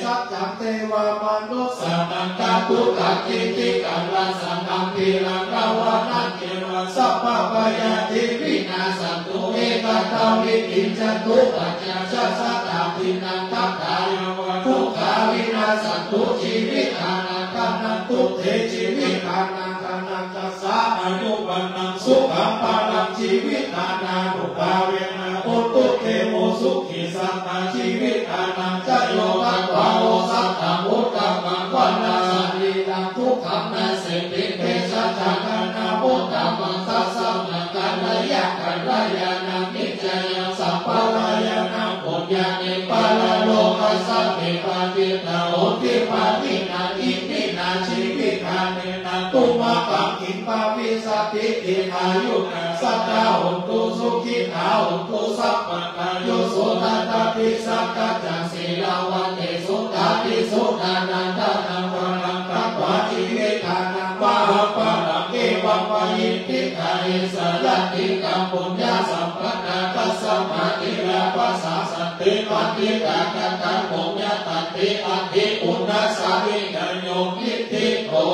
Saccaṃ devamanussānaṃ kātukakittakaṃ rassanābhiraṃ dāvanaṃ ceva sabbabhayādi vinassantu ekadha vigacchantu pāpā ca sattā. Tiṇṇaṃ kattha yāva dukkhā vinassantu jīvitānaṃ gaṇhantu te. Jīvitānaṃ gaṇhassa āyu vaṇṇaṃ sukhaṃ balaṃ jīvitadānubhāvena hotu devo sukhī sadā. Jīvitadaṃ ca yo tatvā osathaṃ uttamaṃ varaṃ sarīraṃ dukhaṃ nassanti vesajā gaṇhā uttamaṃ tasmā kalyāṇakalyāṇaṃ niccāya sappalaññānaṃ puññāni paralokasmiṃ patiṭṭhā honti pāṇinā. Iminā jīvihānena tumhākaṃ kiṃ bhavissati? Dīghāyunā sadā hontu sukhitā hontu sabbadā. Yo soṇattha pi sakkacca sīlavantesu tādisu dānaṃ dānaṃ varaṃ datvā jīvitadaṃ mahapphalaṃ evamvayiṃ dīghāyusā jāti ca puññasampadā. Tasmā dīghā pasāsanti paṇḍitā kataṃ puññaṃ tadhi adhi uṇhissaṃ vicayo kittito.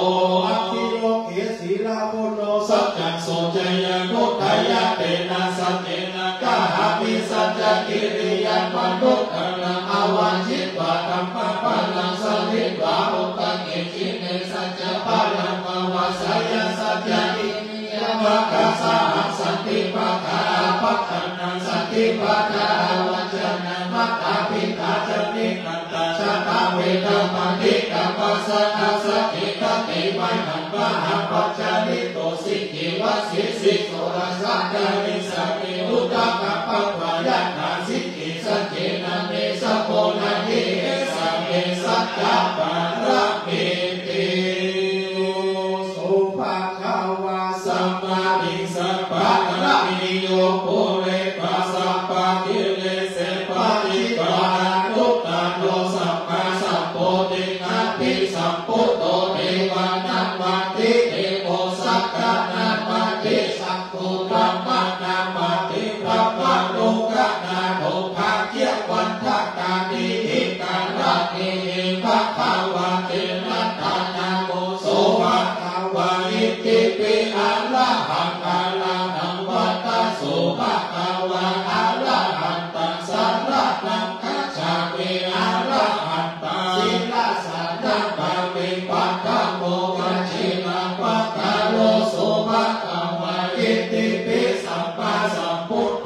Atthi loke sīlavanto saccaṃ soceyya. Kutayā tena saccena kāhāmi saccakiriyaṃ manuttaraṃ. Āvajjitvā dhammabalaṃ saritvā hotake jine saccabalaṃ pavassāya saccakiriyamakāsahaṃ. Santi pakkhā apattanā santi pādā avañcanā mātā pitā ca nikkhantā jātā vedabbaṃ nikkammasāna. Sakkhī khatī mahantā mahāpajjalito sikhī vajjī siso rājā carissāmi uddakaṃ patvā yathā sikhī. Saccena me samo natthi esā me saccapāramīti. So bhagavā sambhāviṃ sabbaparamī yo pūretvā sabbakilesā parittaṃ anuttaro sammāsambodhiṃ abhisambuddho devā nāmati devo saṅgho nāmati saṅgho dhammo nāmati brahmalokanato bhāgyavantanātihi karaṇīhi bhagavā. Tena ṭhānā namo so bhagavā itipi arahaṃ arahaṃ vandāmi so bhagavā arahantaṃ saraṇaṃ gacchāmi. Arahantaṃ sirasā namāmi paṭhamo vajirapakkaro so bhagavā itipi sammāsambuddho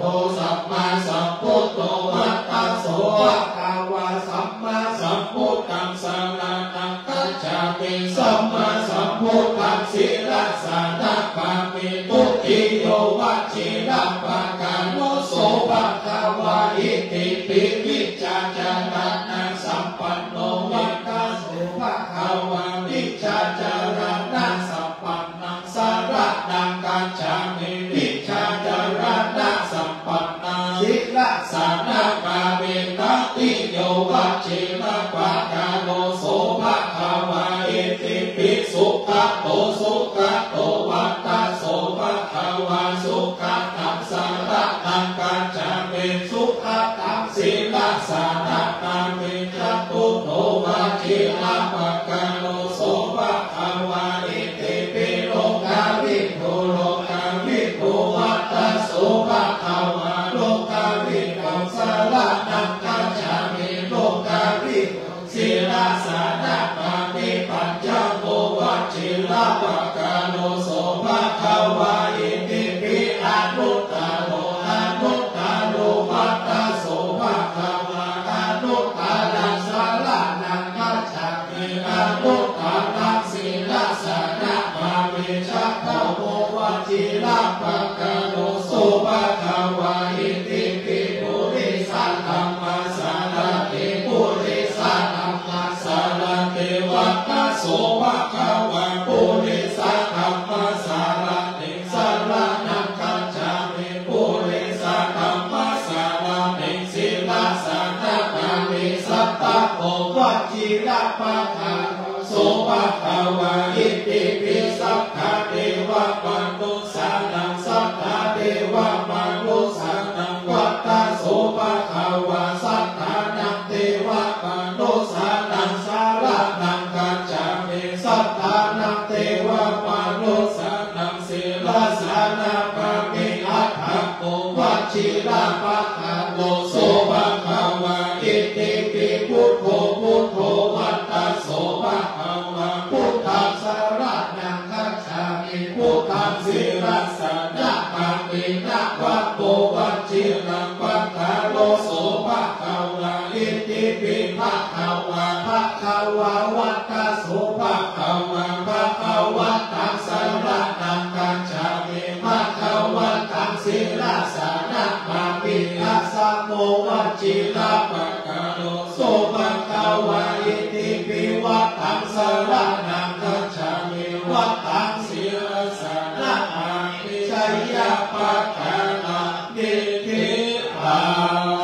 gacchāmi. Sammāsambuddhaṃ sirasā namāmi. Dutiyo vajirapakkhaṇo so bhagavā itipi vijjācaraṇasampanno vata so bhagavā vijjācaraṇasampannaṃ saraṇaṃ gacchāmi. Vijjācaraṇasampannaṃ sirasā namāmi. Tatiyo vajirapakkhaṇo so bhagavā itipi sugato sugato vata so bhagavā sugataṃ saraṇaṃ gacchāmi. Sugataṃ sirasā namāmi. Catuttho vajirapakkhaṇo so bhagavā itipi lokavidū lokavidū vata so bhagavā lokaviduṃ saraṇaṃ gacchāmi. Lokaviduṃ sirasā namāmi. Pañcamo vajirapakkhaṇo so bhagavā itipi anuttaro anuttaro vata so bhagavā anuttaraṃ saraṇaṃ gacchāmi. Anuttaraṃ sirasā namāmi. Chathamo vajirapakkhaṇo so bhagavā itipi purisadammasārathi purisadammasārathi vata so bhagavā purisadammasārathiṃ saraṇaṃ gacchāmi. Purisadammasārathiṃ sirasā namāmi. Sattamo vajirapakkhaṇo so bhagavā itipi sakkadevamanussānaṃ sakkadevamanussānaṃ vata so bhagavā sattānaṃ devamanussānaṃ saraṇaṃ gacchāmi. Sattānaṃ devamanussānaṃ sirasā namāmi. Aṭṭhamo vajirapakkhaṇo so bhagavā itipi buddho buddho vata so bhagavā buddhaṃ saraṇaṃ gacchāmi. Buddhaṃ sirasā namāmi. Navamo vajirapakkhaṇo so bhagavā itipi bhagavā bhagavā vata so bhagavā bhagavantaṃ saraṇaṃ gacchāmi. Bhagavantaṃ sirasā namāmi. Dasamo vajirapakkhaṇo so bhagavā itipi vattaṃ saraṇaṃ gacchāmi. Vattaṃ sirasā namāmi. Jayapakkhana niṭṭhitaṃ.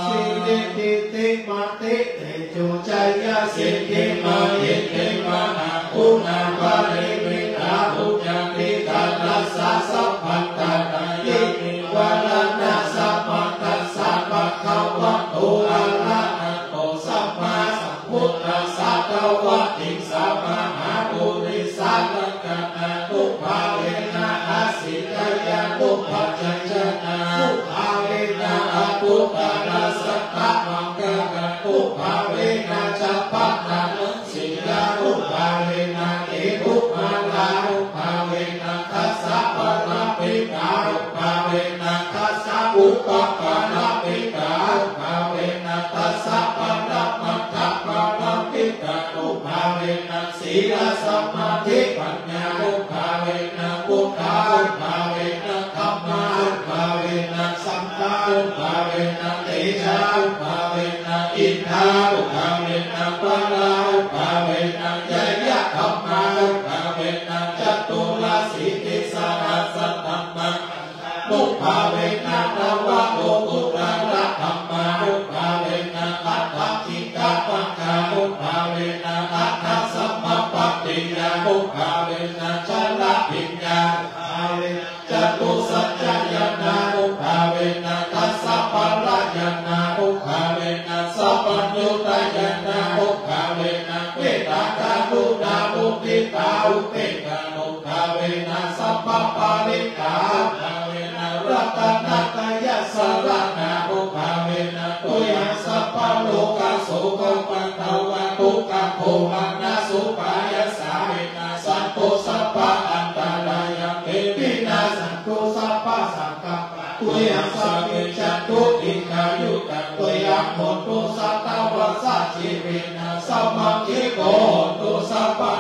Siridhitimatitejojayasiddhi mahiddhi mahaguṇāparimitapuññādhikārassa sabbantarāyaṃ nivāraṇasamatthassa bhagavato arahato sammāsambuddhassa dvattiṃsamahāpurisalakkhaṇānubhāvena asiṭṭhiyānubyañjanānubhāvena aṭṭhuttarasatamaṅgalānubhāvena chabbaṇṇaraṃ sīlānubhāvena ketumālānubhāvena dasapāramitānubhāvena dasabhuppāpāramitānubhāvena dasaparamatthapāramitānubhāvena sīlasamādhipaññānubhāvena buddhānubhāvena dhammānubhāvena saṅghānubhāvena tejānubhāvena iddhānubhāvena balānubhāvena ñeyyadhammānubhāvena caturāsītisahassadhammakkhandhānubhāvena navalokuttaradhammānubhāvena aṭṭhaṅgikamaggānubhāvena aṭṭhasamāpattiyānubhāvena chaḷabhiññānubhāvena catusaccañāṇānubhāvena dasabalañāṇānubhāvena sabbaññutañāṇānubhāvena mettākaruṇāmuditāupekkhānubhāvena sabbapāṇikaṃ bhāvena ratanattayasaraṇānubhāvena tuyhaṃ sabbarogasokupaddavadukkhadomanassupāyāsā vinassantu sabbaantarāyāpi vinassantu sabbasaṅkappā tuyhaṃ samijjhantu dīghāyutaṃ tuyhaṃ hotu satavassajīvena samaṅgiko hotu sabba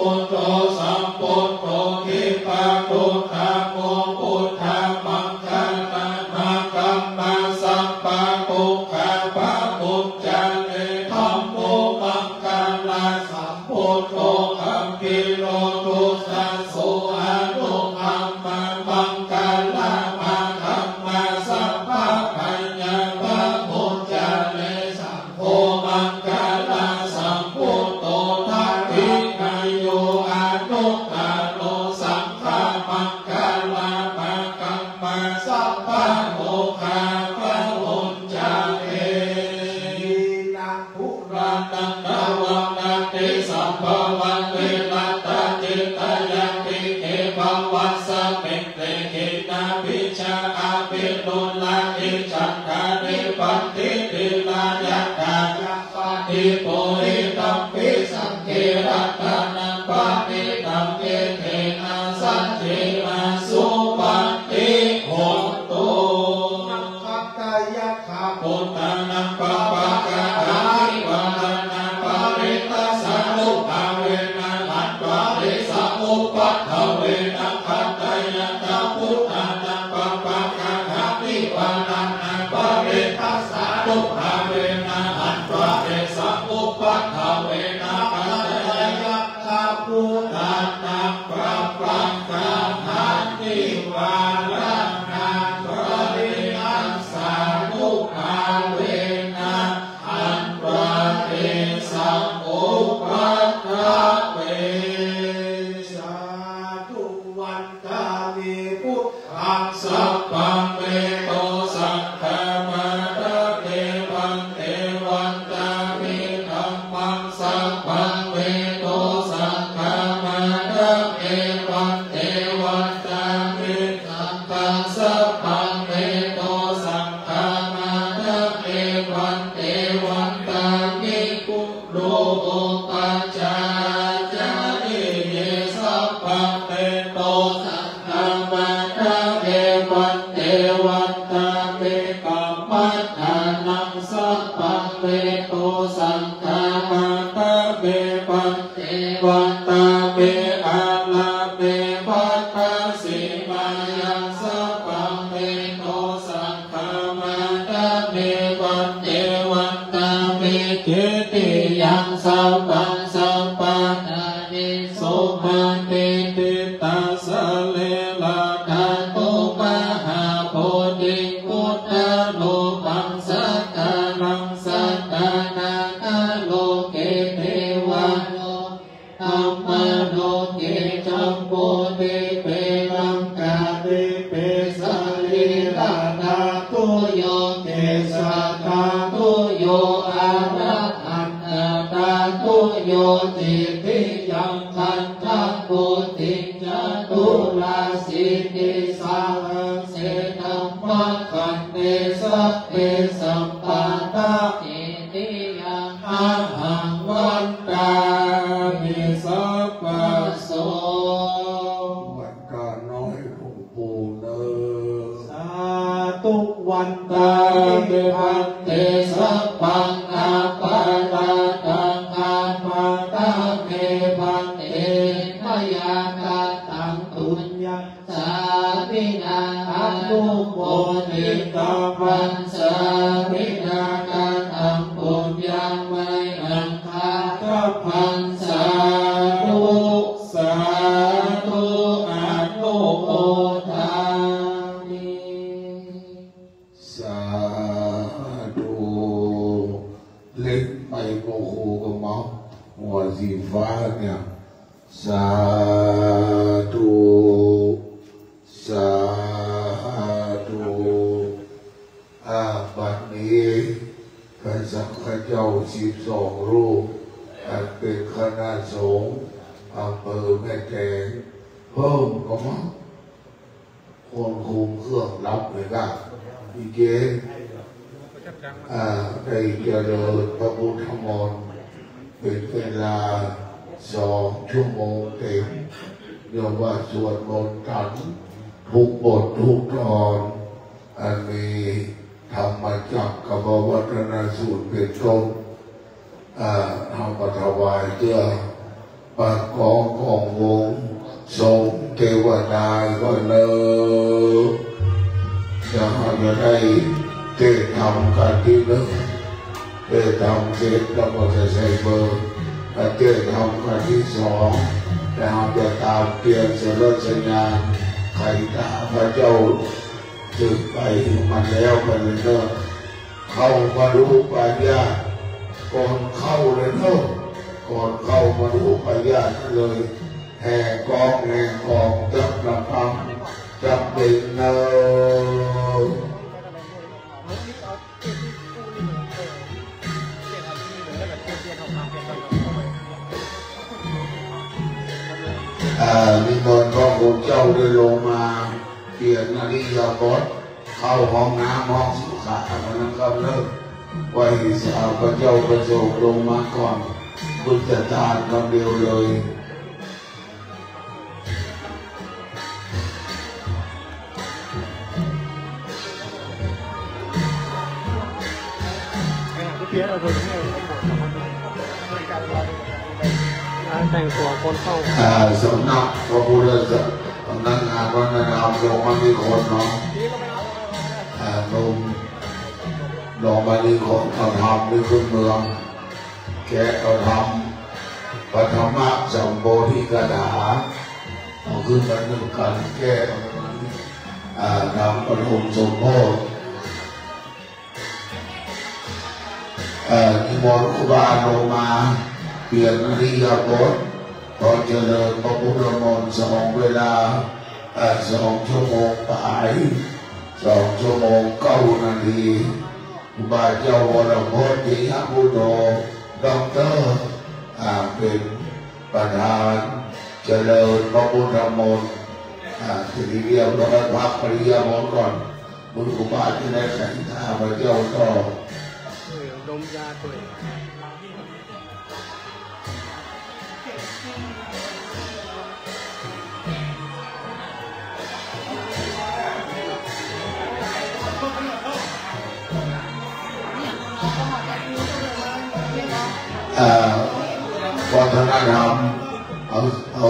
Buddho sambuddho khippadukkhammo buddhamaṅgalamāgamma sabbadukkhapamuccare. Dhammo maṅgalasam buddho gambhīro duddaso anupammamaṅgalamāgamma sabbabhayapamuccare. Saṅgho maṅgalasambhūto dakkhiṇeyyo anuttaro saṅghamaṅgalamāgamma sabbarogapamuccare. Purāṇaṃ navaṃ natthi sambhavaṃ virattacittāyatike bhavasmiṃ te khīṇabījā avirūḷhichandā nibbanti dhīrā yathāyampadīpo idampi saṅghe ratanaṃ paṇītaṃ etena saccena suvatthi hotu. Nakkhattayakkhabhūtānaṃ pāpaggahanivāraṇā parittassānubhāvena hantvā te samupaddave. Nakkhattayakkhabhūtānaṃ pāpaggahanivāraṇā parittassānubhāvena hantvā te samupaddave. Nakkhattayakkhabhūtānaṃ pāpaggahanivāraṇā parittassānubhāvena hantvā te samupaddave. Sādhu. Vandāmi buddhaṃ sabbaṃ me dosaṃ khamatha me bhante. Vandāmi dhammaṃ sabbaṃ me dosaṃ khamatha me bhante. Vandāmi saṅghaṃ sabbaṃ me dosaṃ khamatha me bhante. Vandāmi guru upajjhāyācariye sabbaṃ me dosaṃ khamatha me bhante. Vandāmi kammaṭṭhānaṃ sabbaṃ me dosaṃ khamatha me bhante. Vandāmi ārāme baddhasīmāyaṃ sabbaṃ me dosaṃ khamatha me bhante. Vandāmi cetiyaṃ sabbaṃ sabbaṭṭhānesu patiṭṭhitā sarīradhātu mahābodhiṃ buddharūpaṃ sakalaṃ sadā nāgaloke devalo brahmaloke jambudīpe laṅkādīpe sarīradhātuyo kesādhātuyo arahatadhātuyo cetiyaṃ gandhakuṭiṃ caturāsītisahassi dhammakkhandhe sabbe sappāṇā cetiyaṃ ahaṃ vandāmi sabbaso. ไหว้พระน้อยหลวงปู่เนอะ Sādhu vandāmi bhante sabbaṃ aparādhaṃ khamatha me bhante mayā kataṃ puññaṃ sāminā anumoditabbaṃ sāminā kataṃ puññaṃ mayhaṃ dātabbaṃ sādhu sādhu anumodāmi. Sādhu. เล็กไป โมโหกับเมาส์ หัวสีฟ้าเนี่ย สาธุ สาธุ อา บัดนี้ พระสงฆ์เจ้าสิบสองรูป อันเป็นคณะสงฆ์อำเภอแม่แตง เพิ่มกำลัง คนคุมเครื่องรับเลยนะ พี่เก๋ อ่า ได้เจริญพระพุทธมนต์ เป็นเวลาสองชั่วโมงเต็ม เรียกว่าสวดมนต์กันทุกบททุกตอน อันมีธรรมจักรกัปปวัตตนสูตรเป็นต้น อ่า เอามาถวายเพื่อ ประกอบของวงสงฆ์เทวดาก็เลิก จะเขาจะได้เทศน์ธรรมกันที่หนึ่ง เทศน์ธรรมเสร็จแล้วก็จะใส่เบอร์ และเทศน์ธรรมกันที่สอง แล้วจะตามเปลี่ยนสรสญาณ ใครตาพระเจ้า จึงไปมันแล้วไปเลยเนอะ เข้ามาดูปายาตก่อนเข้าเลยเนอะ ก่อนเข้ามาดูปายาตเลย แห่กองแห่กองจับระฆังจับเบญเนอะ อ่า นิมนต์พระคุณเจ้าได้ลงมาเปลี่ยนอิริยาบถ เข้าห้องน้ำห้องสุขา อันนั้นก็เลิก ไหว้สาพระเจ้าประสงค์ลงมาก่อน พุทธทาสคำเดียวเลย แต่งตัวคนเข้า อ่า สำนักพระพุทธศาสนา สำนักงานวัฒนธรรมลงมากี่คนเนาะ อ่า หนุ่มลงมากี่คน เอาธรรมในพื้นเมือง แกะเอาธรรม ปฐมสัมโพธิคาถา เอาขึ้นมาหนึ่งกัน แก้เอา อ่า ธรรมปฐมสมโพธิ เอ่อ นิมนต์ครูบาลงมาเปลี่ยนอิริยาบถ ตอนเจริญพระพุทธมนต์สองเวลา เอ่อ สองชั่วโมงปลาย สองชั่วโมงเก้านาที ครูบาเจ้าวรพจน์ ปิยะคุโต ด็อกเตอร์ อ่า เป็นประธานเจริญพระพุทธมนต์ อ่า ทีนี้เรียบร้อย พักอิริยาบถก่อน บุญครูบาจะได้ฉันข้าพเจ้าต่อ ดมยาตัวเอง เอ่อ วัฒนธรรม เอา เอา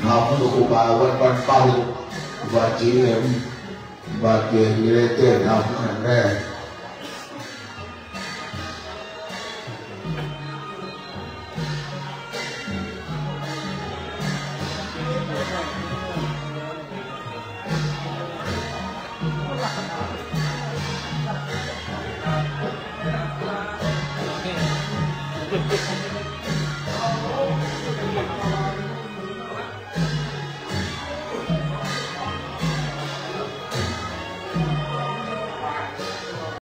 ทำให้ครูบาวัดบ้านเป้า วัดจีเอ็ม วัดเย็นมีได้เต้นทำครั้งแรก